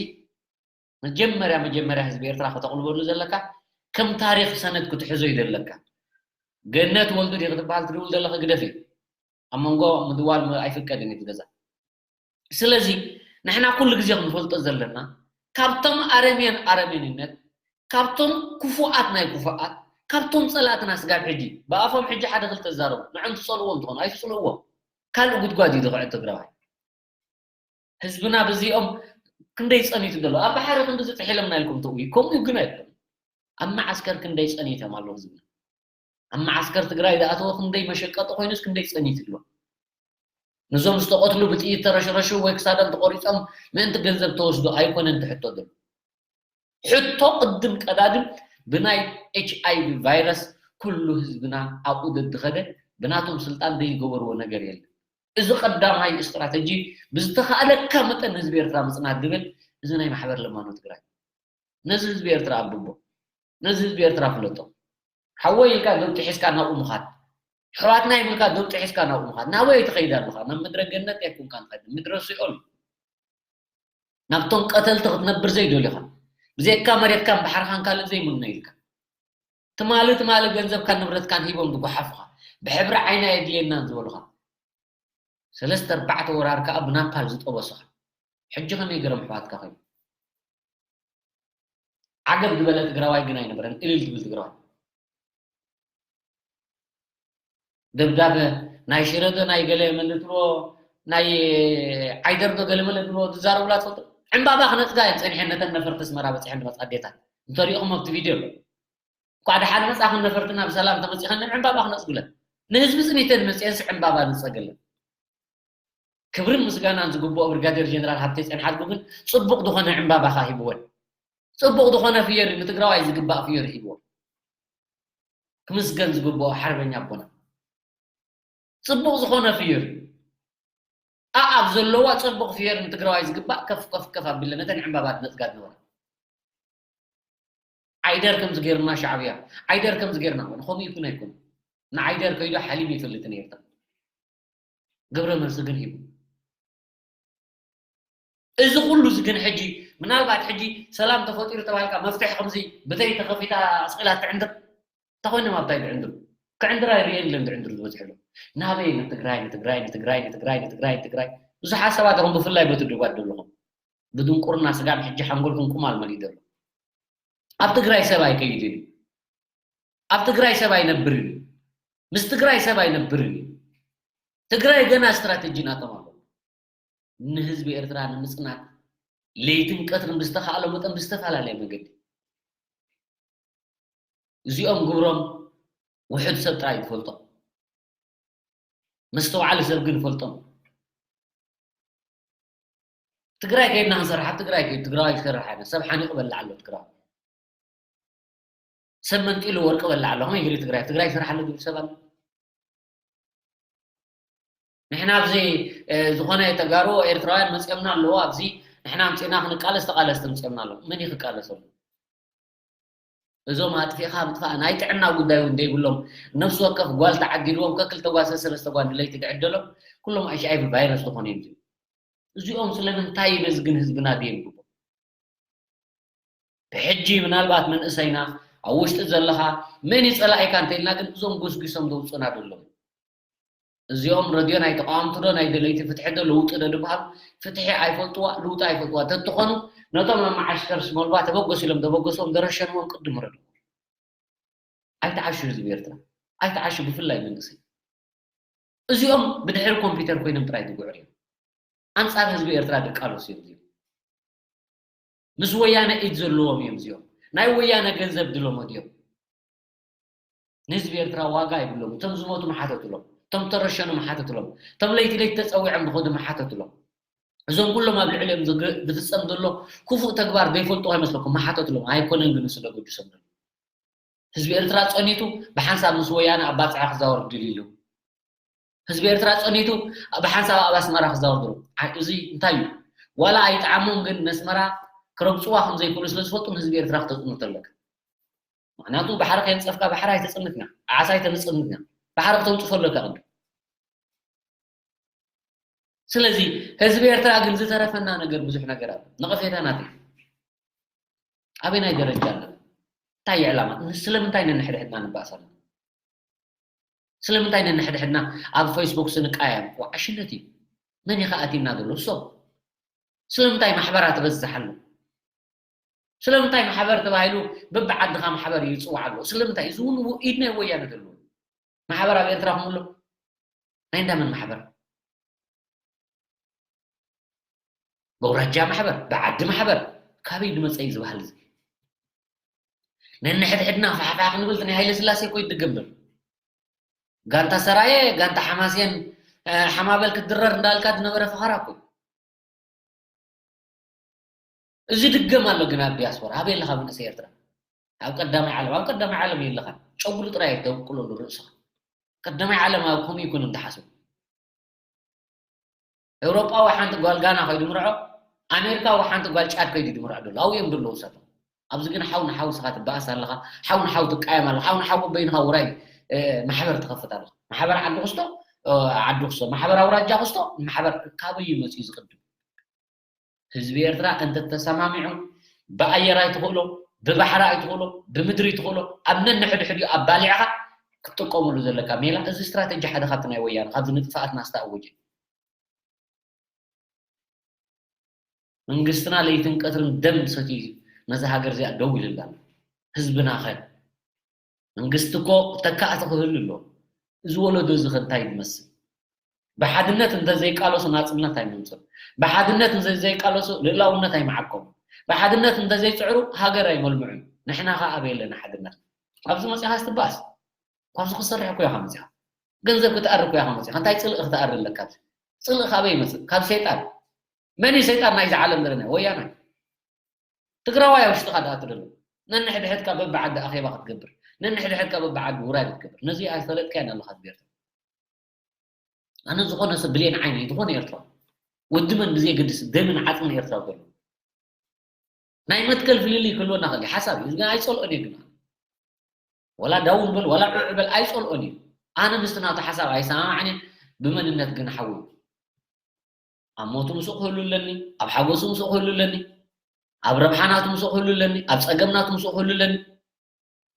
መጀመርያ መጀመርያ ህዝቢ ኤርትራ ከተቕልበሉ ዘለካ ከም ታሪኽ ሰነድ ክትሕዞ እዩ ዘለካ። ገነት ወልዱ ዲኺ ትበሃል ትድውል ዘለኺ ግደፊ። ኣብ መንጎ ምድዋል ም-፣ ኣይፍቀድን እዩ እቲ ገዛ። ስለዚ ንሕና ኩሉ ግዜ ክንፈልጦ ዘለና ካብቶም ኣረሜን ኣረሜንነት፣ ካብቶም ክፉኣት ናይ ክፉኣት፣ ካብቶም ጸላእትና ስጋብ ሕጂ ብኣፎም ሕጂ ሓደ ክልተ ዝዛረቡ ንዕም ትጸልእዎም ትኾኑ ኣይትጽልእዎም። ካልእ ጉድጓድ እዩ ዝኽዕት ትግራዋይ። ህዝብና ብዚኦም ክንደይ ጸኒቱ ዘሎ ኣብ ባሕሪ ክንዲ ዝጥሒሎምና ኢልኩም ትእዊ ከምኡ ግን ኣይኮኑ። ኣብ መዓስከር ክንደይ ጸኒቶም ኣለዉ ህዝብና። ኣብ መዓስከር ትግራይ ዝኣተወ ክንደይ መሸቀጢ ኮይኑስ ክንደይ ጸኒቱ ኣሎ። ነዞም ዝተቐትሉ ብጥይት ተረሽረሹ ወይ ክሳዶም ተቆሪጾም ምእንቲ ገንዘብ ተወስዶ ኣይኮነን ትሕቶ ዘሎ። ሕቶ ቅድም ቀዳድም ብናይ ኤች ኣይ ቪ ቫይረስ ኩሉ ህዝብና ኣብኡ ደድኸደ ብናቶም ስልጣን ዘይገበርዎ ነገር የለን። እዚ ቀዳማይ ስትራተጂ ብዝተኻእለካ መጠን ህዝቢ ኤርትራ ምጽናት ዝብል እዚ ናይ ማሕበር ለማኖ ትግራይ። ነዚ ህዝቢ ኤርትራ ኣብቦ ነዚ ህዝቢ ኤርትራ ፍለጦ። ሓወይ ኢልካ ዶብ ጥሒስካ ናብኡ ምኻድ፣ ኣሕዋትና ይብልካ ዶብ ጥሒስካ ናብኡ ምኻድ። ናበይ ትኸይድ ኣለኻ? ናብ ምድረ ገነት ኣይኮንካ ንኸድ ምድረ ሲኦል። ናብቶም ቀተልቲ ክትነብር ዘይደልኻ ብዘይካ መሬትካን ባሕርኻን ካልእ ዘይምኖ ኢልካ ትማሊ ትማሊ ገንዘብካን ንብረትካን ሂቦም ዝጓሓፉኻ ብሕብሪ ዓይና የድልየናን ዝበሉኻ ሰለስተ ኣርባዕተ ወራር ከዓ ብናፓል ዝጠበሱኻ ሕጂ ከመይ ገይሮም ኣሕዋትካ ኮይኑ? ዓገብ ዝበለ ትግራዋይ ግን ኣይነበረን እልል ዝብል ትግራዋይ። ደብዳበ ናይ ሽረ ዶ ናይ ገለ መልእትዎ ናይ ዓይደር ዶ ገለመለ ድሮ ዝዛረቡላ ትፈልጡ? ዕምባባ ክነጽጋ እየን ጸኒሐን ነተን ነፈርቲ ኣስመራ በጺሐን ዝመጻ ኣዴታት። እንተሪእኹም ኣብቲ ቪድዮ ኣሎ። እንኳዕ ደሓን መጻኽን ነፈርትና ብሰላም ተመጺኸን ዕምባባ ክነጽጉለን። ንህዝቢ ጽኒተን መጺአንስ ዕምባባ ንጸገለን። ክብርን ምስጋናን ዝግብኦ ብርጋዴር ጀነራል ሃብተ ጽዮን ሓድጉ ግን ጽቡቕ ዝኾነ ዕምባባ ኸኣ ሂብወን። ጽቡቕ ዝኾነ ፍዮሪ ንትግራዋይ ዝግባእ ፍዮሪ ሂብወን። ክምስገን ዝግብኦ ሓርበኛ ኣቦና። ጽቡቕ ዝኾነ ፍዮሪ። ኣኣብ ዘለዋ ጽቡቕ ፍዮሪ ንትግራዋይ ዝግባእ ከፍ ከፍ ከፍ ኣቢለ ነተን ዕምባባ ነጽጋ ዝነበራ። ዓይደር ከምዚ ገይርና ሻዕብያ፣ ዓይደር ከምዚ ገይርና ኾነ። ከምኡ ይኩን ኣይኩን። ንዓይደር ከይዱ ሓሊብ ይፈልጥ ነይርታ። ግብረ መልሲ ግን ሂቡ። እዚ ኩሉ እዚ ግን ሕጂ ምናልባት ሕጂ ሰላም ተፈጢሩ ተባሂልካ መፍትሒ ከምዚ ብተይ ተኸፊታ ኣስቂላ ትዕንድር እንተኾይኖም ኣብታይ ድዕንድሩ ክዕንድር ኣይርእየን ኢለን ድዕንድሩ ዝበዝሕሉ ናበይ ንትግራይ ንትግራይ ንትግራይ ንትግራይ ንትግራይ ንትግራይ ብዙሓት ሰባት ኹም ብፍላይ በቲ ድጓት ዘለኹም ብድንቁርና ስጋብ ሕጂ ሓንጎልኩም ቁማል መሊኡ ዘሎ ኣብ ትግራይ ሰብ ኣይከይድን እዩ ኣብ ትግራይ ሰብ ኣይነብርን እዩ ምስ ትግራይ ሰብ ኣይነብርን እዩ ትግራይ ገና ስትራቴጂ ናቶም ኣሎ ንህዝቢ ኤርትራ ንምጽናት ለይትን ቀትርን ብዝተኻእሎ መጠን ብዝተፈላለየ መገዲ እዚኦም ግብሮም ውሑድ ሰብ ጥራይ ዝፈልጦም መስተውዓሊ ሰብ ግን ፈልጦም ትግራይ ከይድና ክንሰርሕ ኣብ ትግራይ ከይድ ትግራዋይ ክሰርሕ ኣይነ ሰብ ሓኒቑ በላዕ ኣሎ ትግራዋይ ሰብ መንጢሉ ወርቂ በላዕ ኣሎ ከመይ ገይሩ ትግራይ ትግራይ ይሰርሕ ኣሎ ዝብል ሰብ ኣሎ ንሕና ኣብዚ ዝኾነ ተጋሩ ኤርትራውያን መፅኦምና ኣለዎ ኣብዚ ንሕና ኣምፅእና ክንቃለስ ተቃለስቲ ምፅኦምና ኣለዎ መን እዩ ክቃለሰሉ እዞም ኣጥፊእኻ ምጥፋእ ናይ ጥዕና ጉዳይ እውን ዘይብሎም ነፍሲ ወከፍ ጓል ተዓዲልዎም ከክልተ ጓል ሰለስተ ጓል ንለይቲ ትዕደሎም ኩሎም ኣይሽኣይቪ ቫይረስ ዝኾኑ እዮም እዚኦም እዚኦም ስለምንታይ ነዚ ግን ህዝብና ድየንብቦ ብሕጂ ምናልባት መንእሰይና ኣብ ውሽጢ ዘለኻ መን ይፀላኢካ እንተኢልና ግን እዞም ጎስጒሶም ዘውፅኡና ደለዉ እዚኦም ረድዮ ናይ ተቃወምቲ ዶ ናይ ደለይቲ ፍትሒ ዶ ለውጢ ዶ ዝበሃሉ ፍትሒ ኣይፈልጥዋ ለውጢ ኣይፈልጥዋ ተትኾኑ ነቶም ኣብ መዓሽከር ስመልባ ተበገሱ ኢሎም ዘበገስዎም ዘረሸንዎም ቅድም ረዱ ኣይተዓሹ ህዝቢ ኤርትራ ኣይተዓሹ ብፍላይ መንእሰይ እዚኦም ብድሕሪ ኮምፒተር ኮይኖም ጥራይ ዝጉዕር እዮም ኣንጻር ህዝቢ ኤርትራ ድቃለሱ እዮም እዚኦም ምስ ወያነ ኢድ ዘለዎም እዮም እዚኦም ናይ ወያነ ገንዘብ ድለሞ ድዮም ንህዝቢ ኤርትራ ዋጋ ይብሎም እቶም ዝሞቱ መሓተትሎም እቶም ተረሸኑ መሓተትሎም እቶም ለይቲ ለይቲ ተፀዊዖም ዝኸዱ መሓተትሎም እዞም ኩሎም ኣብ ልዕሊኦም ዝፍፀም ዘሎ ክፉእ ተግባር ዘይፈልጡ ከይመስለኩም መሓተትሎም ኣይኮነን ግን ንሱ ደገድሶም ዘሎ ህዝቢ ኤርትራ ጸኒቱ ብሓንሳብ ምስ ወያነ ኣብ ባጽዓ ክዛወር ድልዩ ህዝቢ ኤርትራ ጸኒቱ ብሓንሳብ ኣብ ኣስመራ ክዛወር ድልዩ እዚ እንታይ እዩ ዋላ ኣይጠዓሞም ግን ነስመራ ክረግጽዋ ከም ዘይክእሉ ስለ ዝፈልጡ ንህዝቢ ኤርትራ ክተጽንቶ ኣለካ ምክንያቱ ባሕሪ ከየንጸፍካ ባሕሪ ኣይተጽንትና ዓሳ ኣይተነጽንትና ባሕሪ ክተንጽፎ ኣለካ ቅድም ስለዚ ህዝቢ ኤርትራ ግን ዝተረፈና ነገር ብዙሕ ነገር ኣሎ። ነቐፌታ ናተይ ኣበይ ናይ ደረጃ ኣሎ? እንታይ እዩ ዕላማ? ስለምንታይ ነንሕድሕድና ንባእስ ኣለና? ስለምንታይ ነንሕድሕድና ኣብ ፌስቡክ ስንቃየም? ዋዕሽነት እዩ። መን እዩ ከኣቲና ዘሎ? እሶም። ስለምንታይ ማሕበራ ትበዝሕ ኣሎ? ስለምንታይ ማሕበር ተባሂሉ በብዓድኻ ማሕበር ይፅዋዕ ኣሎ? ስለምንታይ? እዚ እውን ኢድ ናይ ወያነ ዘለዎ። ማሕበር ኣብ ኤርትራ ክምሎ ናይ እንዳመን ማሕበር በውራጃ ማሕበር ብዓዲ ማሕበር ካበይ ዝመፀ እዩ ዝበሃል እዚ ነንሕድሕድና ፋሕፋሕ ክንብል ናይ ሃይለ ስላሴ እኮ ይድገም ዘሎ ጋንታ ሰራየ ጋንታ ሓማሴን ሓማበል ክትድረር እንዳልካ ዝነበረ ፈኸራ እኮ እዚ ድገም ኣሎ ግን ኣብ ዲያስፖራ ኣበይ ኣለኻ መንእሰይ ኤርትራ ኣብ ቀዳማይ ዓለም ኣብ ቀዳማይ ዓለም የለኻን ጨጉሪ ጥራይ ተብቁለሉ ርእስኻ ቀዳማይ ዓለም ኣብ ከምኡ ይኩን እንተሓስቡ ኤውሮጳዊ ሓንቲ ጓል ጋና ከይዱ ምርዖ ኣሜሪካዊ ሓንቲ ጓል ጫድ ከይዱ ድምርዖ ደሎ ኣብኡ እዮም ደለዉ ሰቶም ኣብዚ ግን ሓው ንሓው ስኻ ትበኣስ ኣለኻ ሓው ንሓው ትቃየም ኣለኻ ሓው ንሓው በይንኻ ውራይ ማሕበር ትኸፍት ኣለኻ ማሕበር ዓዲ ክስቶ ዓዲ ክስቶ ማሕበር ኣውራጃ ክስቶ ማሕበር ካበይ እዩ መፅኡ ዝቅድም ህዝቢ ኤርትራ እንተተሰማሚዑ ብኣየር ኣይትኽእሎ ብባሕሪ ኣይትኽእሎ ብምድሪ ትኽእሎ ኣብ ነንሕድሕዲኡ ኣባሊዕኻ ክትጥቀመሉ ዘለካ ሜላ እዚ ስትራተጂ ሓደ ካብቲ ናይ ወያነ ካብዚ ንጥፍኣትና ዝተኣወጀ መንግስትና ለይትን ቀትርን ደም ሰትዩ ነዛ ሃገር እዚኣ ደው ኢልላ ኣሎ ህዝብና ኸ መንግስቲ እኮ ተካእቲ ክህሉ ኣሎ እዚ ወለዶ እዚ ኸ እንታይ ይመስል ብሓድነት እንተዘይቃለሱ ናጽነት ኣይመምፅን። ብሓድነት እንተዘይቃለሱ ልእላውነት ኣይመዓቆም። ብሓድነት እንተዘይፅዕሩ ሃገር ኣይመልምዑን። ንሕና ኸዓ ኣበይ ኣለና ሓድነት? ኣብዚ መፅኻ ስትባኣስ ካብዚ ክትሰርሕ እኮ ኢኻ መፅኻ። ገንዘብ ክትኣሪ እኮ ኢኻ መፅኻ። እንታይ ፅልኢ ክትኣሪ ኣለካ? ኣብዚ ፅልኢ ካበይ ይመፅእ? ካብ ሰይጣን። መን እዩ ሰይጣን ናይዚ ዓለም ዘለና? ወያናይ። ትግራዋይ ኣብ ውሽጥኻ ደኣ ትደሎ። ነንሕድሕድካ በብዓዲ ኣኼባ ክትገብር፣ ነንሕድሕድካ በብዓዲ ውራይ ክትገብር። ነዚ ኣይፈለጥካያን ኣለኻ ብኤርትራ። ኣነ ዝኾነ ሰብ ብሌን ዓይኒ ዝኾነ ኤርትራ ወዲ መን ብዘየገድስ ደምን ዓጽምን ኤርትራ ዘሎ ናይ መትከል ፍልልይ ክህልወና ከሊ ሓሳብ እዩ። ግን ኣይጸልኦን እየ ግን ወላ ዳውን በል ወላ ዑዕ በል ኣይጸልኦን እዩ። ኣነ ምስቲ ናቱ ሓሳብ ኣይሰማማዕን እየ። ብመንነት ግን ሓዊ ኣብ ሞቱ ምስኡ ክህሉ ኣለኒ፣ ኣብ ሓጎሱ ምስኡ ክህሉ ኣለኒ፣ ኣብ ረብሓ ናቱ ምስኡ ክህሉ ኣለኒ፣ ኣብ ጸገም ናቱ ምስኡ ክህሉ ኣለኒ።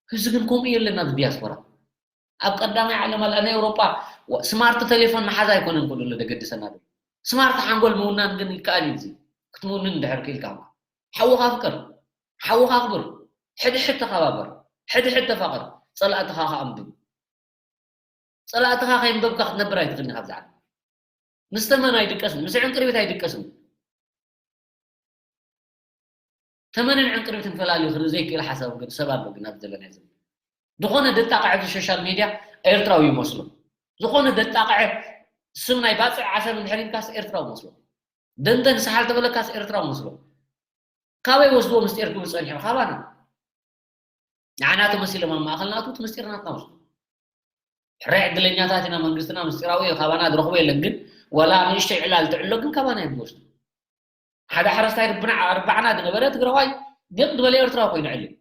እዚ ግን ከምኡ የለን ኣብዚ ዲያስፖራ። ኣብ ቀዳማይ ዓለም ኣላ ናይ ኤውሮጳ ስማርት ቴሌፎን መሓዝ ኣይኮነን ኩሉ ደገድሰና ዶ። ስማርት ሓንጎል ምውናን ግን ይከኣል እዩ። እዚ ክትምውንን እንድሕር ክኢልካ ሓውኻ ፍቅር፣ ሓውኻ ኣኽብር፣ ሕድሕድ ተኸባበር፣ ሕድሕድ ተፋቐር፣ ጸላእትኻ ከኣ ኣንብብ። ጸላእትኻ ከይንበብካ ክትነብር ኣይትኽእልን። ካብዚ ዓለም ምስ ተመን ኣይድቀስን፣ ምስ ዕንቅርቢት ኣይድቀስን። ተመንን ዕንቅርቢትን ፈላልዩ ክርኢ ዘይክእል ሓሳብ ግን ሰብ ኣሎ። ግን ኣብ ዘለናዮ ዘመን ዝኾነ ደጣቕዐ ኣብዚ ሶሻል ሜድያ ኤርትራዊ ይመስሎ። ዝኾነ ደጣቕዐ ስም ናይ ባጽዕ ዓሰብ እንድሕር ኢልካስ ኤርትራዊ መስሎ። ደንደን ሰሓል ተበለካስ ኤርትራዊ መስሎ። ካበይ ወስድዎ ምስጢር ክብል ጸኒሑ? ካባና። ንዓና ተመሲሎም ኣብ ማእኸል ናቱ እቲ ምስጢር ናትና ወስዱ። ሕራይ ዕድለኛታት ኢና። መንግስትና ምስጢራዊ እዩ፣ ካባና ዝረኽቦ የለን። ግን ዋላ ንእሽተይ ዕላል ትዕሎ ግን ካባና እዮም ዝወስዱ። ሓደ ሓረስታይ ርብና ኣርባዕና ዝነበረ ትግራዋይ ዲቕ ዝበለ ኤርትራዊ ኮይኑ ዕልል።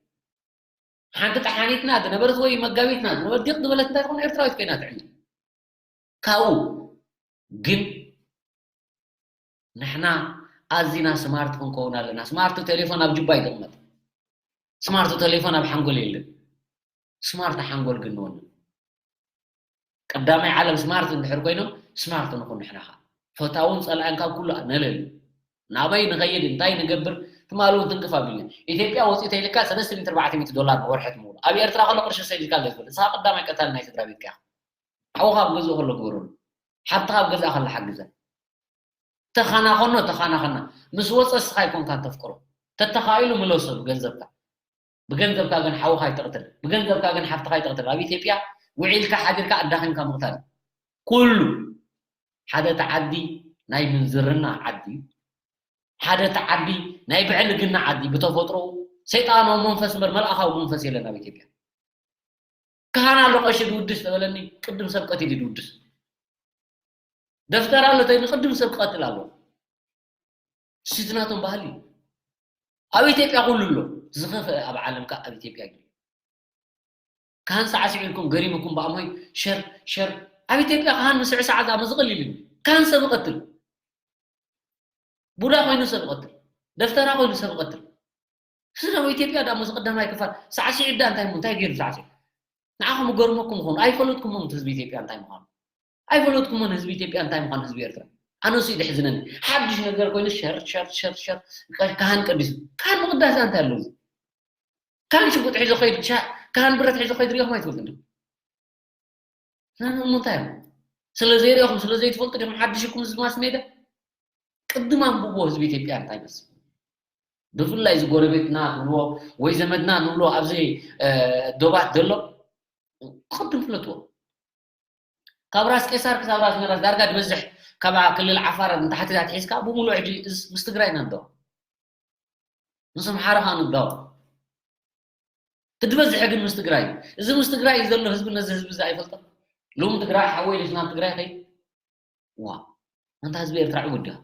ሓንቲ ጠሓኒትና ዝነበረት ወይ መጋቢትና ዝነበረት ዲቕ ዝበለት እንታይ ትኾን ኤርትራዊት ኮይና ትዕልል። ካብኡ ግን ንሕና ኣዚና ስማርት ክንከውን ኣለና። ስማርት ቴሌፎን ኣብ ጅባ ይቕመጥ። ስማርት ቴሌፎን ኣብ ሓንጎል የለን። ስማርት ሓንጎል ግን ንወንን። ቀዳማይ ዓለም ስማርት እንድሕር ኮይኖም ስማርት ንኹን ንሕና ኸ ፈታውን ጸላእን ካብ ኩሉ ነለሊ። ናበይ ንኸይድ እንታይ ንገብር ትማሊ እውን ትንክፍ ኣቢልና። ኢትዮጵያ ወፂኡ ተይልካ ሰለስተ ሚእቲ ኣርባዕተ ሚእቲ ዶላር ንወርሒ ትምውሉ። ኣብ ኤርትራ ከሎ ቅርሺ ሰዲድካ ዘይትፈልጥ። ንስኻ ቀዳማይ ቀታሊ ናይ ስድራ ቤትካ ኢኻ። ሓውኻ ኣብ ገዝኡ ከሎ ግበረሉ። ሓብትኻ ኣብ ገዝኣ ከላ ሓግዛ። ተኻናኸኖ ተኻናኸና። ምስ ወፀ እስኻ ኣይኮንካን ተፍቅሮ። ተተኻኢሉ ምለሶ ብገንዘብካ። ብገንዘብካ ግን ሓውኻ ኣይትቕትል። ብገንዘብካ ግን ሓብትኻ ኣይትቕትል። ኣብ ኢትዮጵያ ውዒልካ ሓዲርካ ኣዳኺምካ ምቕታል። ኩሉ ሓደ እቲ ዓዲ ናይ ምንዝርና ዓዲ እዩ። ሓደ እቲ ዓዲ ናይ ብዕልግና ዓዲ ብተፈጥሮኡ ሰይጣናዊ መንፈስ እምበር መልኣኻዊ መንፈስ የለን ኣብ ኢትዮጵያ። ካህን ኣሎ ቀሺ ድውድስ ተበለኒ ቅድም ሰብ ቀቲሉ ድውድስ። ደፍተር ኣሎ ተይሉ ቅድም ሰብ ክቐትል ኣለዎ። እሱ ናቶም ባህሊ እዩ። ኣብ ኢትዮጵያ ኩሉ ኣሎ። ዝኸፍአ ኣብ ዓለም ከ ኣብ ኢትዮጵያ እዩ። ካህን ሳዕስዕ ኢልኩም ገሪምኩም ብኣሞይ ሸር ሸር። ኣብ ኢትዮጵያ ካህን ምስዕሳዕ ዛመ ዝቕልል እዩ። ካህን ሰብ ይቐትል። ቡዳ ኮይኑ ሰብ ይቐትል። ደፍተራ ኮይኑ ሰብ ይቐትል። እዚ ኣብ ኢትዮጵያ ዳሞ ዝቐዳማይ ክፋል ሳዕስዒ ዳ እንታይ እንታይ ገይሩ ሳዕስዒ? ንዓኹም ገርመኩም ይኸውን። ኣይፈለጥኩሞን ህዝቢ ኢትዮጵያ እንታይ ምዃኑ። ኣይፈለጥኩሞን ህዝቢ ኢትዮጵያ እንታይ ምዃኑ ህዝቢ ኤርትራ። ኣነ እሱ እዩ ዘሕዝነኒ። ሓድሽ ነገር ኮይኑ ሸር ሸር ሸር ሸር ካህን ቀዲሱ። ካህን ምቕዳስ እንታይ ኣለዎ? ካህን ሽጉጥ ሒዞ ከይዱ፣ ሻ-፣ ካህን ብረት ሒዞ ከይዱ ሪኢኹም ኣይትፈልጡ እንዲኹም። ንሕና እሞ እንታይ እዮም? ስለ ዘይሪእኹም፣ ስለ ዘይትፈልጡ ዲኹም ሓድሽኩም እዚ ማስ ሜዳ? ቅድም ኣንብብዎ ህዝቢ ኢትዮጵያ እንታይ ይመስል? ብፍላይ እዚ ጎረቤትና ንብሎ ወይ ዘመድና ንብሎ ኣብዚ፣ እ፣ ዶባት ዘሎ ቅድም ፍለጥዎ። ካብ ራስ ቄሳር ክሳብ ራስ መራስ ዳርጋ ዝበዝሕ ካብ ክልል ዓፋር ንታሕቲ ኣትሒዝካ ብምሉእ ሕጂ ምስ ትግራይ ኢና ንዳወብ። ምስ ኣምሓራ ኸዓ ንዳወብ። እቲ ዝበዝሐ ግን ምስ ትግራይ እዩ። እዚ ምስ ትግራይ ዘሎ ህዝቢ ነዚ ህዝቢ እዚ ኣይፈልጦን። ሎሚ ትግራይ ሓወይ ኢሉስ ናብ ትግራይ ኸይድ። ዋ፣ ኣንታ ህዝቢ ኤርትራ ዕቡድ ድያ?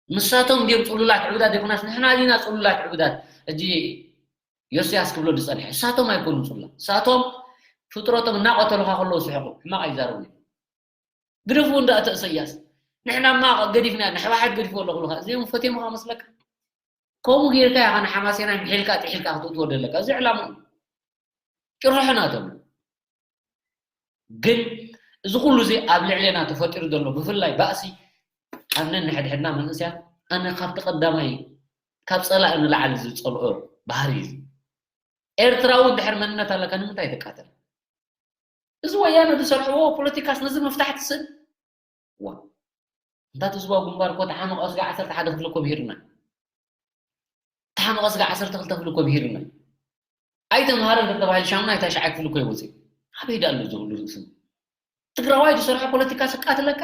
ንሳቶም ድዮም ጽሉላት ዕቡዳት ዘይኮናስ ንሕና ዲና ጽሉላት ዕቡዳት? ሕጂ ዮስያስ ክብሎ ዝጸንሐ ንሳቶም ኣይኮኑን ጽሉላት። ንሳቶም ፍጥረቶም እናቐተሉኻ ከለዉ ዝስሕቑ፣ ሕማቕ ኣይዛረቡን እዮም። ግደፍዎ እንዳ እተ እሰያስ። ንሕናማ ገዲፍና፣ ንሕወሓት ገዲፍዎ ኣለኹ ኢልካ። እዚኦም ፈትዮምኻ መስለካ? ከምኡ ጌርካ ኢኻ ንሓማሴናይ ምሒልካ ጥሒልካ ክትእትዎ ደለካ። እዚ ዕላማ እዩ። ጭርሖ ናቶም። ግን እዚ ኩሉ እዚ ኣብ ልዕሌና ተፈጢሩ ዘሎ ብፍላይ ባእሲ ኣብ ነንሕድሕድና መንእሰያት ኣነ ካብቲ ቀዳማይ ካብ ጸላኢ ንላዕሊ ዝጸልኦ ባህሪ እዩ። ኤርትራዊ እንድሕር መንነት ኣለካ ንምንታይ ትቃተል? እዚ ወያነ ዝሰርሕዎ ፖለቲካስ ነዚ ምፍታሕ ትስእል? ዋ እንታት ህዝባዊ ግንባር እኮ ተሓመቐ ስጋ ዓሰርተ ሓደ ክፍሊ እኮ ምሂርና። ተሓመቐ ስጋ ዓሰርተ ክልተ ክፍሊ እኮ ምሂርና። ኣይተምሃረን ተተባሂሉ ሻምናይ ታሽዓይ ክፍሊ እኮ ይወፅእ። ኣበይ ዳሎ እዚ ኩሉ ርእስም? ትግራዋይ ዝሰርሖ ፖለቲካ ስቃትለካ?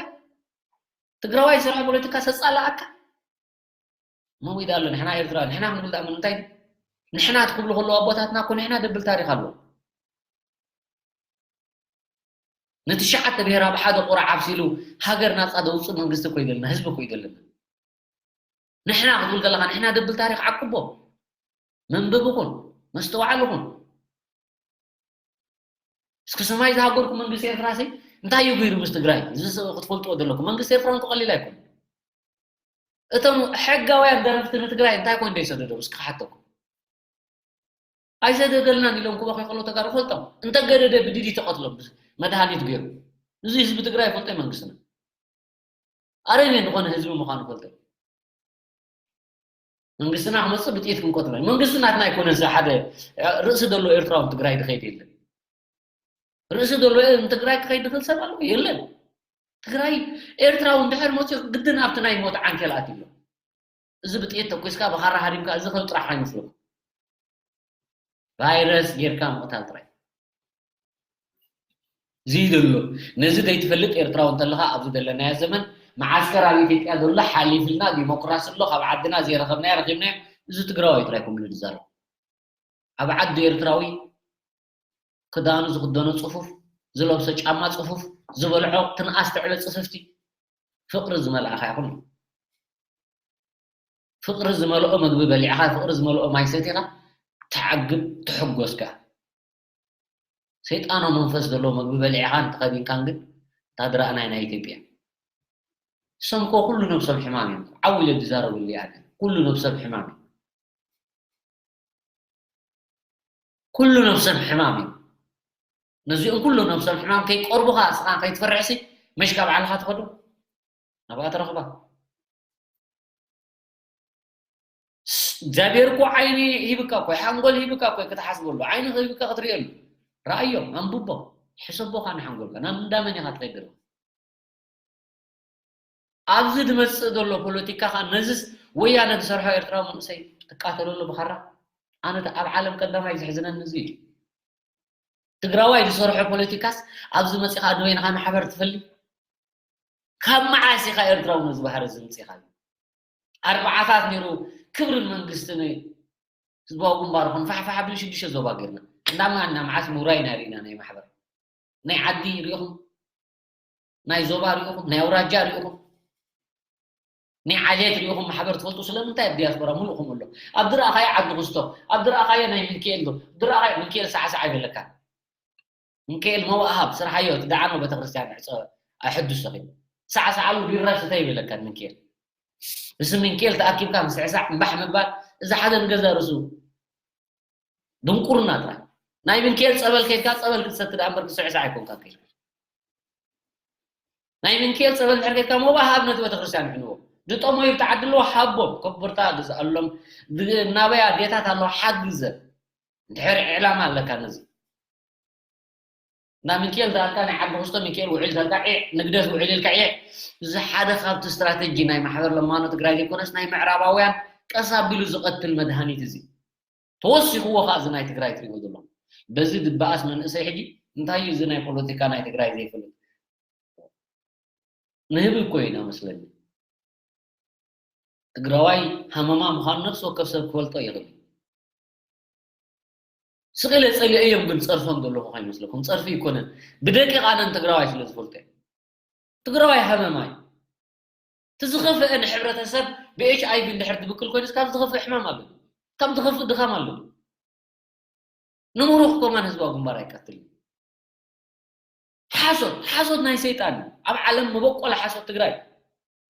ትግራዋይ ዝሰርሖ ፖለቲካ ሰፃላኣካ? መዊዳ ኣሎ። ንሕና ኤርትራ ንሕና ክንብል ዳኣ ንምንታይ? ንሕና ትክብሉ ከለዉ ኣቦታትና እኮ ንሕና ደብል ታሪክ ኣለዎ። ነቲ ሸዓተ ብሄር ኣብ ሓደ ቁራዕ ኣብሲሉ ሃገር ናጻ ደውፅእ መንግስቲ እኮ ይደልና፣ ህዝቢ እኮ ይደልና። ንሕና ክትብል ከለኻ ንሕና ደብል ታሪክ ዓቅቦ፣ መንበቢ ኩን፣ መስተውዓሊ ኩን። እስኪ ሰማይ ዝሃገርኩ መንግስቲ ኤርትራ ሲ እንታይ እዩ ገይሩ ምስ ትግራይ? እዚ ስ- ክትፈልጥዎ ዘለኩም መንግስቲ ኤርትራ እንኮ ቀሊል ኣይኮን። እቶም ሕጋውያን ደረፍቲ ንትግራይ እንታይ ኮን ደይሰደዶም እስኪ ክሓተኩም። ኣይሰደደልናን ኢሎም ክበኺ ከሎ ተጋሩ ፈልጦም እንተገደደ ብድዲ ተቐትሎም መድሃኒት ገይሩ እዚ ህዝቢ ትግራይ ፈልጦ መንግስትና ኣረሜን ዝኾነ ህዝቢ ምዃኑ ፈልጦ መንግስትና ክመፅእ ብጥይት ክንቆትሎ መንግስቲ ናትና ኣይኮነ እዚ ሓደ ርእሲ ዘሎ ኤርትራዊ ትግራይ ዝኸይድ የለን ርእሲ ዘሎ ትግራይ ክኸይድ ዝኽእል ሰብ ኣለዎ የለን ትግራይ ኤርትራዊ እንድሕር መፅኡ ግድን ኣብቲ ናይ ሞት ዓንኬል ኣትሎ እዚ ብጥይት ተኩስካ ብኻራ ሃሪምካ እዚ ኸል ጥራሕ ኣይመስለኩም ቫይረስ ጌርካ ምቕታል ጥራይ እዚ ዘሎ ነዚ ዘይትፈልጥ ኤርትራዊ እንተለኻ ኣብዚ ዘለናዮ ዘመን መዓስከር ኣብ ኢትዮጵያ ዘሎ ሓሊፍልና ዲሞክራሲ ኣሎ ካብ ዓድና ዘይረኸብናዮ ረኺብናዮ እዚ ትግራዋይ ጥራይ ኮምሉ ዝዛረብ ኣብ ዓዲ ኤርትራዊ ክዳኑ ዝኽደኖ ጽፉፍ ዝለብሶ ጫማ ጽፉፍ ዝበልዖ ትንኣስ ትዕበ ጽፍፍቲ ፍቕሪ ዝመልኣኻ ይኹን ፍቕሪ ዝመልኦ ምግቢ በሊዕኻ ፍቕሪ ዝመልኦ ማይ ሰቲኻ ትዓግብ ትሕጎስካ ሰይጣኖ መንፈስ ዘለዎ ምግቢ በሊዕኻን ተኸዲንካን ግን ታድራእናይ ናይ ኢትዮጵያ ሰምኮ ኩሉ ነብሶም ሕማም እዮም ዓው ኢለ ዝዛረበሉ ኣነ ኩሉ ነብሶም ሕማም እዩ ኩሉ ነብሶም ሕማም እዩ ነዚኦም ኩሉ ነብሶም ሕማም ከይቀርቡኻ እስኻ ከይትፈርሕሲ መሽ ካብ ዓልኻ ትኸዶ ናብኣ ትረኽባ እግዚኣብሔር እኮ ዓይኒ ሂብካ እኮ ሓንጎል ሂብካ እኮ ክትሓስበሉ ዓይኒ ሂብካ ክትርእየሉ ረኣዮም ኣንብቦም ሕሰቦኻ ንሓንጎልካ ናብ እንዳመን ኢኻ ትኸይድ ዘለኻ ኣብዚ ዝመፅእ ዘሎ ፖለቲካ ከዓ ነዚስ ወያነ ዝሰርሖ ኤርትራዊ መንእሰይ ትቃተለሉ ብኻራ ኣነ ኣብ ዓለም ቀዳማይ ዘሕዝነኒ እዚ እዩ ትግራዋይ ዝሰርሖ ፖለቲካስ ኣብዚ መፂኻ ኣድበይንኻ ማሕበር ትፈሊ ካብ መዓስ ኢኻ ኤርትራዊ ነዚ ባህሪ እዚ ምፅኢኻ ኣርባዓታት ነይሩ ክብርን መንግስትን ህዝባዊ ግንባር ኹን ፋሕፋሕ ኣቢሉ ሽዱሽተ ዞባ ገይርና እንዳማና መዓስ ምውራይ ኢና ርኢና ናይ ማሕበር ናይ ዓዲ ርኢኹም ናይ ዞባ ርኢኹም ናይ ኣውራጃ ርኢኹም ናይ ዓሌት ርኢኹም ማሕበር ትፈልጡ ስለምንታይ ኣብ ዲያስፖራ ሙሉእኹም ኣሎ ኣብ ድረኣኻዮ ዓዲ ክስቶ ኣብ ድረኣኻዮ ናይ ሚልክኤል ዶ ድረኣኻዮ ሚልክኤል ሳዕሳዕ ኣይበለካን ሚካኤል መዋሃብ ስርሓዮ ትደዓኖ ቤተክርስትያን ዕፀ ኣይሕዱስ ተኺሉ ሳዕሳዓሉ ቢራ ስተ ይበለካ ሚካኤል ምስ ሚካኤል ተኣኪብካ ምስዕሳዕ እምባሕ ምባል እዚ ሓደ ንገዛ ርእሱ ድንቁርና ጥራይ ናይ ሚካኤል ፀበል ከይድካ ፀበል ክትሰቲ ደኣ እምበር ክስዕሳዕ ኣይኮንካ ከይድ ናይ ሚካኤል ፀበል ድሕር ከይድካ መዋሃብ ነቲ ቤተክርስትያን ይሕንዎ ድጠሞ ይብትዓዲ ኣለዎ ሃቦም ከብርታ ግዝኣሎም ናበይ ኣዴታት ኣለዎ ሓግዘ እንድሕር ዕላማ ኣለካ ነዚ እንዳ ሚካኤል ተኣልካ ናይ ዓዲ ክስቶ ሚካኤል ውዒል ተልካ ዒዕ ንግደት ውዒል ኢልካ ዒዕ እዚ ሓደ ካብቲ ስትራተጂ ናይ ማሕበር ለማኖ ትግራይ ዘይኮነስ ናይ ምዕራባውያን ቀስ ኣቢሉ ዝቐትል መድሃኒት እዚ ተወሲኽዎ ከዓ እዚ ናይ ትግራይ ትሪእዎ ዘሎ በዚ ድበኣስ መንእሰይ ሕጂ እንታይ እዩ እዚ ናይ ፖለቲካ ናይ ትግራይ ዘይፈልጥ ንህቢ እኮ ኢና መስለኒ ትግራዋይ ሃመማ ምዃኑ ነፍሲ ወከፍ ሰብ ክፈልጦ ይኽእል ስቕ ኢለ ጸሊኤዮም ግን ጸርፎም ዘለኹ ከይመስለኩም ጸርፊ ይኮነን ብደቂቕ ኣነ ንትግራዋይ ስለ ዝፈልጦ ትግራዋይ ሃመማ እዩ እቲ ዝኸፍአ ንሕብረተሰብ ብኤች ኣይቪ እንድሕር ትብክል ኮይኑስ ካብ ዝኸፍእ ሕማም ኣሎ ካብ ዝኸፍእ ድኻም ኣሎ ንምሩኽ ኮማን ህዝባዊ ግንባር ኣይቀትልን ሓሶት ሓሶት ናይ ሰይጣን እዩ ኣብ ዓለም መበቆለ ሓሶት ትግራይ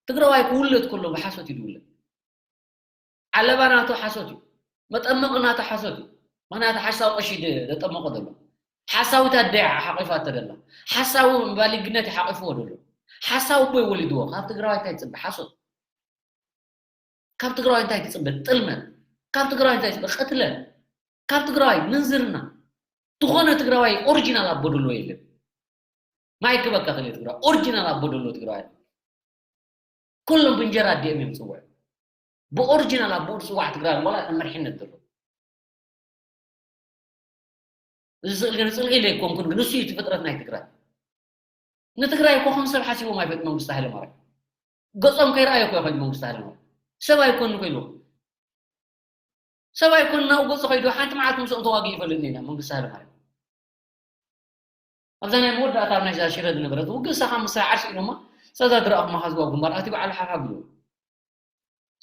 ትግራዋይ ክውለድ ከሎ ብሓሶት እዩ ዝውለድ ዓለባ ናቱ ሓሶት እዩ መጠመቂ ናቱ ሓሶት እዩ ምክንያቱ ሓሳዊ ቀሺ ዘጠመቆ ዘሎ ሓሳዊት ኣደያ ሓቂፋቶ ደላ ሓሳዊ ባሊግነት ሓቂፍዎ ደሎ ሓሳዊ ቦይ ወሊድዎ ካብ ትግራዋይ እንታይ ትፅበ ሓሶት ካብ ትግራዋይ እንታይ ትፅበ ጥልመት ካብ ትግራዋይ እንታይ ትፅበ ቅትለት ካብ ትግራዋይ ምንዝርና ዝኾነ ትግራዋይ ኦሪጂናል ኣቦ ደሎ የለን ማይ ክበካ ክልእ ትግራዋይ ኦሪጂናል ኣቦ ደሎ ትግራዋይ ኩሎም ብእንጀራ ኣዲኦም እዮም ዝፅውዑ። ብኦሪጂናል ኣቦኡ ዝፅዋዕ ትግራይ ዋላ ከም መሪሕነት ዘሎ። እዚ ስእሊ ግን ፅልኢ ኢለ ኣይኮንኩን፣ ግን እሱ እዩ እቲ ፍጥረት ናይ ትግራይ። ንትግራይ እኮ ከም ሰብ ሓሲቦም ኣይፈልጥ መንግስቲ ሃይለማርያም። ገጾም ከይረኣዩ እኮ ይኸይድ መንግስቲ ሃይለማርያም። ሰብ ኣይኮን ከይሉ ሰብ ኣይኮን ናብኡ ገጹ ከይዱ ሓንቲ መዓልቲ ምስኦም ተዋጊኡ ይፈልጥ ነይና መንግስቲ ሃይለማርያም። ኣብዛ ናይ መወዳእታ ኣብ ናይ ሽረ ዝነበረት ውግእ ሳኻ ምስ ዓርሲ ኢሎማ ሰዛ ድረኣኹማ ካብ ዝዋብ ግንባር ኣትዩ በዓል ሓሓ ብሎ።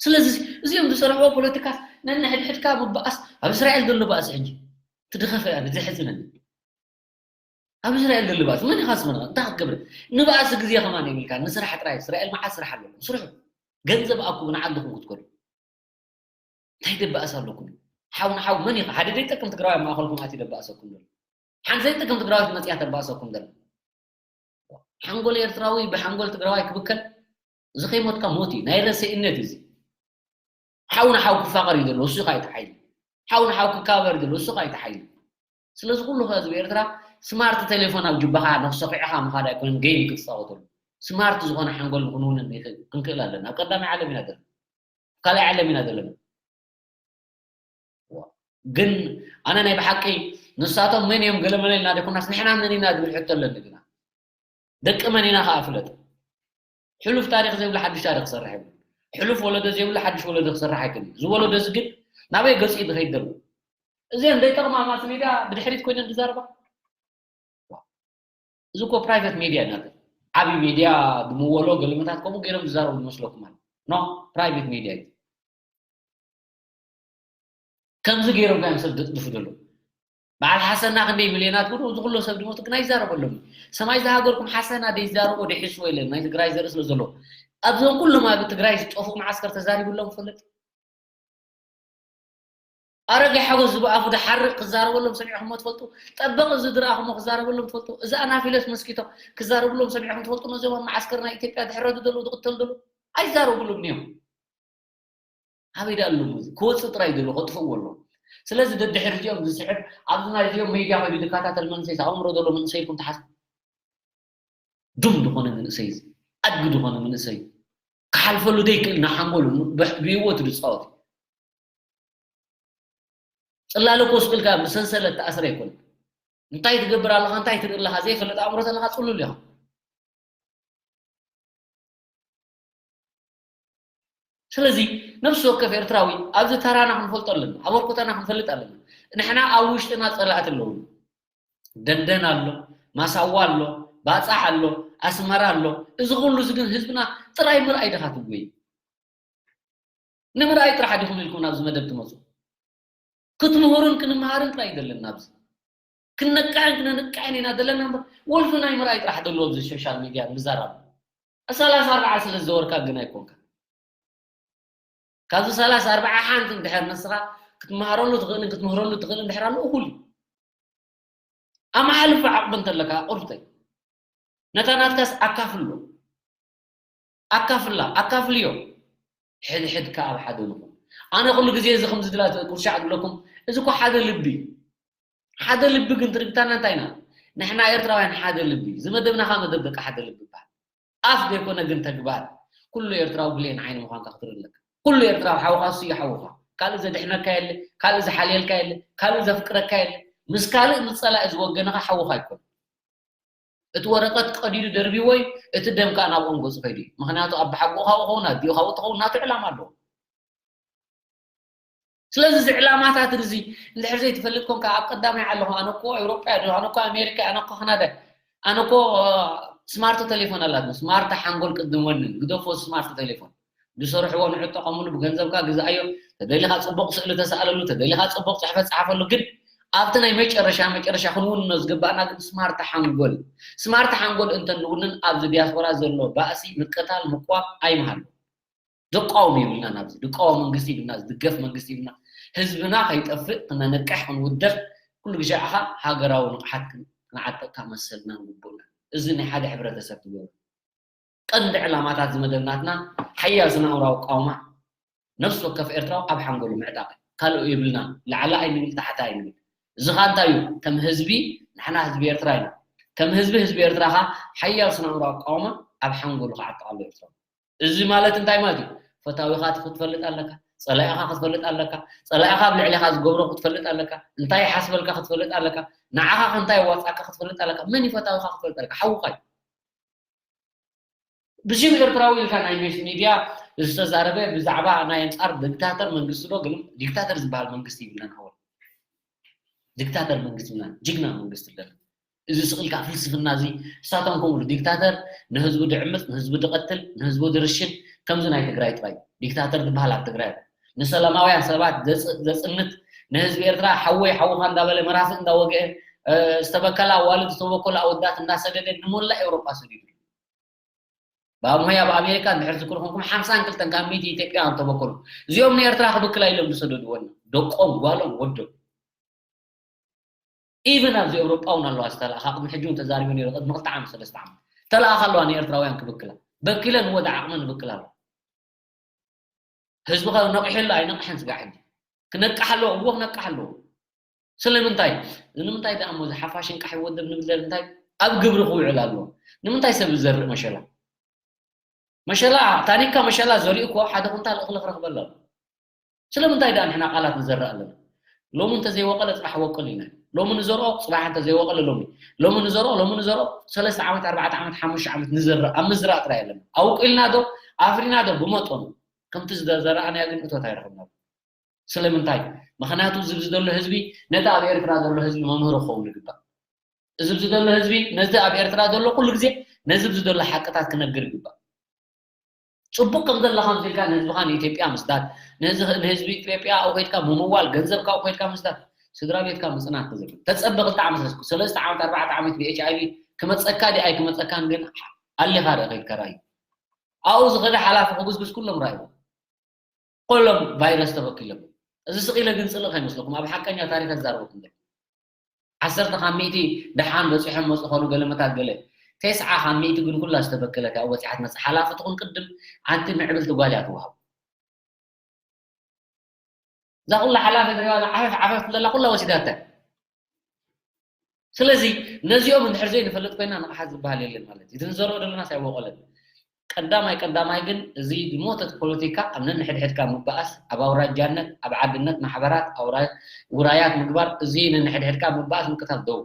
ስለዚ እዚኦም ዝሰርሕዎ ፖለቲካ ነንሕድሕድካ ምባኣስ ኣብ እስራኤል ዘሎ ባእሲ ሕጂ ትድኸፈ እያ ዘሕዝነኒ። ኣብ እስራኤል ዘሎ ባእሲ መን ኢኻ ስመና እንታይ ክትገብር ንባእሲ ግዜ ከማን የብልካ ንስራሕ ጥራይ እስራኤል መዓት ስራሕ ኣለኩም ስርሑ ገንዘብ ኣኩቡ ንዓድኹም ክትከዱ እንታይ ደባእስ ኣለኩም ሓው ንሓው መን ኢኻ ሓደ ዘይጠቅም ትግራዋይ ማእኸልኩም ኣትዩ ደባእሰኩም ዘሎ ሓንቲ ዘይጠቅም ትግራዋይ መፅያ ተባእሰኩም ዘሎ ሓንጎል ኤርትራዊ ብሓንጎል ትግራዋይ ክብከል እዚ ከይሞትካ ሞት እዩ ናይ ረስእነት እዚ ሓው ንሓው ክፋቐር እዩ ዘሎ እሱ ኸኣ ይተሓይል ሓው ንሓው ክካበር እዩ ዘሎ እሱ ኸኣ ይተሓይል ስለዚ ኩሉ ህዝቢ ኤርትራ ስማርት ቴሌፎን ኣብ ጅባኻ ንክሰኺዕኻ ምኻድ ኣይኮነን ጌም ክትፃወተሉ ስማርት ዝኾነ ሓንጎል ንክንውንን ክንክእል ኣለና ኣብ ቀዳማይ ዓለም ኢና ዘለና ካልኣይ ዓለም ኢና ዘለና ግን ኣነ ናይ ብሓቂ ንሳቶም መን እዮም ገለመለ ኢልና ደኮናስ ንሕና መን ኢና ዝብል ሕቶ ኣለኒ ግና ደቂ መን ኢና ከዓ ፍለጥ ሕሉፍ ታሪክ ዘይብሉ ሓዱሽ ታሪክ ክሰርሕ ይብሉ ሕሉፍ ወለዶ ዘይብሉ ሓዱሽ ወለዶ ክሰርሕ ኣይክእል እዚ ወለዶ እዚ ግን ናበይ ገፂ ዝኸይድ ዘሎ እዚአን ዘይጠቕማ ማስ ሜድያ ብድሕሪት ኮይነን ዝዛረባ እዚ እኮ ፕራይቬት ሜድያ ኢና ዓብዪ ሜድያ ብምወሎ ገለመታት ከምኡ ገይሮም ዝዛረቡ ዝመስለኩም ኣሎ ኖ ፕራይቬት ሜድያ እዩ ከምዚ ገይሮም ካዮም ሰብ ዘጥድፉ ዘለዉ በዓል ሓሰና ክንደይ ሚልዮናት ጉዱ እዚ ኩሎ ሰብ ድሞቱ ግን ኣይዛረበሎም ሰማይ ዝሃገርኩም ሓሰና ደይዛረቦ ደሒስዎ የለን ናይ ትግራይ ዘርኢ ስለ ዘሎ ኣብዞም ኩሎም ኣብ ትግራይ ዝጠፍኡ መዓስከር ተዛሪቡሎም ይፈልጥ ኣረጋይ ሓጎስ ዝብኣፉ ድሓርቕ ክዛረበሎም ሰሚዕኹሞ ትፈልጡ? ጠበቕ እዚ ዝረኣኹሞ ክዛረበሎም ትፈልጡ? እዚ ኣናፊለስ መስኪቶ ክዛረብሎም ሰሚዕኹም ትፈልጡ? ነዞም ኣብ መዓስከር ናይ ኢትዮጵያ ዝሕረዱ ዘለዉ ዝቕተሉ ዘለዉ ኣይዛረብሉም እዮም። ኣበይ ደኣ ኣለዉ እዚ ክወፅእ ጥራይ ዘሎ ከጥፍእዎ ኣለዎ። ስለዚ ደድሕሪ እዚኦም ዝስዕብ ኣብዚ ናይ እዚኦም ሜድያ ኮይኑ ዝከታተል መንእሰይ ኣእምሮ ዘሎ መንእሰይ ኢልኩም ትሓስቡ? ዱም ዝኾነ መንእሰይ ኣድጊ ዝኾነ መንእሰይ ክሓልፈሉ ዘይክእል ንሓንጎሉ ብህይወቱ ዝፃወት እዩ። ፅላለ ኮስቁልካ ብሰንሰለት ተኣስረ ኣይኮነን። እንታይ ትገብር ኣለኻ እንታይ ትርኢ ኣለኻ ዘይፈልጥ ኣእምሮ ተለኻ ፅሉል ኢኻ። ስለዚ ነብሲ ወከፍ ኤርትራዊ ኣብዚ ተራና ክንፈልጦ ኣለና፣ ኣበርኩታና ክንፈልጥ ኣለና። ንሕና ኣብ ውሽጥና ፀላእቲ ኣለውና። ደንደን ኣሎ፣ ማሳዋ ኣሎ፣ ባፃሕ ኣሎ፣ ኣስመራ ኣሎ። እዚ ኩሉ እዚ ግን ህዝብና ጥራይ ምርኣይ ድኻ ትጎይ? ንምርኣይ ጥራሕ ዲኹም ኢልኩም ናብዚ መደብ ትመፁ? ክትምህሩን ክንመሃርን ጥራይ እዩ ዘለና ኣብዚ። ክነቅሕን ክነንቅሕን ኢና ዘለና እምበር ወልፊ ናይ ምርኣይ ጥራሕ ዘለዎ ኣብዚ ሶሻል ሚድያ ንዛረብ። ሰላሳ ኣርባዓ ስለ ዝዘወርካ ግን ኣይኮንካ። ካብዚ ሰላሳ ኣርባዓ ሓንቲ እንድሕር ንስኻ ክትመሃረሉ ትኽእልን ክትምህረሉ ትኽእልን እንድሕር ኣሎ እኹል እዩ። ኣመሓልፎ ዓቕሚ እንተለካ ቁርተይ ነታ ናትካስ ኣካፍሎ ኣካፍላ ኣካፍልዮ ሕድሕድካ ኣብ ሓደ ንኹን ኣነ ኩሉ ግዜ እዚ ከምዚ ድላ ቁርሻዕ ዝብለኩም እዚ እኮ ሓደ ልቢ ሓደ ልቢ ግን ትርግታና እንታይ ኢና ንሕና ኤርትራውያን ሓደ ልቢ እዚ መደብናኻ መደብ ደቂ ሓደ ልቢ ይበሃል ኣፍ ዘይኮነ ግን ተግባር ኩሉ ኤርትራዊ ብሌን ዓይኒ ምዃንካ ክትርኢ ኣለካ ኩሉ ኤርትራዊ ሓውኻ እሱ እዩ ሓውኻ ካልእ ዘድሕነካ የለ ካልእ ዝሓልየልካ የለ ካልእ ዘፍቅረካ የለ ምስ ካልእ ምስ ጸላኢ ዝወገነኻ ሓውኻ ኣይኮነ እቲ ወረቐት ቀዲዱ ደርቢዎ እዩ እቲ ደም ከኣ ናብ ኦም ገጹ ከይዱ እዩ ምኽንያቱ ኣብ ብሓቂ ካብኡ ከውን ኣዲኡ ካብኡ ትኸውን ናቱ ዕላማ ኣለዎ ስለዚ እዚ ዕላማታት እዚ እንድሕር ዘይትፈልጥ ኮንካ ኣብ ቀዳማይ ዓለኹ ኣነ እኮ ኤውሮጳ ዶ ኣነ እኮ ኣሜሪካ ኣነ እኮ ካናዳ ኣነ እኮ ስማርት ቴሌፎን ኣላትና ስማርት ሓንጎል ቅድም ወንን ግደፎ ስማርት ቴሌፎን ዝሰርሕዎ ንዕጠቐምሉ ብገንዘብካ ግዛኣዮ ተደሊኻ ፅቡቕ ስእሊ ተሰኣለሉ ተደሊኻ ፅቡቕ ፅሕፈት ፀሓፈሉ ግን ኣብቲ ናይ መጨረሻ መጨረሻ ክንውንኖ ዝግባእና ግን ስማርት ሓንጎል ስማርት ሓንጎል እንተንውንን ኣብዚ ዲያስፖራ ዘሎ ባእሲ ምቅታል ምቋም ኣይምሃሉ ዝቃወም ይብልና ናብዚ ዝቃወም መንግስቲ ይብልና ዝድገፍ መንግስቲ ይብልና ህዝብና ከይጠፍእ ክነነቅሕ ክንውደፍ ኩሉ ግዜ ዓኻ ሃገራዊ ንቕሓት ክንዓጠቅካ መሰልና ንግቡእና እዚ ናይ ሓደ ሕብረተሰብ ትገብሩ ቀንዲ ዕላማታት ዝመደብ ናትና ሓያል ስነ ኣእምራዊ ቃውማ ነፍሲ ወከፍ ኤርትራዊ ኣብ ሓንጎሉ ምዕጣቕ ካልእ የብልና ላዕሊ ኣይንብል ታሕቲ ኣይንብል እዚ ኻ እንታይ እዩ ከም ህዝቢ ንሕና ህዝቢ ኤርትራ ኢና ከም ህዝቢ ህዝቢ ኤርትራ ኻ ሓያል ስነ ኣእምራዊ ቃውማ ኣብ ሓንጎሉ ክዓጥቕ ኣሎ ኤርትራዊ እዚ ማለት እንታይ ማለት እዩ? ፈታዊኻ ክትፈልጥ ኣለካ፣ ጸላኢኻ ክትፈልጥ ኣለካ፣ ጸላኢኻ ኣብ ልዕሊኻ ዝገብሮ ክትፈልጥ ኣለካ፣ እንታይ ይሓስበልካ ክትፈልጥ ኣለካ፣ ንዓኻ ከ እንታይ የዋጽኣካ ክትፈልጥ ኣለካ፣ መን እዩ ፈታዊኻ ክትፈልጥ ኣለካ፣ ሓውኻ እዩ። ብዙም ኤርትራዊ ኢልካ ናይ ሜስ ሚድያ ዝተዛረበ ብዛዕባ ናይ ኣንጻር ዲክታተር መንግስቲ ዶ ግን ዲክታተር ዝበሃል መንግስቲ ይብለን ኣወል። ዲክታተር መንግስቲ ይብለን፣ ጅግና መንግስቲ ኣለና። እዚ ስቕ ኢልካ ፍልስፍና እዚ እሳቶም ከምኡ ኢሉ ዲክታተር ንህዝቡ ድዕምጽ፣ ንህዝቡ ድቐትል፣ ንህዝቡ ድርሽን ከምዚ ናይ ትግራይ ጥራይ ዲክታተር ዝበሃል ኣብ ትግራይ ኣሎ። ንሰላማውያን ሰባት ዘጽ- ዘጽንት ንህዝቢ ኤርትራ ሓወይ ሓውኻ እንዳበለ መራፍእ እንዳወግአ ዝተበከላ ኣዋልድ ዝተበከሉ ኣወዳት እንዳሰደደ ንሞላእ ኤውሮጳ ሰዲዱ። ብኣምሆይ ኣብ ኣሜሪካ እንድሕር ዝክሩ ኮንኩም ሓምሳን ክልተን ካብ ሚእቲ ኢትዮጵያውያን ተበከሉ። እዚኦም ንኤርትራ ክብክላ ኢሎም ዝሰደድዎ ደቆም ጓሎም ወዶም ኢቭን ኣብዚ ኤውሮጳ እውን ኣለዋ ዝተለኣኻ ቅድሚ ሕጂ እውን ተዛሪበ ነይሩ ቅድሚ ክልተ ዓመት ሰለስተ ዓመት ተለኣኻ ኣለዋ ንኤርትራውያን ክብክላ በኪለን ወደ ዓቕመን ይብክላ ኣለዋ። ህዝቢ ከ ነቂሑ ኣሎ ኣይነቅሐን ስጋዕ ሕጂ ክነቅሕ ኣለዎ እዎ ክነቅሕ ኣለዎ። ስለምንታይ ንምንታይ ደኣ እሞ እዚ ሓፋሽ እንቃሕ ይወደብ ንብል ዘለና እንታይ ኣብ ግብሪ ክውዕል ኣለዎ። ንምንታይ ሰብ ዝዘርእ መሸላ መሸላ ታኒካ መሸላ ዘሪኡ እኮ ሓደ ኩንታል እኽሊ ክረኽበሉ ኣሎ። ስለምንታይ ደኣ ንሕና ቃላት ንዘርእ ኣለና? ሎሚ እንተዘይወቀለ ፅባሕ ወቅል ኢና። ሎሚ ንዘርኦ ፅባሕ እንተዘይወቀለ ሎሚ ሎሚ ንዘርኦ ሎሚ ንዘርኦ ሰለስተ ዓመት ኣርባዕተ ዓመት ሓሙሽተ ዓመት ንዘርእ ኣብ ምዝራእ ጥራይ ኣለና። ኣውቂልና ዶ ኣፍሪና ዶ ብመጠኑ ከምቲ ዝዘረኣናዮ ግን እቶት ኣይረኸብና። ስለምንታይ? ምኽንያቱ እዚ ኣብዚ ዘሎ ህዝቢ ነቲ ኣብ ኤርትራ ዘሎ ህዝቢ መምህር ክኸውን ይግባእ። እዚ ኣብዚ ዘሎ ህዝቢ ነዚ ኣብ ኤርትራ ዘሎ ኩሉ ግዜ ነዚ ኣብዚ ዘሎ ሓቅታት ክነግር ይግባእ። ጽቡቕ ከም ዘለኻ ምሲልካ ንህዝብኻ ንኢትዮጵያ ምስዳድ፣ ንህዝቢ ኢትዮጵያ ኣብኡ ከድካ ምምዋል፣ ገንዘብካ ኣብኡ ከድካ ምስዳድ፣ ስድራ ቤትካ ምጽናት ተዘይኮነ ተጸበ ክልተ ዓመት ሰለስተ ዓመት ኣርባዕተ ዓመት ብኤች ኣይ ቪ ክመጸካ ድዩ ኣይክመጸካን ግን ኣሊኻ ርእ ከይድካ ርኣዩ። ኣብኡ ዝኸደ ሓላፊ ክጉስጉስ ኩሎም ርኣይዎ። ኩሎም ቫይረስ ተበኪሎም። እዚ ስቕ ኢለ ግን ጽልእ ከይመስለኩም ኣብ ሓቀኛ ታሪኽ ኣዛረበኩም ዘሎ ዓሰርተ ካብ ሚእቲ ደሓን በጺሖም መጹ ኾኑ ገለ መታት ገለ ተስዓ ካብ ሚእቲ ግን ኩላ ዝተበከለት እያ ወጺሓት መጽ ሓላፊ ትኹን ቅድም ኣንቲ ምዕብልቲ ጓል እያ ትወሃብ። እዛ ኩላ ሓላፊ ትሪዋ ዓፈፍ ዓፈፍ ትብለላ ኩላ ወሲዳታ። ስለዚ ነዚኦም እንድሕር ዘይንፈልጥ ኮይና ንቕሓት ዝበሃል የለን ማለት እዩ። እቲ ንዘርኦ ዘለና ሳይወቀለን ቀዳማይ ቀዳማይ ግን እዚ ዝሞተት ፖለቲካ ኣብ ነንሕድሕድካ ምባኣስ ኣብ ኣውራጃነት ኣብ ዓድነት ማሕበራት ውራያት ምግባር እዚ ነንሕድሕድካ ምባኣስ ምቅታል ደው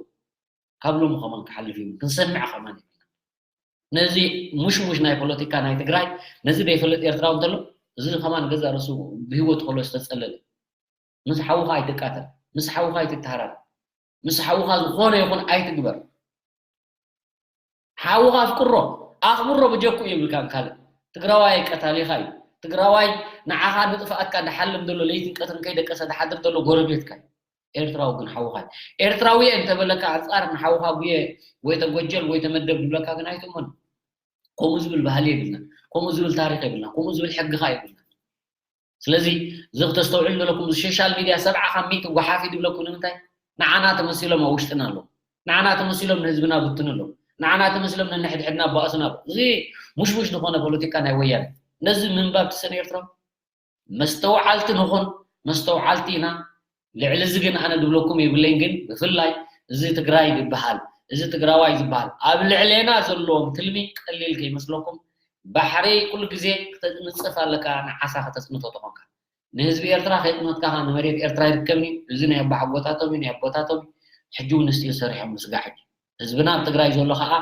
ካብ ሎሚ ከማን ክሓልፍ እዩ ክንሰምዕ ከማን ነዚ ሙሽሙሽ ናይ ፖለቲካ ናይ ትግራይ ነዚ ዘይፈልጥ ኤርትራዊ እንተሎ እዚ ከማን ገዛ ርእሱ ብህይወት ከሎ ዝተፀለለ ምስ ሓውኻ ኣይትቃተል፣ ምስ ሓውኻ ኣይትተሃራር፣ ምስ ሓውኻ ዝኾነ ይኹን ኣይትግበር። ሓውኻ ኣፍቅሮ ኣኽብሮ ብጀኩ የብልካን ካልእ ትግራዋይ ቀታሊኻ እዩ። ትግራዋይ ንዓኻ ንጥፍኣትካ ድሓልም ዘሎ ለይትን ቀትርን ከይደቀሰ ድሓድር ዘሎ ጎረቤትካ እዩ። ኤርትራዊ ግን ሓውኻ እዩ። ኤርትራዊ እየ እንተበለካ ኣንጻር ንሓውኻ ጉየ ወይ ተጎጀል ወይ ተመደብ ዝብለካ ግን ኣይትእመኑ። ከምኡ ዝብል ባህሊ የብልና፣ ከምኡ ዝብል ታሪኽ የብልና፣ ከምኡ ዝብል ሕግኻ የብልና። ስለዚ እዚ ክተስተውዕሉ ዘለኩም እዚ ሶሻል ሚድያ ሰብዓ ካብ ሚእቲ ጓሓፍ እዩ ዝብለኩም ንምንታይ ንዓና ተመሲሎም ኣብ ውሽጥና ኣለዉ። ንዓና ተመሲሎም ንህዝብና ብትኑ ኣለዉ። ንዓና ተመሲሎም ነንሕድሕድና ኣባእሱና ኣለዉ። እዚ ሙሽሙሽ ዝኾነ ፖለቲካ ናይ ወያነ ነዚ ምንባብ ትሰን ኤርትራ መስተውዓልቲ ንኹን መስተውዓልቲ ኢና። ልዕሊ እዚ ግን ኣነ ድብለኩም የብለይን ግን ብፍላይ እዚ ትግራይ ዝበሃል እዚ ትግራዋይ ዝበሃል ኣብ ልዕሌና ዘለዎም ትልሚ ቀሊል ከይመስለኩም ባሕሪ ኩሉ ግዜ ክተንፅፍ ኣለካ ንዓሳ ከተፅንቶ ተኾንካ ንህዝቢ ኤርትራ ከይጥመትካ ንመሬት ኤርትራ ይርከብኒ እዚ ናይ ኣቦሓጎታቶም እዩ ናይ ኣቦታቶም እዩ ሕጂ እውን ስቲል ሰሪሖም ምስጋዕ እዩ ህዝብና ኣብ ትግራይ ዘሎ ከዓ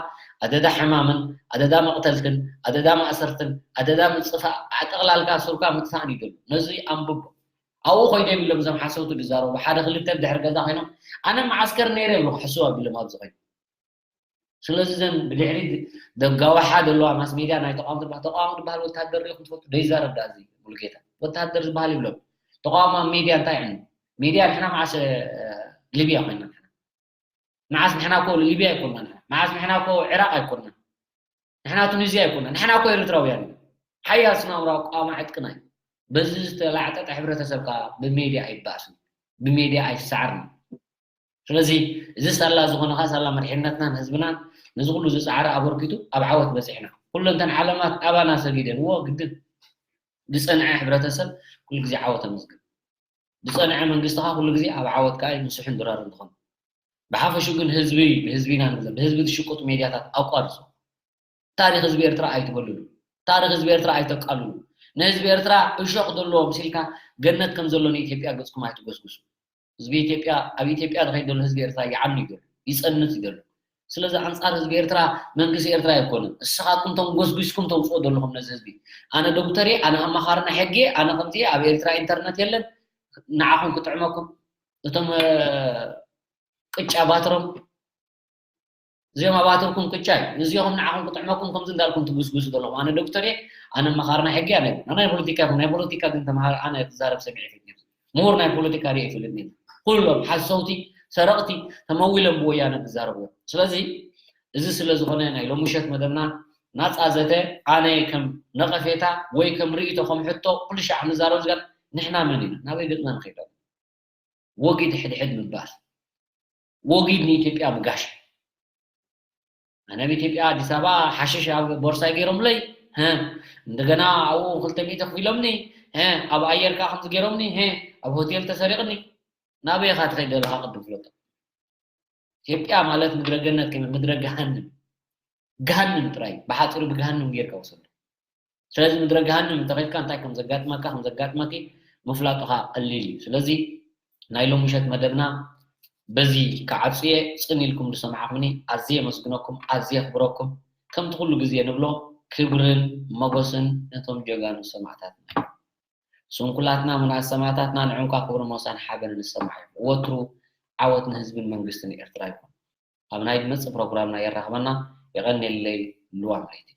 ኣደዳ ሕማምን ኣደዳ መቕተልትን ኣደዳ ማእሰርትን ኣደዳ ምፅፋእ ኣጠቕላልካ ሱርካ ምጥፋእን እዩ ዘሎ ነዚ ኣንብቦ ኣብኡ ኮይኖም ኢሎም እዞም ሓሰውቲ ዝዛረቡ ሓደ ክልተ ድሕር ገዛ ኮይኖም ኣነ መዓስከር ነይረ ይብሉ ክሕስቡ ኣቢሎም ኣብዚ ኮይኖም ስለዚ ዘን ብድሕሪ ደጋዋሓ ዘለዋ ማስ ሚድያ ናይ ተቃወምቲ ዝበሃል ተቃዋሚ ዝበሃል ወታደር ሪኢኹም ትፈልጡ ዘይዛረብ ዳ እዚ ሙሉጌታ ወታደር ዝበሃል ይብሎም ተቃዋሚ ኣብ ሚድያ እንታይ ዕኑ ሚድያ ንሕና መዓስ ሊብያ ኮይና ንሕና መዓስ ንሕና እኮ ሊብያ ኣይኮና ንሕና መዓስ ንሕና እኮ ዕራቅ ኣይኮና ንሕና ቱኒዝያ ኣይኮና ንሕና እኮ ኤርትራውያን ኢና ሓያል ስናምራዊ ኣቋማ ዕጥቅና እዩ በዚ ዝተላዕጠጠ ሕብረተሰብ ከዓ ብሜድያ ኣይባእስን ብሜድያ ኣይሰዓርን ስለዚ እዚ ሳላ ዝኾነ ከዓ ሳላ መድሕንነትናን ህዝብናን ነዚ ኩሉ ዝፀዓረ ኣበርኪቱ ኣብ ዓወት በፂሕና ኩለንተን ዓለማት ኣባና ሰጊደን እዎ ግድን ዝፀንዐ ሕብረተሰብ ኩሉ ግዜ ዓወት ኣመዝግብ ዝፀንዐ መንግስቲ ከዓ ኩሉ ግዜ ኣብ ዓወት ከዓ ምስሕን ድራርን ትኾን ብሓፈሹ ግን ህዝቢ ብህዝቢ ኢና ንብለ ብህዝቢ ዝሽቅጡ ሜድያታት ኣቋርፁ ታሪኽ ህዝቢ ኤርትራ ኣይትበልሉ ታሪኽ ህዝቢ ኤርትራ ኣይተቃልሉ። ንህዝቢ ኤርትራ እሾኽ ዘለዎ ምሲልካ ገነት ከም ዘሎ ንኢትዮጵያ ገጽኩም ኣይትጎስጉሱ። ህዝቢ ኢትዮጵያ ኣብ ኢትዮጵያ ዝኸይድ ዘሎ ህዝቢ ኤርትራ ይዓኑ እዩ ዘሎ፣ ይጸንት እዩ ዘሎ። ስለዚ ኣንጻር ህዝቢ ኤርትራ መንግስቲ ኤርትራ ኣይኮነን። እስኻትኩም ቶም ጎስጉስኩም ተውፅኦ ዘለኹም ነዚ ህዝቢ። ኣነ ዶክተር እየ፣ ኣነ ኣማኻሪ ናይ ሕጊ እየ፣ ኣነ ከምዚ እየ፣ ኣብ ኤርትራ ኢንተርነት የለን። ንዓኹም ክጥዕመኩም እቶም እ፣ ቅጫ ባትሮም እዚኦም ኣባትርኩም ቅጫ እዩ። እዚኦም ንዓኹም ክጥዕመኩም ከምዚ እንዳልኩም ትጉስጉሱ ዘለኹም። ኣነ ዶክተር እየ፣ ኣነ መኻሪ ናይ ሕጊ ኣነ። ናይ ፖለቲካ ይኹን ናይ ፖለቲካ ግን ተምሃር ኣነ ክዛረብ ሰሚዐ ይፈልጥ። ምሁር ናይ ፖለቲካ ሪኦ ይፈልጥ። ኩሎም ሓሰውቲ፣ ሰረቕቲ፣ ተመዊሎም ብወያነ ክዛረቡ እዮም። ስለዚ እዚ ስለ ዝኾነ ናይ ሎሚ ምሸት መደብና ናፃ ዘተ ኣነ ከም ነቐፌታ ወይ ከም ርእይቶ ከም ሕቶ ኩሉ ሻዕ ንዛረብ ዝጋል ንሕና መን ኢና? ናበይ ገፅና ንኸይድ? ወጊድ ሕድሕድ ምባል፣ ወጊድ ንኢትዮጵያ ምጋሽ። ኣነ ኣብ ኢትዮጵያ ኣዲስ ኣበባ ሓሽሽ ኣብ ቦርሳይ ገይሮምለይ፣ ሀ፣ እንደገና ኣብኡ ክልተ ሚእቲ ኣኽፊሎምኒ፣ ሀ፣ ኣብ ኣየር ከኣ ከምዚ ገይሮምኒ፣ ሀ፣ ኣብ ሆቴል ተሰሪቕኒ። ናበይ ኢኻ ትኸይድ ዘለኻ ቅድም ፍለጦ። ኢትዮጵያ ማለት ምድረ ገነት ከመይ ምድረ ገሃንም፣ ገሃንም ጥራይ ብሓፂሩ ብገሃንም ጌርካ ውሰዶ። ስለዚ ምድረ ገሃንም እንተኸድካ እንታይ ከም ዘጋጥመካ ከም ዘጋጥመኪ ምፍላጥኻ ቀሊል እዩ። ስለዚ ናይ ሎሚ ምሸት መደብና በዚ ክዓጹ እየ። ጽን ኢልኩም ዝሰማዕኩምኒ ኣዝየ የመስግነኩም፣ ኣዝየ የኽብረኩም። ከምቲ ኩሉ ግዜ ንብሎ ክብርን ሞገስን ነቶም ጀጋኑ ሰማዕታትና እዩ። ስንኩላትና ምንኣስ ሰማዕታትና ንዑንኳ ክብርን ሞሳን ሓበንን ዝሰማዕ እዩ። ወትሩ ዓወት ንህዝብን መንግስትን ኤርትራ ይኹን። ኣብ ናይ ዝመጽእ ፕሮግራምና የራኽበና። የቐንየለይ። ልዋም ለይቲ።